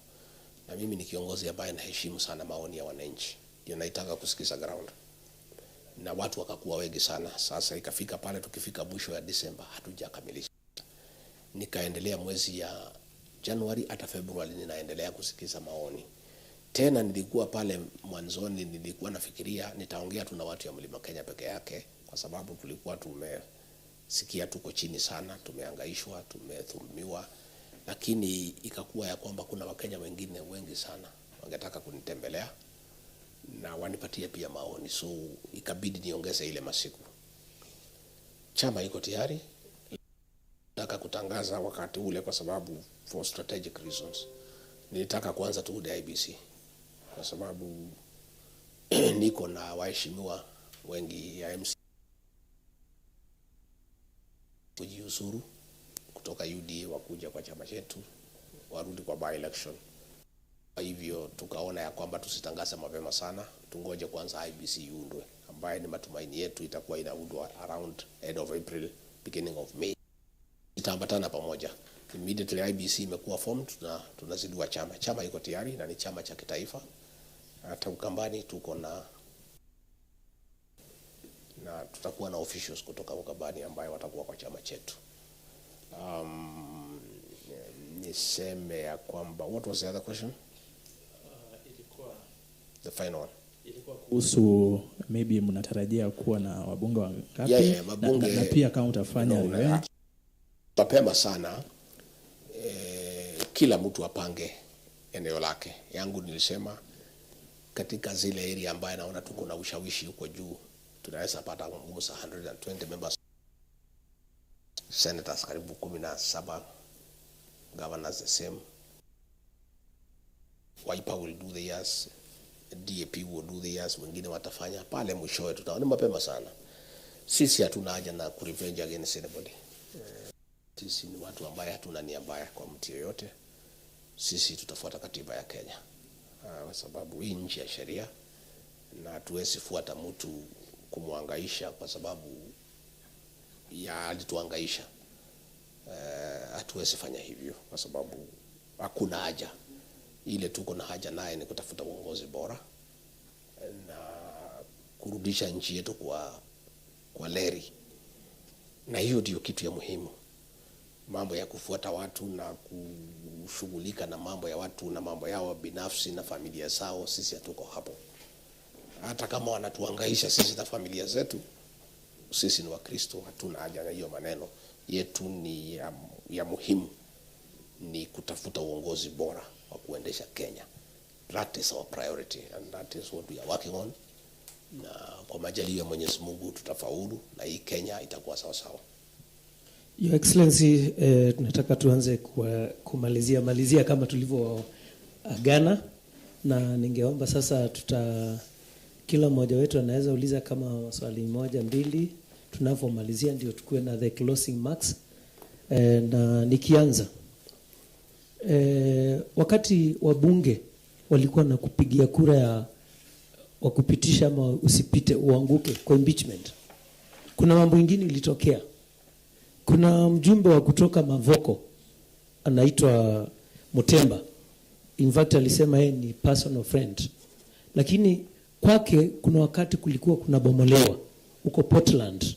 na mimi ni kiongozi ambaye naheshimu sana maoni ya wananchi, ndio naitaka kusikiza ground, na watu wakakuwa wengi sana. Sasa ikafika pale, tukifika mwisho ya Disemba hatujakamilisha, nikaendelea mwezi ya Januari hata Februari ninaendelea kusikiza maoni. Tena nilikuwa pale mwanzoni, nilikuwa nafikiria nitaongea tu na watu ya Mlima Kenya peke yake, kwa sababu tulikuwa tumesikia tuko chini sana, tumehangaishwa, tumedhulumiwa, lakini ikakuwa ya kwamba kuna Wakenya wengine wengi sana wangetaka kunitembelea na wanipatie pia maoni, so ikabidi niongeze ile masiku. Chama iko tayari, nataka kutangaza wakati ule, kwa sababu for strategic reasons nilitaka kwanza tuunde IEBC kwa sababu niko na waheshimiwa wengi ya MCA kujiuzuru kutoka UDA wakuja kwa chama chetu warudi kwa by election. Kwa hivyo tukaona ya kwamba tusitangaze mapema sana, tungoje kwanza IEBC iundwe, ambaye ni matumaini yetu itakuwa inaundwa around end of April, beginning of May. Itaambatana pamoja. Immediately IEBC imekuwa formed, tunazindua chama. Chama iko tayari na ni chama cha kitaifa. Hata Ukambani tuko na tutakuwa na officials kutoka Ukambani ambayo watakuwa kwa chama chetu. Niseme ya kwamba, what was the other question? The final one. Ilikuwa kuhusu maybe mnatarajia kuwa na wabunge wangapi? Yeah, wabunge, na pia kama utafanya no, revenge. Mapema sana, kila mtu apange eneo lake. Yangu nilisema katika zile area ambayo naona tuko na ushawishi huko juu, tunaweza pata almost 120 members, senators karibu 17, governors the same. Wiper will do theirs, DAP will do theirs, wengine watafanya pale mwishowe, tutaona mapema sana. Sisi hatuna haja na kurevenge against anybody. Sisi ni watu ambaye hatuna nia mbaya kwa mtu yoyote. Sisi tutafuata katiba ya Kenya, kwa sababu hii nchi ya sheria, na hatuwezi fuata mtu kumwangaisha kwa sababu ya alituangaisha. Hatuwezi fanya hivyo kwa sababu hakuna haja. Ile tuko na haja naye ni kutafuta uongozi bora na kurudisha nchi yetu kwa leri, na hiyo ndio kitu ya muhimu. Mambo ya kufuata watu na kushughulika na mambo ya watu na mambo yao binafsi na familia zao, sisi hatuko hapo. Hata kama wanatuhangaisha sisi na familia zetu, sisi ni Wakristo, hatuna haja na hiyo maneno. Yetu ni ya muhimu ni kutafuta uongozi bora wa kuendesha Kenya. That is our priority and that is what we are working on. Na kwa majaliwa ya Mwenyezi Mungu tutafaulu na hii Kenya itakuwa sawa sawa. Your Excellency, tunataka tuanze kumalizia malizia kama tulivyoagana, na ningeomba sasa kila mmoja wetu anaweza uliza kama swali moja mbili tunavyomalizia, ndio tukue na the closing marks. Na nikianza, wakati wabunge walikuwa na kupigia kura ya wa kupitisha ama usipite uanguke kwa impeachment, kuna mambo ingine ilitokea. Kuna mjumbe wa kutoka Mavoko anaitwa Mutemba. In fact alisema yeye ni personal friend, lakini kwake kuna wakati kulikuwa kuna bomolewa huko Portland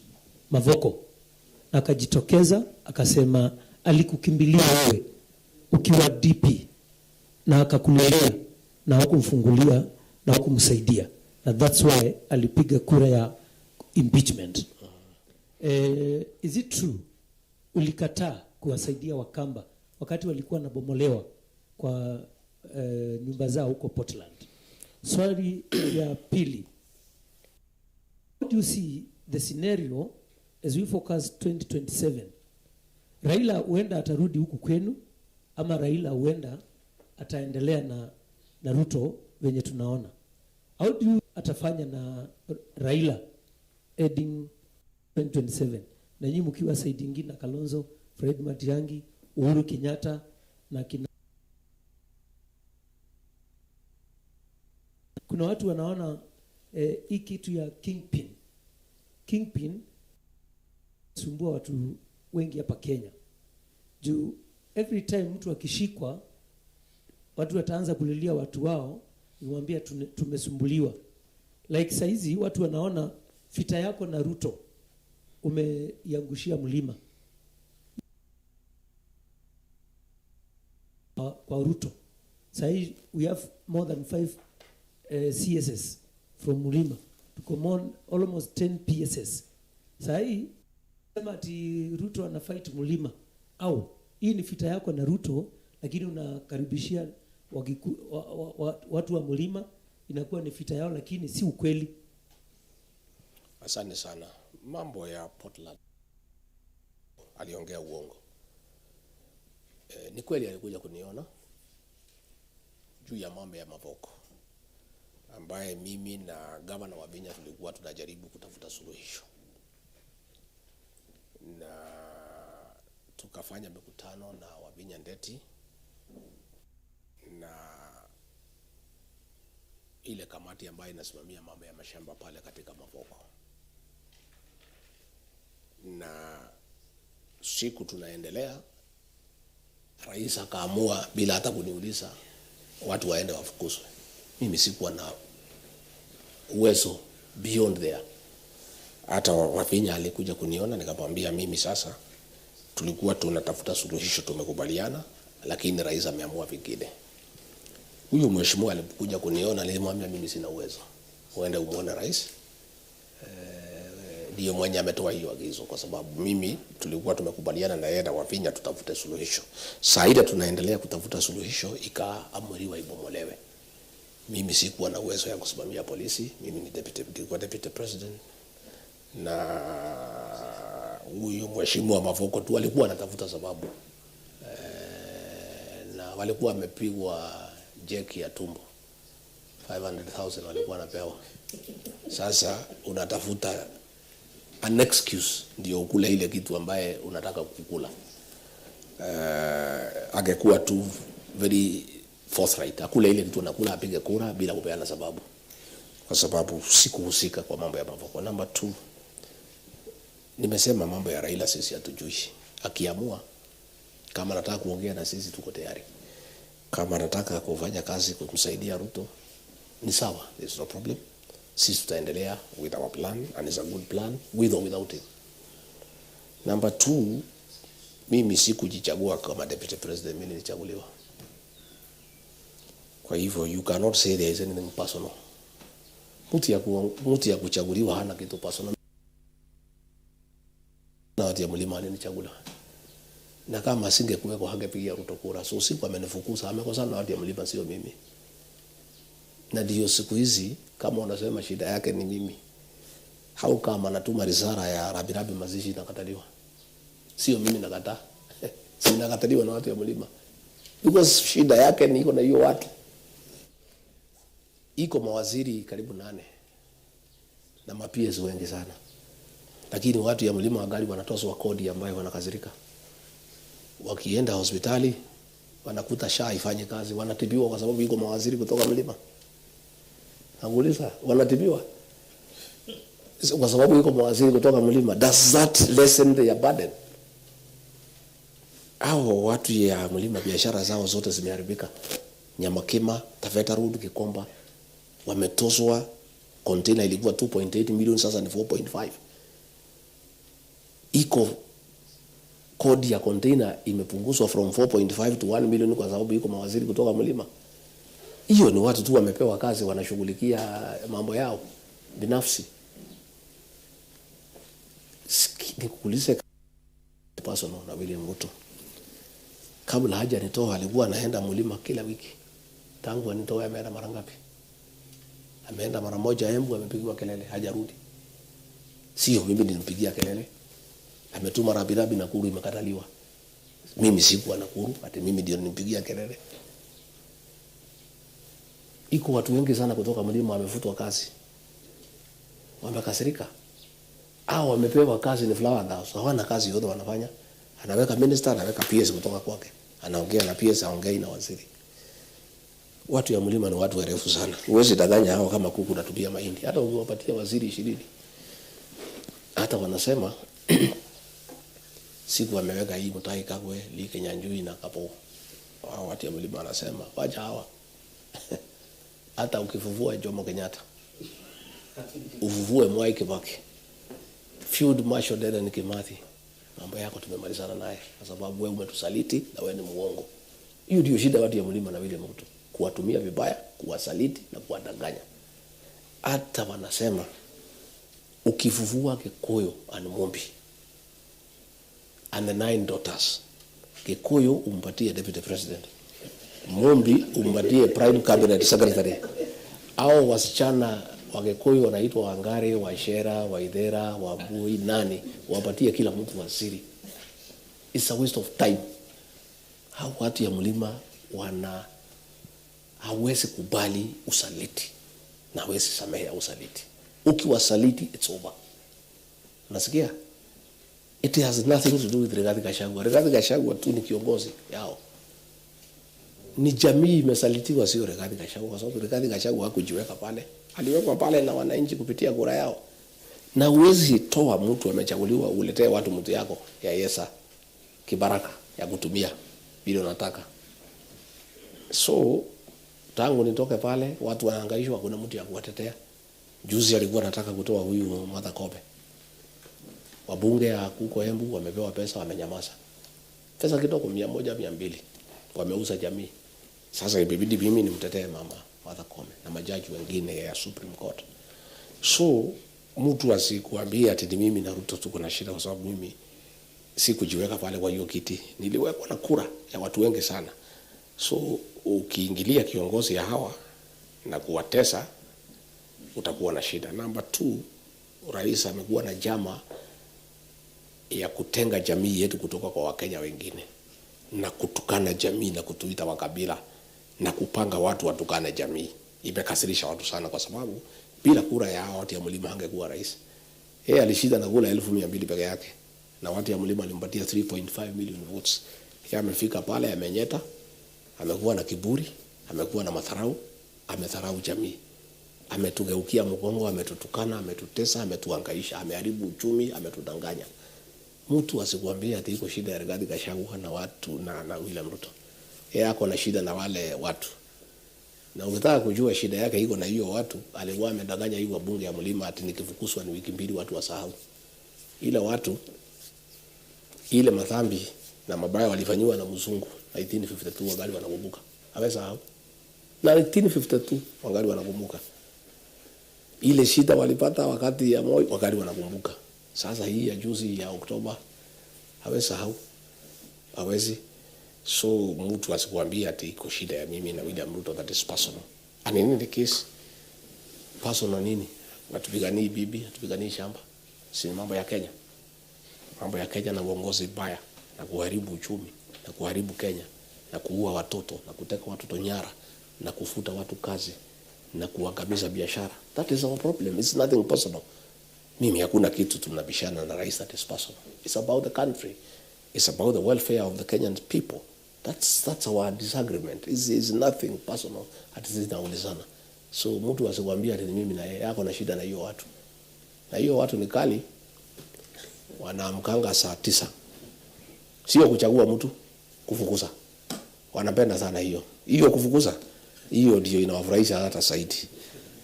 Mavoko, na akajitokeza akasema alikukimbilia wewe ukiwa DP na akakulelea na hukumfungulia na hukumsaidia, na that's why alipiga kura ya impeachment. Is it true ulikataa kuwasaidia Wakamba wakati walikuwa wanabomolewa kwa nyumba zao huko Portland? Swali ya pili, how do you see the scenario as we focus 2027? Raila huenda atarudi huku kwenu ama Raila huenda ataendelea na Ruto venye tunaona. How do you atafanya na Raila heading 2027 na nyinyi mkiwa side ingine na Kalonzo, Fred Matiang'i, Uhuru Kenyatta na kina. Kuna watu wanaona hii kitu ya kingpin. Kingpin sumbua watu wengi hapa Kenya. Juu every time mtu akishikwa watu wataanza kulilia watu wao, niwaambia tumesumbuliwa. Like saizi watu wanaona vita yako na Ruto umeiangushia mlima kwa Ruto. Saizi we have more than 5 CSS from mlima. Tuko more, almost 10 PSS. Saizi sema ati Ruto ana fight mlima au hii ni vita yako na Ruto, lakini unakaribishia watu wa mlima, inakuwa ni vita yao, lakini si ukweli. Asante sana. Mambo ya Portland aliongea uongo. Ni kweli alikuja kuniona juu ya mambo ya Mavoko ambaye mimi na gavana wa Vinya tulikuwa tunajaribu kutafuta suluhisho, na tukafanya mikutano na Wavinya Ndeti na ile kamati ambayo inasimamia mambo ya mashamba pale katika Mavoko, na siku tunaendelea, rais akaamua bila hata kuniuliza watu waende wafukuzwe. Mimi sikuwa na uwezo beyond there. Hata Wavinya alikuja kuniona, nikamwambia mimi sasa tulikuwa tunatafuta suluhisho, tumekubaliana, lakini rais ameamua vingine. Huyu mheshimiwa alipokuja kuniona, nilimwambia mimi sina uwezo, uende umuone rais. Ndiyo mwenye ametoa hiyo agizo, kwa sababu mimi tulikuwa tumekubaliana na yeye na Wavinya tutafute suluhisho. Saa ile tunaendelea kutafuta suluhisho, ikaamriwa ibomolewe. Mimi sikuwa na uwezo ya kusimamia polisi, mimi ni deputy, nilikuwa deputy president, na huyu mheshimiwa Mavoko tu alikuwa anatafuta sababu na walikuwa wamepigwa jeki ya tumbo 500,000 walikuwa wanapewa. Sasa unatafuta an excuse ndio ukule ile kitu ambaye unataka kukula. Angekuwa tu very forthright, akule ile kitu anakula, apige kura bila kupeana sababu, kwa sababu sikuhusika kwa mambo ya Mavoko. Number 2, nimesema mambo ya Raila sisi hatujui. Akiamua kama anataka kuongea na sisi tuko tayari, kama anataka kufanya kazi kumsaidia Ruto ni sawa, there's no problem. Sisi tutaendelea with our plan and it's a good plan with or without him. Number 2, mimi sikujichagua kama deputy president, mimi nilichaguliwa. Kwa hivyo you cannot say there is anything personal. Mtu ya kuchaguliwa hana kitu personal. Na watu ya mlima alinichagua. Na kama asingekuweko hangepigia Ruto kura. So siku amenifukuza, amekosana na watu ya mlima, sio mimi. Na ndio siku hizi kama unasema shida yake ni mimi, au kama anatuma risala ya rabirabi mazishi nakataliwa. Sio mimi nakataa. Si nakataliwa na watu ya mlima. Because shida yake ni iko na hiyo watu. Iko mawaziri karibu 8 na ma PS wengi sana. Lakini watu ya mlima wangali wanatozwa kodi ambayo wanakasirika. Wakienda hospitali wanakuta SHA ifanye kazi, wanatibiwa kwa sababu iko mawaziri kutoka mlima. Nakuuliza, wanatibiwa kwa sababu iko mawaziri kutoka mlima. Does that lessen their burden? Hao watu ya mlima biashara zao zote zimeharibika. Nyamakima, Taveta Road, Gikomba wametozwa container ilikuwa 2.8 million, sasa ni 4.5. Iko kodi ya container imepunguzwa from 4.5 to 1 million kwa sababu iko mawaziri kutoka mlima. Hiyo ni watu tu wamepewa kazi, wanashughulikia mambo yao binafsi. Nikuulize personal na William Ruto, kabla hajanitoa alikuwa anaenda mlima kila wiki. Tangu anitoe ameenda mara ngapi? Ameenda mara moja Embu, amepigiwa kelele, hajarudi. Sio mimi nilimpigia kelele. Ametuma rambirambi Nakuru, imekataliwa. Mimi sikuwa Nakuru, ati mimi ndio nilimpigia kelele. Iko watu wengi sana kutoka mlima wamefutwa kazi, wamekasirika au wamepewa kazi ni flower girls, hawana kazi yote wanafanya. Anaweka minister, anaweka PS kutoka kwake, anaongea na PS, aongei na waziri. Watu ya mlima ni watu werevu sana, huwezi danganya hao kama kuku natupia mahindi, hata ukiwapatia waziri 20. Hata wanasema siku ameweka hii Mutahi Kagwe, Lee Kinyanjui na Kapo, hao watu ya mlima wanasema wacha hawa hata ukifufua Jomo Kenyatta, ufufue Mwai Kibaki, Field Marshal Dedan Kimathi, mambo yako tumemalizana naye, kwa sababu wewe umetusaliti na wewe ni muongo. Hiyo ndio shida watu ya mlima na William Ruto, kuwatumia vibaya, kuwasaliti na kuwadanganya. Hata wanasema ukifufua Kikuyu and Mumbi and the 9 daughters, Kikuyu umpatie deputy president, Mumbi umpatie prime cabinet secretary. Au wasichana wa Kikuyu wanaitwa Wangari, Wachera, Waithera, Wambui, nani, wapatie kila mtu waziri. It's a waste of time. Hao watu ya mlima wana hawezi kubali usaliti na hawezi samehe usaliti. Ukiwasaliti it's over. Unasikia? It has nothing to do with Rigathi Gachagua. Rigathi Gachagua tu ni kiongozi yao. Ni jamii imesalitiwa, sio Rigathi Gachagua, kwa sababu Rigathi Gachagua hakujiweka pale. Aliwekwa pale na wananchi kupitia kura yao. Na huwezi toa mtu amechaguliwa uletee watu mtu yako ya yesa kibaraka ya kutumia vile unataka. So tangu nitoke pale watu wanahangaishwa, hakuna mtu ya kuwatetea. Juzi alikuwa anataka kutoa huyu Martha Koome. Wabunge ya huko Embu wamepewa pesa, wamenyamaza. Pesa kidogo 100, 200. Wameuza jamii. Sasa ibibidi mimi nimtetee mama Martha Koome na majaji wengine ya Supreme Court. So mtu asikuambie ati ni mimi na Ruto tuko na shida, kwa sababu mimi sikujiweka pale kwa hiyo kiti. Niliwekwa na kura ya watu wengi sana. So ukiingilia kiongozi ya hawa na kuwatesa utakuwa na shida. Number 2, rais amekuwa na jama ya kutenga jamii yetu kutoka kwa Wakenya wengine na kutukana jamii na kutuita wakabila na kupanga watu watukane jamii. Imekasirisha watu sana, kwa sababu bila kura ya hawa watu ya mlima hangekuwa rais. Yeye alishinda na kura 1200 peke yake, na watu ya mlima alimpatia 3.5 million votes. Yeye amefika pale, amenyeta, amekuwa na kiburi, amekuwa na madharau, amedharau jamii, ametugeukia mgongo, ametutukana, ametutesa, ametuhangaisha, ameharibu uchumi, ametudanganya. Mtu asikuambie ati iko shida ya Rigathi Gachagua na watu na William Ruto. Yeye ako na shida na wale watu. Na ukitaka kujua shida yake iko na hiyo watu, alikuwa amedanganya hiyo wabunge ya mlima ati nikifukuzwa ni wiki 2 watu wasahau. Ile watu ile madhambi na mabaya walifanywa na mzungu 1952 wangali wanakumbuka. Hawasahau. Na 1952 wangali wanakumbuka. Ile shida walipata wakati ya Moi wangali wanakumbuka. Sasa hii ya juzi ya Oktoba hawasahau. Hawezi. So mtu asikuambie ati iko shida ya mimi na William Ruto, that is personal. And in any case, personal nini? Hatupiganii bibi, hatupiganii shamba. Si mambo ya Kenya. Mambo ya Kenya na uongozi mbaya na kuharibu uchumi na kuharibu Kenya na kuua watoto na kuteka watoto nyara na kufuta watu kazi na kuangamiza biashara. That is our problem. It's nothing personal. Mimi hakuna kitu tunabishana na rais that is personal. It's about the country. It's about the welfare of the Kenyan people. That's our disagreement. It's nothing personal. Ati zinaulizana. So mtu asikwambie ati mimi na yeye ako na shida na hiyo watu. Na hiyo watu ni kali. Wanaamkanga saa 9. Sio kuchagua mtu, kufukuza. Wanapenda sana hiyo. Hiyo kufukuza, hiyo ndio inawafurahisha hata zaidi.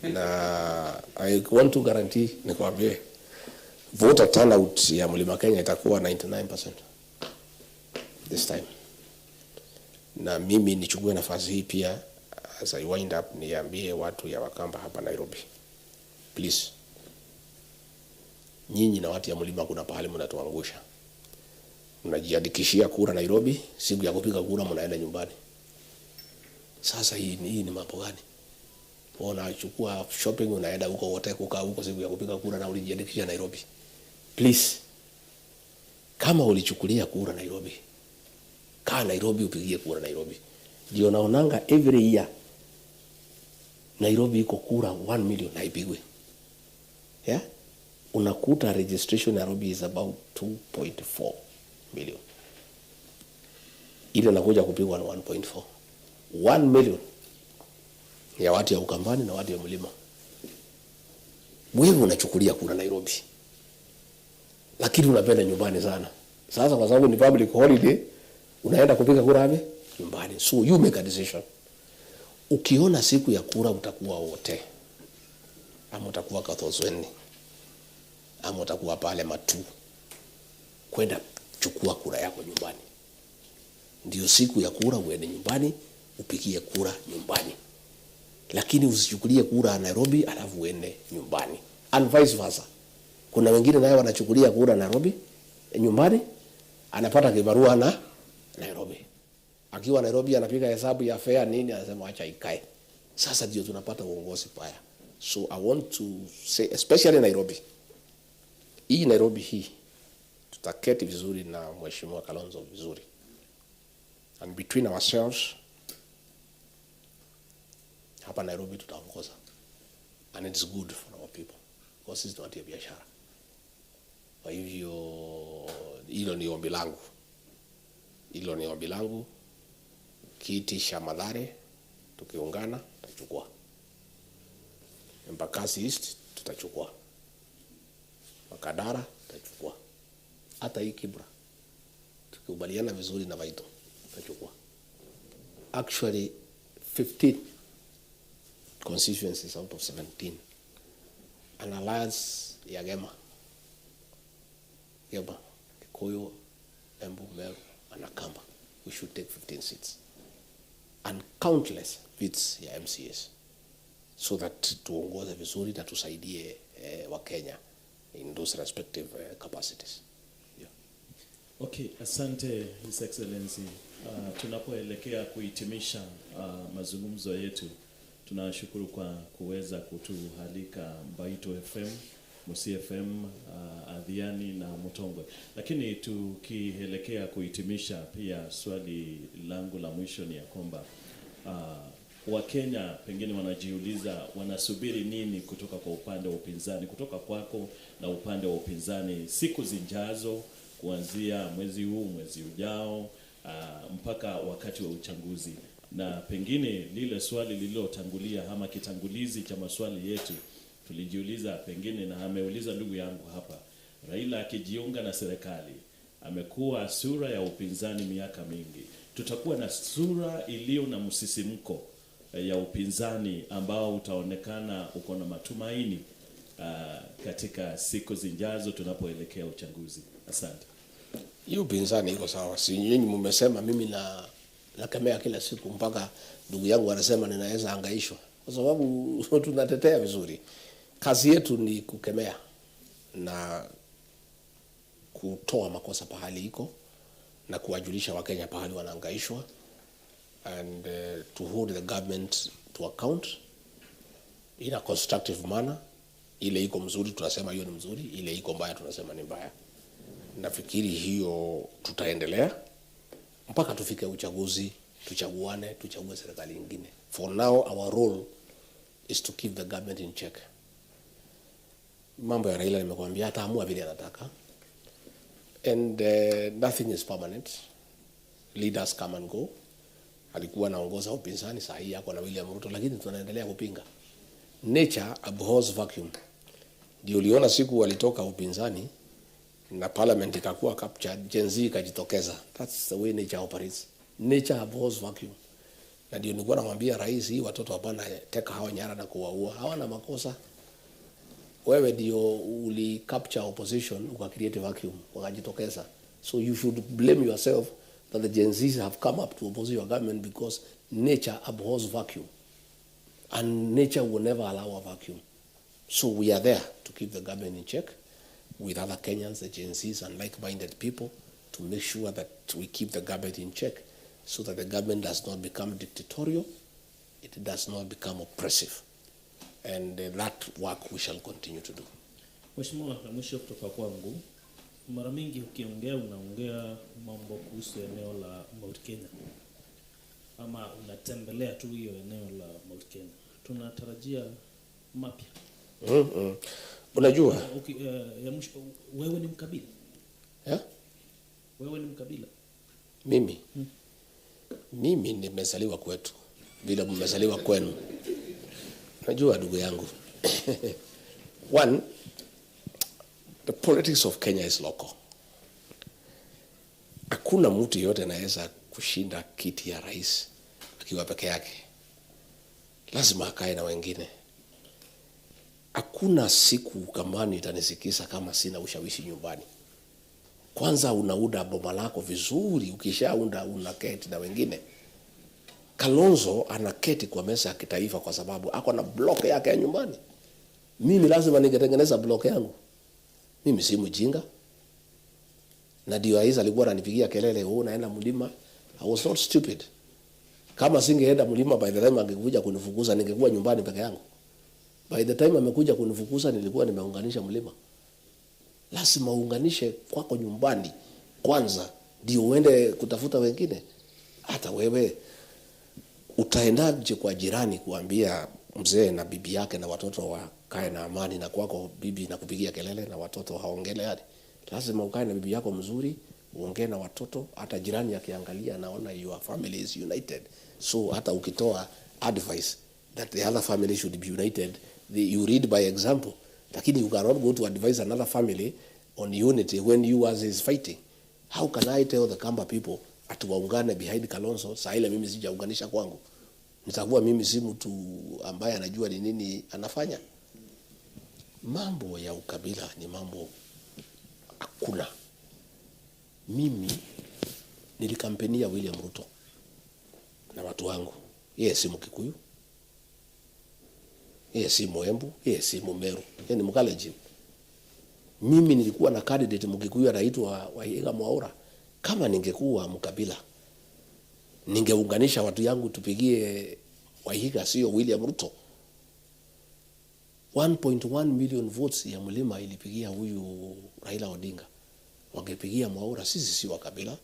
Na I want to guarantee, nikwambie, voter turnout ya Mlima Kenya itakuwa 99% this time. Na mimi nichukue nafasi hii pia as I wind up niambie watu ya Wakamba hapa Nairobi, please, nyinyi na watu ya mlima kuna pahali mnatuangusha. Mnajiandikishia kura Nairobi, siku ya kupiga kura mnaenda nyumbani. Sasa hii ni mambo gani? Unachukua shopping, unaenda huko wote kukaa huko siku ya kupiga kura na ulijiandikisha Nairobi. Please, kama ulichukulia kura Nairobi, kaa Nairobi upigie kura Nairobi. Ndio naonanga every year Nairobi iko kura 1 million haipigwe. Yeah? Unakuta registration Nairobi is about 2.4 million. Ile nakuja kupigwa na 1.4. 1 million ya watu ya Ukambani na watu ya mlima. Wewe unachukulia kura Nairobi, lakini unapenda nyumbani sana. Sasa kwa sababu ni public holiday, unaenda kupiga kura wapi? Nyumbani. So you make a decision. Ukiona siku ya kura utakuwa wote, ama utakuwa Kathozweni, ama utakuwa pale Matu, kwenda chukua kura yako nyumbani. Ndio siku ya kura uende nyumbani upigie kura nyumbani, lakini usichukulie kura Nairobi alafu uende nyumbani, and vice versa. Kuna wengine naye wanachukulia kura Nairobi nyumbani, anapata kibarua na Nairobi. Akiwa Nairobi anapiga hesabu ya fare nini, anasema acha ikae. Sasa ndio tunapata uongozi baya. So I want to say, especially Nairobi, hii Nairobi hii tutaketi vizuri na Mheshimiwa Kalonzo vizuri, and between ourselves hapa Nairobi tutaongoza, and it's good for our people because sisi ni watu ya biashara. Kwa hivyo hilo ni ombi langu, hilo ni ombi langu. Kiti cha Mathare tukiungana tutachukua, Embakasi East tutachukua, Makadara tutachukua, hata hii Kibra tukikubaliana vizuri na Vaito tutachukua. Actually 15 constituencies out of 17, an alliance ya Gema, Gema, Kikuyu, Embu, Meru and Akamba. We should take 15 seats and countless seats ya MCAs so that tuongoze vizuri na tusaidie Wakenya in those respective capacities. Yeah. Okay, asante, His Excellency. Tunapoelekea kuhitimisha mazungumzo yetu, tunashukuru kwa kuweza kutualika Mbaito FM, Musi FM, Adhiani na Mutongwe. Lakini tukielekea kuhitimisha, pia swali langu la mwisho ni ya kwamba Wakenya pengine wanajiuliza wanasubiri nini kutoka kwa upande wa upinzani, kutoka kwako na upande wa upinzani siku zijazo, kuanzia mwezi huu, mwezi ujao, mpaka wakati wa uchaguzi. Na pengine lile swali lililotangulia ama kitangulizi cha maswali yetu tulijiuliza pengine, na ameuliza ndugu yangu hapa, Raila akijiunga na serikali amekuwa sura ya upinzani miaka mingi, tutakuwa na sura iliyo na msisimko ya upinzani ambao utaonekana uko na matumaini katika siku zijazo tunapoelekea uchaguzi. Asante. Hiyo upinzani iko sawa, si nyinyi mmesema mimi na nakemea kila siku mpaka ndugu yangu anasema ninaweza hangaishwa, kwa sababu tunatetea vizuri. Kazi yetu ni kukemea na kutoa makosa pahali iko na kuwajulisha Wakenya pahali wanahangaishwa and to hold the government to account in a constructive manner. Ile iko mzuri tunasema hiyo ni mzuri, ile iko mbaya tunasema ni mbaya. Nafikiri hiyo tutaendelea mpaka tufike uchaguzi, tuchaguane, tuchague serikali ingine. For now our role is to keep the government in check. Mambo ya Raila nimekuambia ataamua vile anataka, and nothing is permanent. Leaders come and go. Alikuwa anaongoza upinzani, saa hii ako na William Ruto, lakini tunaendelea kupinga. Nature abhors vacuum. Ndio uliona siku walitoka upinzani na parliament ikakuwa captured, Gen Z ikajitokeza. That's the way nature operates. Nature abhors vacuum. Na ndio nilikuwa namwambia rais, hii watoto hapana teka hawa nyara na kuwaua, hawana makosa. Wewe ndio uli capture opposition uka create vacuum, wakajitokeza. So you should blame yourself that the Gen Zs have come up to oppose your government because nature abhors vacuum. And nature will never allow a vacuum. So we are there to keep the government in check with other Kenyans, the Gen Zs and like-minded people, to make sure that we keep the government in check so that the government does not become dictatorial, it does not become oppressive. And that work we shall continue to do. Mheshimiwa, la mwisho kutoka kwangu, mara mingi ukiongea unaongea mambo kuhusu eneo la Mount Kenya ama unatembelea tu hiyo eneo la Mount Kenya, tunatarajia mapya. Unajua Ya mwisho, wewe ni mkabila? Yeah? Wewe ni mkabila? Mimi nimezaliwa kwetu vile mmezaliwa kwenu. Unajua ndugu yangu, one, the politics of Kenya is local. Hakuna mtu yeyote anaweza kushinda kiti ya rais akiwa peke yake, lazima akae na wengine. Hakuna siku Ukambani itanisikisa kama sina ushawishi nyumbani. Kwanza unaunda boma lako vizuri, ukishaunda unaketi na wengine. Kalonzo anaketi kwa meza ya kitaifa kwa sababu ako na block yake ya nyumbani. Mimi lazima ningetengeneza block yangu. Mimi si mjinga. Na ndio Aiza alikuwa ananipigia kelele, "Oh, naenda mlima." I was not stupid. Kama singeenda mlima, by the time angekuja kunifukuza ningekuwa nyumbani peke yangu. By the time amekuja kunifukuza nilikuwa nimeunganisha mlima. Lazima uunganishe kwako nyumbani kwanza ndio uende kutafuta wengine. Hata wewe utaendaje kwa jirani kuambia mzee na bibi yake na watoto wakae na amani, na kwako bibi na kupigia kelele na watoto haongeleani? Lazima ukae na bibi yako mzuri, uongee na watoto. Hata jirani akiangalia anaona your family is united. So hata ukitoa advice that the other family should be united, you lead by example. Lakini you cannot go to advise another family on unity when yours is fighting. How can I tell the Kamba people ati waungane behind Kalonzo saa ile mimi sijaunganisha kwangu? Nitakuwa mimi si mtu ambaye anajua ni nini anafanya. Mambo ya ukabila ni mambo hakuna. Mimi nilikampenia William Ruto na watu wangu. Yeye si Mkikuyu, yeye si Mwembu, yeye si Mumeru, yeye ni Mkalenjin. Mimi nilikuwa na candidate Mkikuyu anaitwa Waihiga Mwaura. Kama ningekuwa mkabila, ningeunganisha watu yangu tupigie Waihiga, sio William Ruto. 1.1 million votes ya mlima ilipigia huyu Raila Odinga, wangepigia Mwaura. Sisi si wa kabila.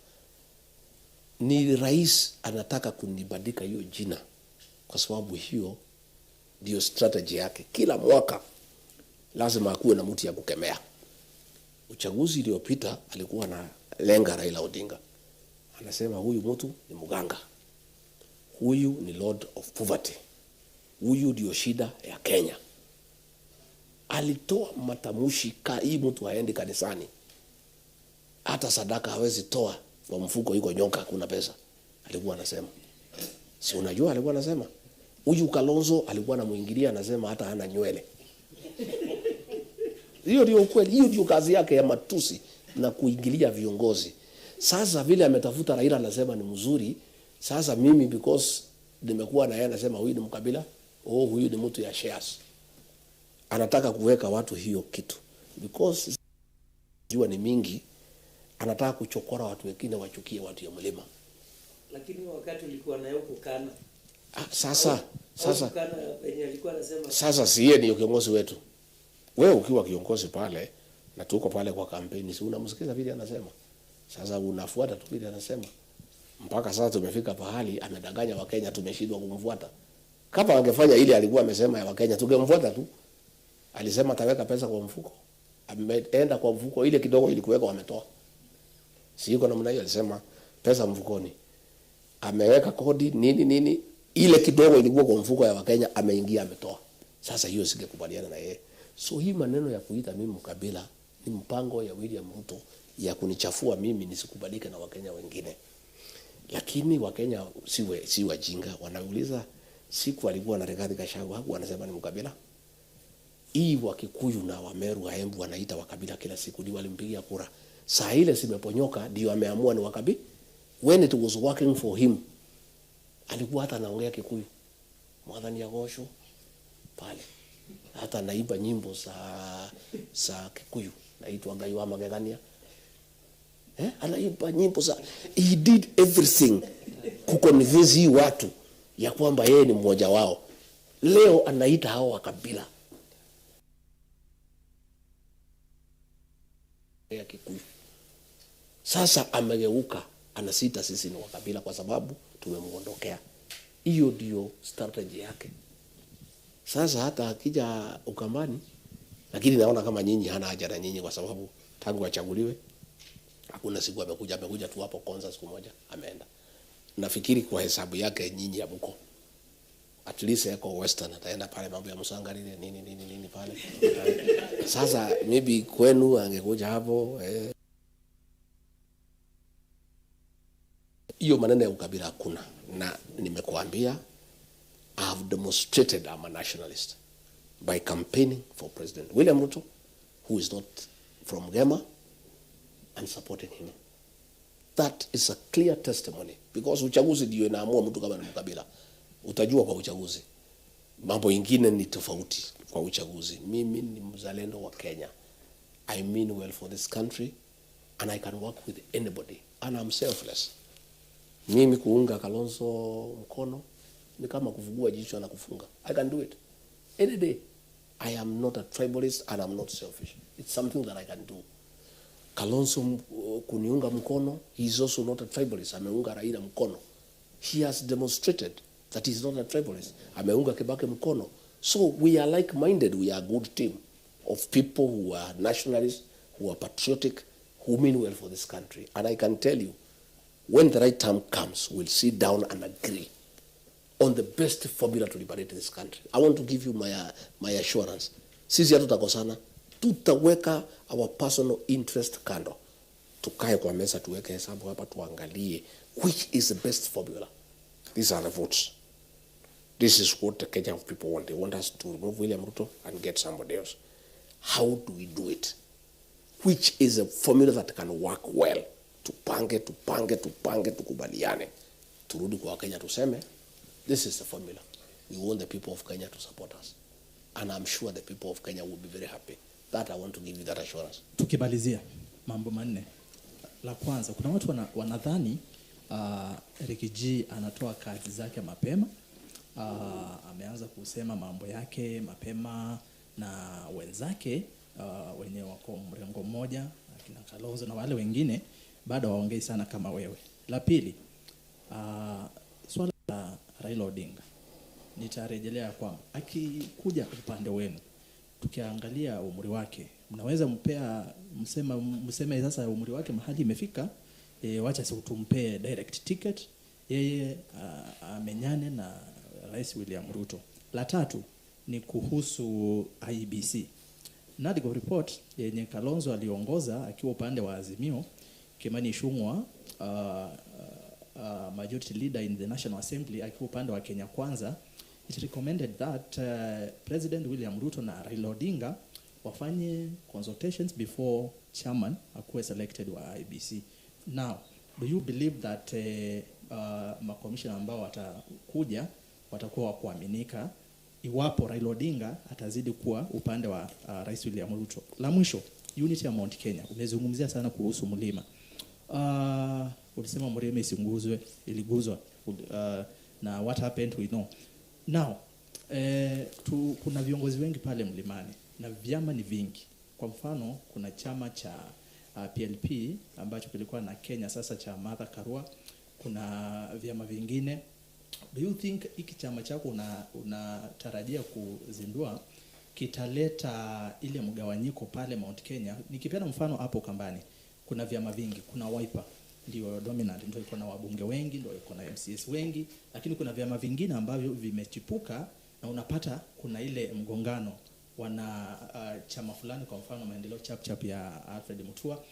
Ni rais anataka kunibandika hiyo jina kwa sababu hiyo ndio strategy yake. Kila mwaka lazima akuwe na mtu ya kukemea. Uchaguzi iliyopita alikuwa na lenga Raila Odinga, anasema huyu mtu ni mganga, huyu ni lord of poverty, huyu ndio shida ya Kenya. Alitoa matamshi ka hii mtu haendi kanisani, hata sadaka hawezi toa kwa mfuko, iko nyoka, kuna pesa. Alikuwa anasema, si unajua, alikuwa anasema huyu Kalonzo alikuwa anamuingilia, anasema hata hana nywele. Hiyo ndio ukweli, hiyo ndio kazi yake ya matusi na kuingilia viongozi. Sasa vile ametafuta Raila anasema ni mzuri. Sasa mimi because nimekuwa na yeye anasema huyu ni mkabila, oh, huyu ni mtu ya shares. Anataka kuweka watu hiyo kitu because jua ni mingi, anataka kuchokora watu wengine wachukie watu ya mlima. Lakini wakati ulikuwa naye huko Kana. Ah, sasa sasa Kana penye alikuwa anasema. Sasa si yeye ndio kiongozi wetu? Wewe ukiwa kiongozi pale na tuko pale kwa kampeni, si unamsikiza vile anasema? Sasa unafuata tu vile anasema. Mpaka sasa tumefika pahali amedanganya Wakenya, tumeshindwa kumfuata. Kama angefanya ile alikuwa amesema ya Wakenya, tungemfuata tu. Alisema ataweka pesa kwa mfuko, ameenda kwa mfuko, ile kidogo ilikuweka wametoa. Si iko namna hiyo? Alisema pesa mfukoni, ameweka kodi nini nini, ile kidogo ilikuwa kwa mfuko ya Wakenya ameingia ametoa. Sasa hiyo singekubaliana na yeye. So hii maneno ya kuita mimi mkabila ni mpango ya William Ruto ya kunichafua mimi nisikubalike na Wakenya wengine. Lakini Wakenya si wajinga, wanauliza siku alikuwa na Rigathi Gachagua hakuwa anasema ni mkabila? Hii Wakikuyu na Wameru Waembu wanaita wakabila kila siku, ndio walimpigia kura. Saa ile zimeponyoka ndio ameamua ni wakabila. When it was working for him, alikuwa hata anaongea Kikuyu, Mwathani agocwo pale, hata anaimba nyimbo za Kikuyu, naitwa Ngai wa magegania, eh? Anaimba nyimbo za, he did everything kuconvince hii watu ya kwamba yeye ni mmoja wao. Leo anaita hao wa kabila ya Kikuyu. Sasa amegeuka, anasita sisi ni wakabila kwa sababu tumemwondokea. Hiyo ndio strategy yake. Sasa hata akija Ukambani, lakini naona kama nyinyi hana haja na nyinyi, kwa sababu tangu achaguliwe hakuna siku amekuja. Amekuja tu hapo Konza siku moja ameenda. Nafikiri kwa hesabu yake nyinyi hamuko, at least yako Western, ataenda pale mambo ya Musangarire nini nini nini pale. Sasa maybe kwenu angekuja hapo eh. Hiyo maneno ya ukabila hakuna, na nimekuambia I have demonstrated I'm a nationalist by campaigning for President William Ruto, who is not from Gema, and supporting him. That is a clear testimony because uchaguzi ndio inaamua mtu kama ni mkabila. Utajua kwa uchaguzi. Mambo ingine ni tofauti kwa uchaguzi. Mimi ni mzalendo wa Kenya. I mean well for this country and I can work with anybody and I'm selfless. Mimi kuunga Kalonzo mkono ni kama kufungua jicho na kufunga. I can do it any day. I am not a tribalist and I'm not selfish. It's something that I can do. Kalonzo kuniunga mkono, he is also not a tribalist. Ameunga Raila mkono. He has demonstrated that he is not a tribalist. Ameunga Kibaki mkono. So we are like-minded. We are a good team of people who are nationalists, who are patriotic, who mean well for this country. And I can tell you, when the right time comes, we'll sit down and agree on the best formula to liberate this country. I want to give you my assurance. Sisi hatutakosana, tutaweka our personal interest kando, tukae kwa meza, tuweke hesabu hapa, tuangalie which is the best formula. These are the votes. This is what the Kenyan people want. They want us to remove William Ruto and get somebody else. How do we do it? Which is a formula that can work well? Tupange, tupange, tupange, tukubaliane, turudi kwa Wakenya tuseme this is the formula. We want the people of Kenya to support us. And I'm sure the people of Kenya will be very happy. That I want to give you that assurance. Tukimalizia mambo manne. La kwanza, kuna watu wanadhani Riggy G anatoa kazi zake mapema. Ameanza kusema mambo yake mapema na wenzake wenye wako mrengo mmoja akina Kalonzo na wale wengine bado hawaongei sana kama wewe. La pili, swala la Raila Odinga nitarejelea kwamba akikuja upande wenu, tukiangalia umri wake, mnaweza mpea mseme sasa umri wake mahali imefika, wacha si tumpee direct ticket yeye amenyane na Rais William Ruto. La tatu ni kuhusu IEBC. NADCO report yenye Kalonzo aliongoza akiwa upande wa Azimio, Kimani Ichung'wah majority leader in the National Assembly akiwa upande wa Kenya Kwanza, it recommended that President William Ruto na Raila Odinga wafanye consultations before chairman akuwe selected wa IEBC. Now, do you believe that makomishona ambao watakuja watakuwa wa kuaminika iwapo Raila Odinga atazidi kuwa upande wa Rais William Ruto? La mwisho, unity ya Mount Kenya. Umezungumzia sana kuhusu mlima. Ulisema mlima isiguzwe, iliguzwa na what happened we know. Now, kuna viongozi wengi pale mlimani na vyama ni vingi. Kwa mfano, kuna chama cha PLP ambacho kilikuwa na Kenya sasa cha Martha Karua, kuna vyama vingine. Do you think hiki chama chako unatarajia kuzindua kitaleta ile mgawanyiko pale Mount Kenya? Nikipeana mfano hapo Ukambani, kuna vyama vingi, kuna Wiper ndio dominant, ndio iko na wabunge wengi, ndio iko na MCAs wengi, lakini kuna vyama vingine ambavyo vimechipuka na unapata kuna ile mgongano wana chama fulani, kwa mfano Maendeleo Chap Chap ya Alfred Mutua,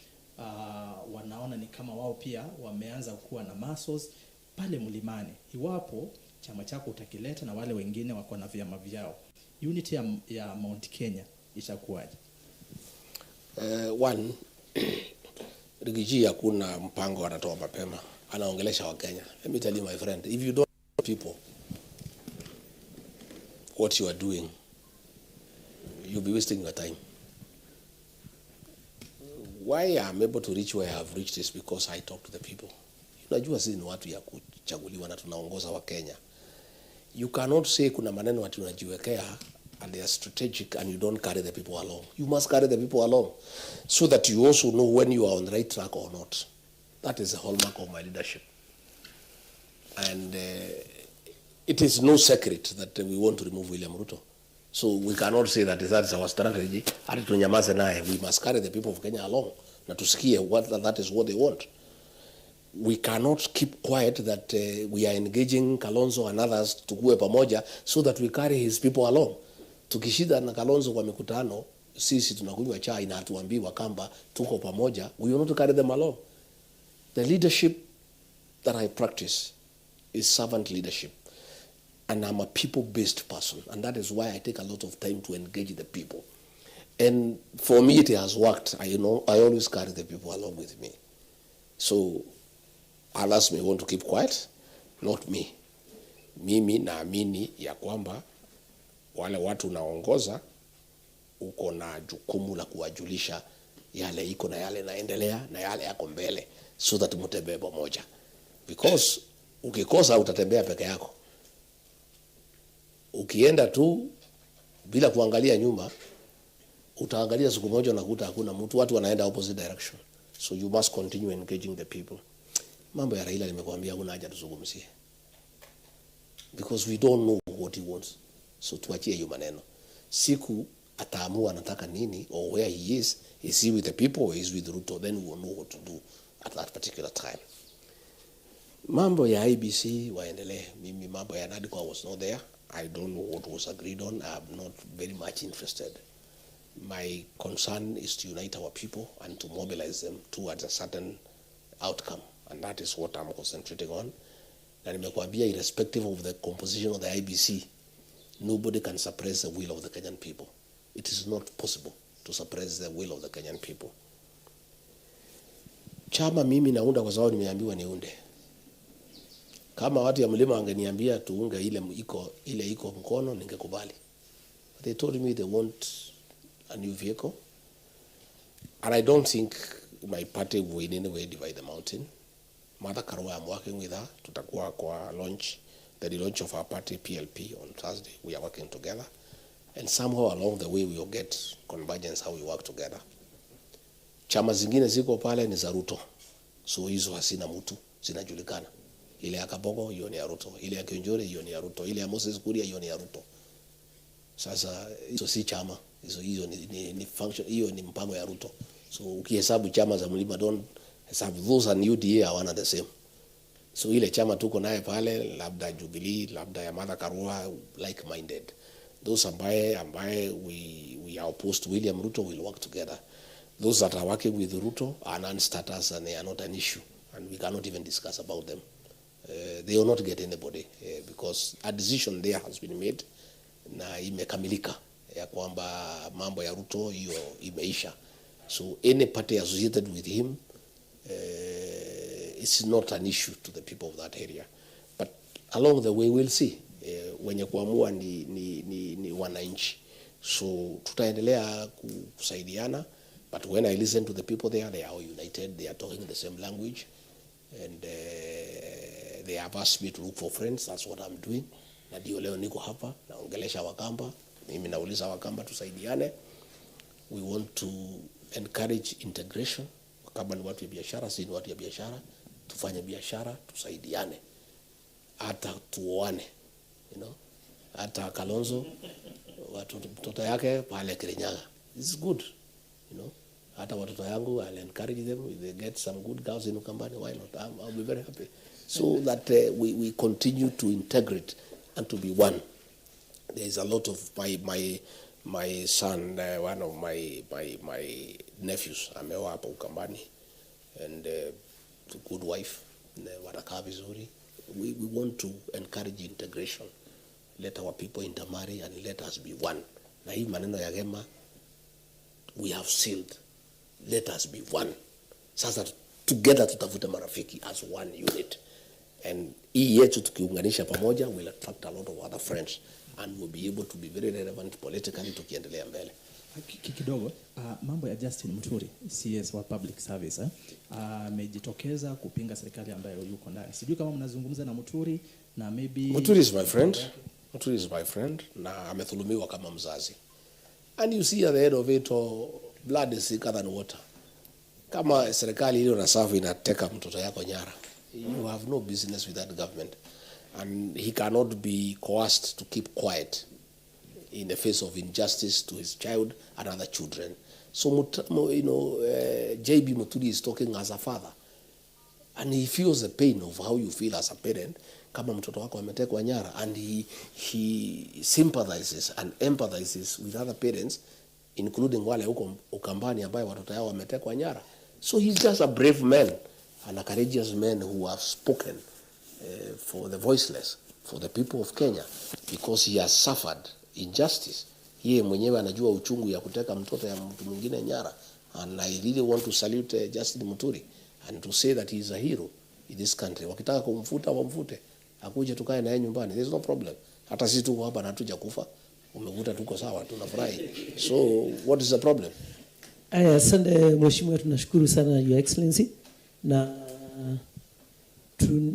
wanaona ni kama wao pia wameanza kuwa na muscles pale mlimani. Iwapo chama chako utakileta na wale wengine wako na vyama vyao, unity ya Mount Kenya itakuwaje? One, Riggy G hakuna mpango anatoa mapema, anaongelesha Wakenya. Let me tell you, my friend, if you don't know people what you are doing, you'll be wasting your time. Why I'm able to reach where I have reached is because I talk to the people. Unajua sisi ni watu ya kuchaguliwa na tunaongoza Wakenya. You cannot say kuna maneno ati unajiwekea and they are strategic and you don't carry the people along. You must carry the people along so that you also know when you are on the right track or not. That is the hallmark of my leadership. And it is no secret that we want to remove William Ruto. So we cannot say that that is our strategy. Ati tunyamaze naye. We must carry the people of Kenya along. Na tusikie what that is what they want. We cannot keep quiet that we are engaging Kalonzo and others tukue pamoja so that we carry his people along. Tukishinda na Kalonzo kwa mikutano, sisi tunakunywa chai na hatuambii Wakamba tuko pamoja, we will not carry them along. The leadership that I practice is servant leadership. And I'm a people-based person. And that is why I take a lot of time to engage the people. And for me, it has worked. I know I always carry the people along with me. So others may want to keep quiet, not me. Mimi naamini ya kwamba wale watu unaongoza uko na jukumu la kuwajulisha yale iko na yale naendelea na yale yako mbele, so that mtembee pamoja, because ukikosa utatembea peke yako. Ukienda tu bila kuangalia nyuma, utaangalia siku moja unakuta hakuna mtu, watu wanaenda opposite direction. So you must continue engaging the people. Mambo ya Raila nimekuambia hakuna haja tuzungumzie, because we don't know what he wants. So tuachie hiyo maneno. Siku ataamua anataka nini or where he is he with the people or is with Ruto, then we will know what to do at that particular time. Mambo ya IEBC waendelee. Mimi mambo ya NADCO, I was not there. I don't know what was agreed on. I'm not very much interested. My concern is to unite our people and to mobilize them towards a certain outcome, and that is what I'm concentrating on. Na nimekuambia, irrespective of the composition of the IEBC, nobody can suppress the will of the Kenyan people. It is not possible to suppress the will of the Kenyan people. Chama mimi naunda kwa sababu nimeambiwa niunde. Kama watu ya mlima wangeniambia tuunge ile iko mkono, ningekubali. But they told me they want a new vehicle. And I don't think my party will in any way divide the mountain. Martha Karua, I'm working with her. Tutakuwa kwa launch, the launch of our party PLP on Thursday. We are working together. And somehow along the way we will get convergence how we work together. Chama zingine ziko pale ni za Ruto. So hizo hazina mtu, zinajulikana. Ile ya Kabogo hiyo ni ya Ruto, ile ya Kiunjuri hiyo ni ya Ruto, ile ya Moses Kuria hiyo ni ya Ruto. Sasa hizo si chama, hizo ni function, hiyo ni mpango ya Ruto. So ukihesabu chama za mlima, don't hesabu those and UDA hawana the same. So ile chama tuko naye pale, labda Jubilee, labda ya Martha Karua, like minded. Those ambaye we are opposed to William Ruto will work together. Those that are working with Ruto are non-starters and they are not an issue, and we cannot even discuss about them. They will not get anybody because a decision there has been made na imekamilika ya kwamba mambo ya Ruto hiyo imeisha. So any party associated with him is not an issue to the people of that area. But along the way we'll see. Wenye kuamua ni wananchi. So tutaendelea kusaidiana, but when I listen to the people there, they are all united, they are talking the same language, and they have asked me to look for friends. That's what I'm doing. Na ndio leo niko hapa naongelesha Wakamba, mimi nauliza Wakamba tusaidiane. We want to encourage integration. Wakamba ni watu ya biashara, si ni watu ya biashara. Tufanye biashara, tusaidiane, hata tuoane. Hata Kalonzo watu mtoto yake pale Kirinyaga. This is good. Hata watoto yangu, I'll encourage them if they get some good girls in Ukambani, why not? I'll be very happy. So that we continue to integrate and to be one. There is a lot of my son, one of my nephews ameoa hapa Ukambani and good wife, na watakaa vizuri. We want to encourage integration. Let our people intermarry and let us be one. Na hii maneno ya Gema we have sealed. Let us be one. Sasa together tutafute marafiki as one unit. And hii yetu tukiunganisha pamoja will attract a lot of other friends and we'll be able to be very relevant politically tukiendelea mbele. Kidogo, mambo ya Justin Muturi, CS wa Public Service, amejitokeza kupinga serikali ambayo yuko ndani. Sijui kama mnazungumza na Muturi na maybe Muturi is my friend. Muturi is my friend na amedhulumiwa kama mzazi. And you see, at the end of it all, blood is thicker than water. Kama serikali ile unaserve inateka mtoto yako nyara, you have no business with that government. And he cannot be coerced to keep quiet in the face of injustice to his child and other children. So, JB Muturi is talking as a father. And he feels the pain of how you feel as a parent kama mtoto wako ametekwa nyara, and he sympathizes and empathizes with other parents, including wale huko Ukambani ambaye watoto yao wametekwa nyara. So he's just a brave man and a courageous man who have spoken for the voiceless, for the people of Kenya, because he has suffered injustice. Yeye mwenyewe anajua uchungu ya kuteka mtoto ya mtu mwingine nyara, and I really want to salute Justin Muturi and to say that he is a hero in this country. Wakitaka kumfuta wamfute, akuje tukae naye nyumbani, there is no problem. Hata sisi tuko hapa na hatujakufa, umekuta tuko sawa, tunafurahi. So what is the problem? Aya, asante mheshimiwa, tunashukuru sana, Your Excellency, na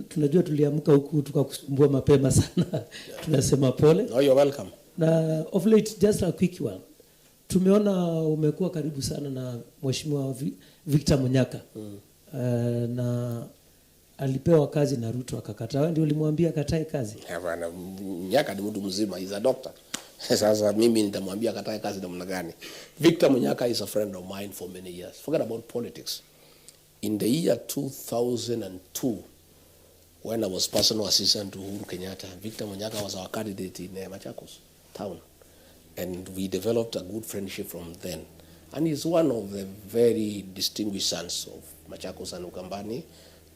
tunajua tuliamka huku tukakusumbua mapema sana, tunasema pole. No, you're welcome. Na of late, just a quick one, tumeona umekuwa karibu sana na mheshimiwa Victor Munyaka. Na alipewa kazi na Ruto akakataa. Wewe ndio ulimwambia akatae kazi? Hapana, Munyaka ni mtu mzima, he's a doctor. Sasa mimi nitamwambia akatae kazi namna gani? Victor Munyaka is a friend of mine for many years. Forget about politics. In the year 2002, when I was personal assistant to Uhuru Kenyatta, Victor Munyaka was our candidate in Machakos town. And we developed a good friendship from then. And he's one of the very distinguished sons of Machakos and Ukambani.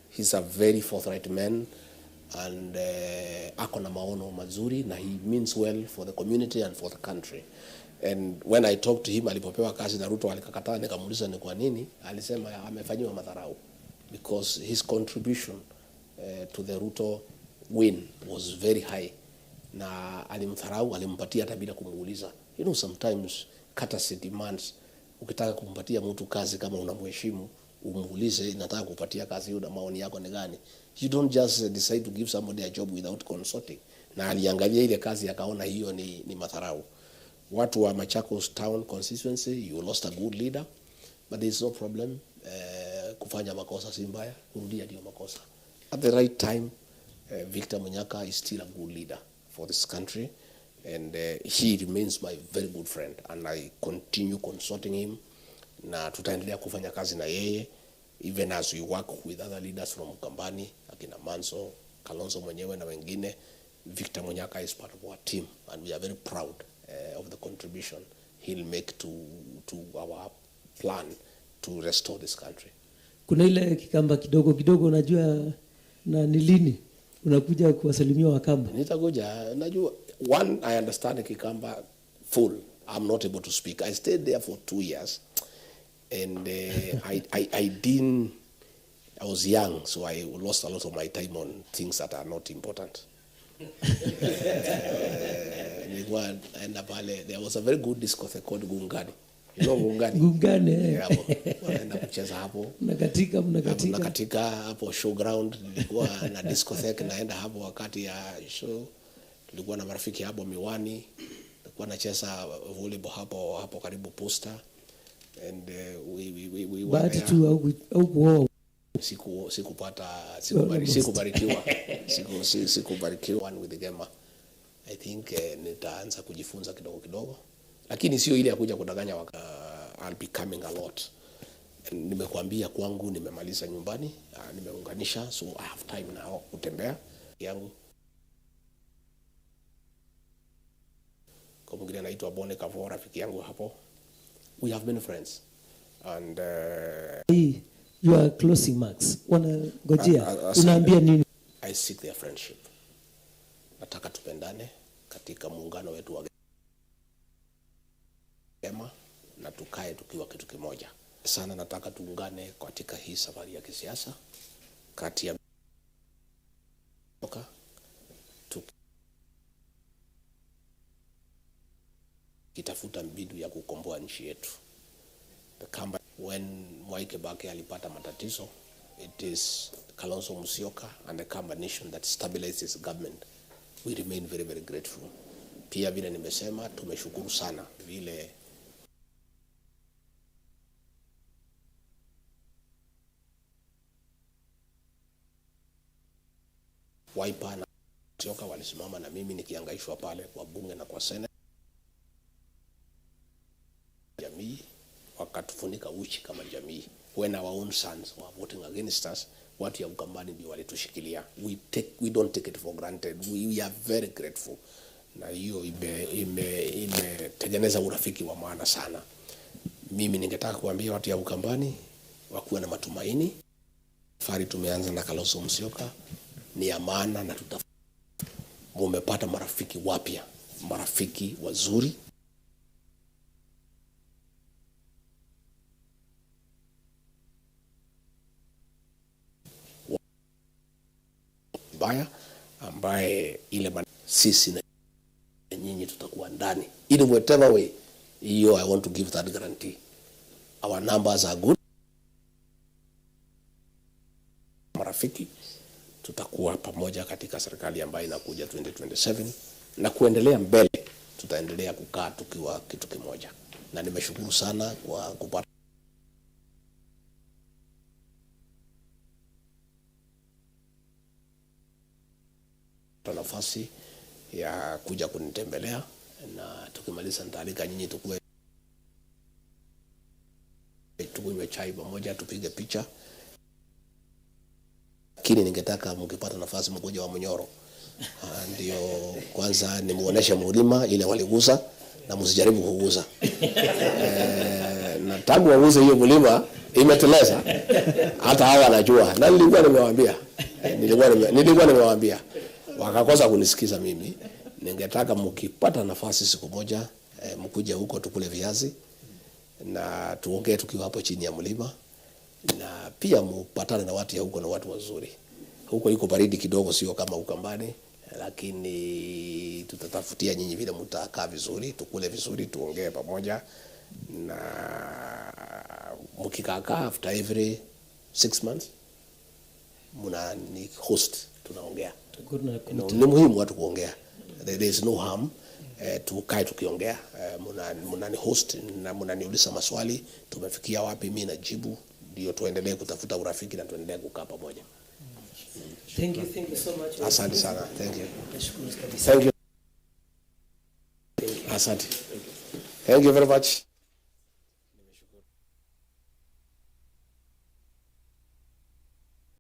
He's a very forthright man and ako na maono mazuri na he means well for the community and for the country. And when I talked to him, alipopewa kazi na Ruto alikakataa, nikamuuliza ni kwa nini, alisema amefanyiwa madharau because his contribution to the Ruto win was very high na alimdharau, alimpatia hata bila kumuuliza. Sometimes courtesy demands, ukitaka kumpatia mtu kazi kama unamheshimu, umuulize, "Nataka kupatia kazi hiyo na maoni yako ni gani?" You don't just decide to give somebody a job without consulting. Na aliangalia ile kazi akaona hiyo ni madharau. Watu wa Machakos Town constituency, you lost a good leader, but there is no problem. Kufanya makosa si mbaya, kurudia ndio makosa. At the right time, Victor Munyaka is still a good leader for this country, and he remains my very good friend, and I continue consulting him, na tutaendelea kufanya kazi na yeye even as we work with other leaders from Ukambani, akina Manso, Kalonzo mwenyewe na wengine. Victor Munyaka is part of our team, and we are very proud of the contribution he'll make to our plan to restore this country. Kuna ile Kikamba kidogo kidogo, unajua, na ni lini unakuja kuwasalimia Wakamba? Nitakuja, najua. One, I understand Kikamba full. I'm not able to speak. I stayed there for 2 years and I didn't, I was young, so I lost a lot of my time on things that are not important. Nilikuwa naenda pale, there was a very good discotheque called Gungani. You know Gungani? Gungani, eh. Yeah, hapo. Wanaenda kucheza hapo. Mnakatika, mnakatika. Katika hapo showground nilikuwa na discotheque, naenda hapo wakati ya show. Tulikuwa na marafiki hapo Miwani, nilikuwa nacheza volleyball hapo hapo karibu Posta, and we were Bahati there. tu au kuoa. Sikupata sikubarikiwa, sikubarikiwa with the Gema. I think nitaanza kujifunza kidogo kidogo, lakini sio ile ya kuja kudanganya I'll be coming a lot. Nimekuambia kwangu nimemaliza nyumbani, nimeunganisha, so I have time now kutembea yangu. Kwa mwingine anaitwa Bone Kavo, rafiki yangu hapo. We have many friends and Hii your closing marks wanangojea, unaambia nini? I seek their friendship. Nataka tupendane katika muungano wetu wa Gema na tukae tukiwa kitu kimoja. Sana nataka tuungane katika hii safari ya kisiasa kati ya toka tukitafuta mbinu ya kukomboa nchi yetu. The Kamba, when Mwai Kibaki alipata matatizo, it is Kalonzo Musyoka and the Kamba nation that stabilized his government. We remain very, very grateful. Pia vile nimesema, tumeshukuru sana vile Wiper na Musyoka walisimama na mimi nikiangaishwa pale kwa bunge na kwa Senate. Jamii wakatufunika uchi kama jamii. When our own sons were voting against us, watu ya Ukambani ndio walitushikilia. We don't take it for granted. We are very grateful. Na hiyo imetengeneza urafiki wa maana sana. Mimi ningetaka kuambia watu ya Ukambani wakuwe na matumaini. Safari tumeanza na Kalonzo Musyoka ni ya maana, na mumepata marafiki wapya, marafiki wazuri. Baya ambaye ile sisi na nyinyi tutakuwa ndani in whatever way. Hiyo I want to give that guarantee. Our numbers are good. Marafiki, tutakuwa pamoja katika serikali ambayo inakuja 2027 na kuendelea mbele, tutaendelea kukaa tukiwa kitu kimoja. Na nimeshukuru sana kwa kupata nafasi ya kuja kunitembelea, na tukimaliza nitaalika nyinyi tukunywe chai pamoja, tupige picha. Lakini ningetaka mkipata nafasi mkuje wa Munyoro. Ndio kwanza nimuoneshe mlima ile waligusa na msijaribu kugusa. Na tangu waguse hiyo mlima imeteleza. Hata hawa wanajua. Na nilikuwa nimewaambia. Nilikuwa nimewaambia. Wakakosa kunisikiza mimi. Ningetaka mkipata nafasi siku moja, mkuje huko tukule viazi na tuongee tukiwa hapo chini ya mlima, na pia mupatane na watu ya huko, na watu wazuri. Huko iko baridi kidogo, sio kama Ukambani, lakini tutatafutia nyinyi vile mtakaa vizuri, tukule vizuri, tuongee pamoja. Na mkikaa after every 6 months muna ni host, tunaongea. Ni muhimu watu kuongea. There is no harm. Tukae tukiongea. Muna ni host na mnaniuliza maswali, tumefikia wapi, mimi najibu, ndio tuendelee kutafuta urafiki na tuendelee kukaa pamoja. Thank you so much. Asante sana. Thank you. Nashukuru kabisa. Thank you. Asante. Thank you very much.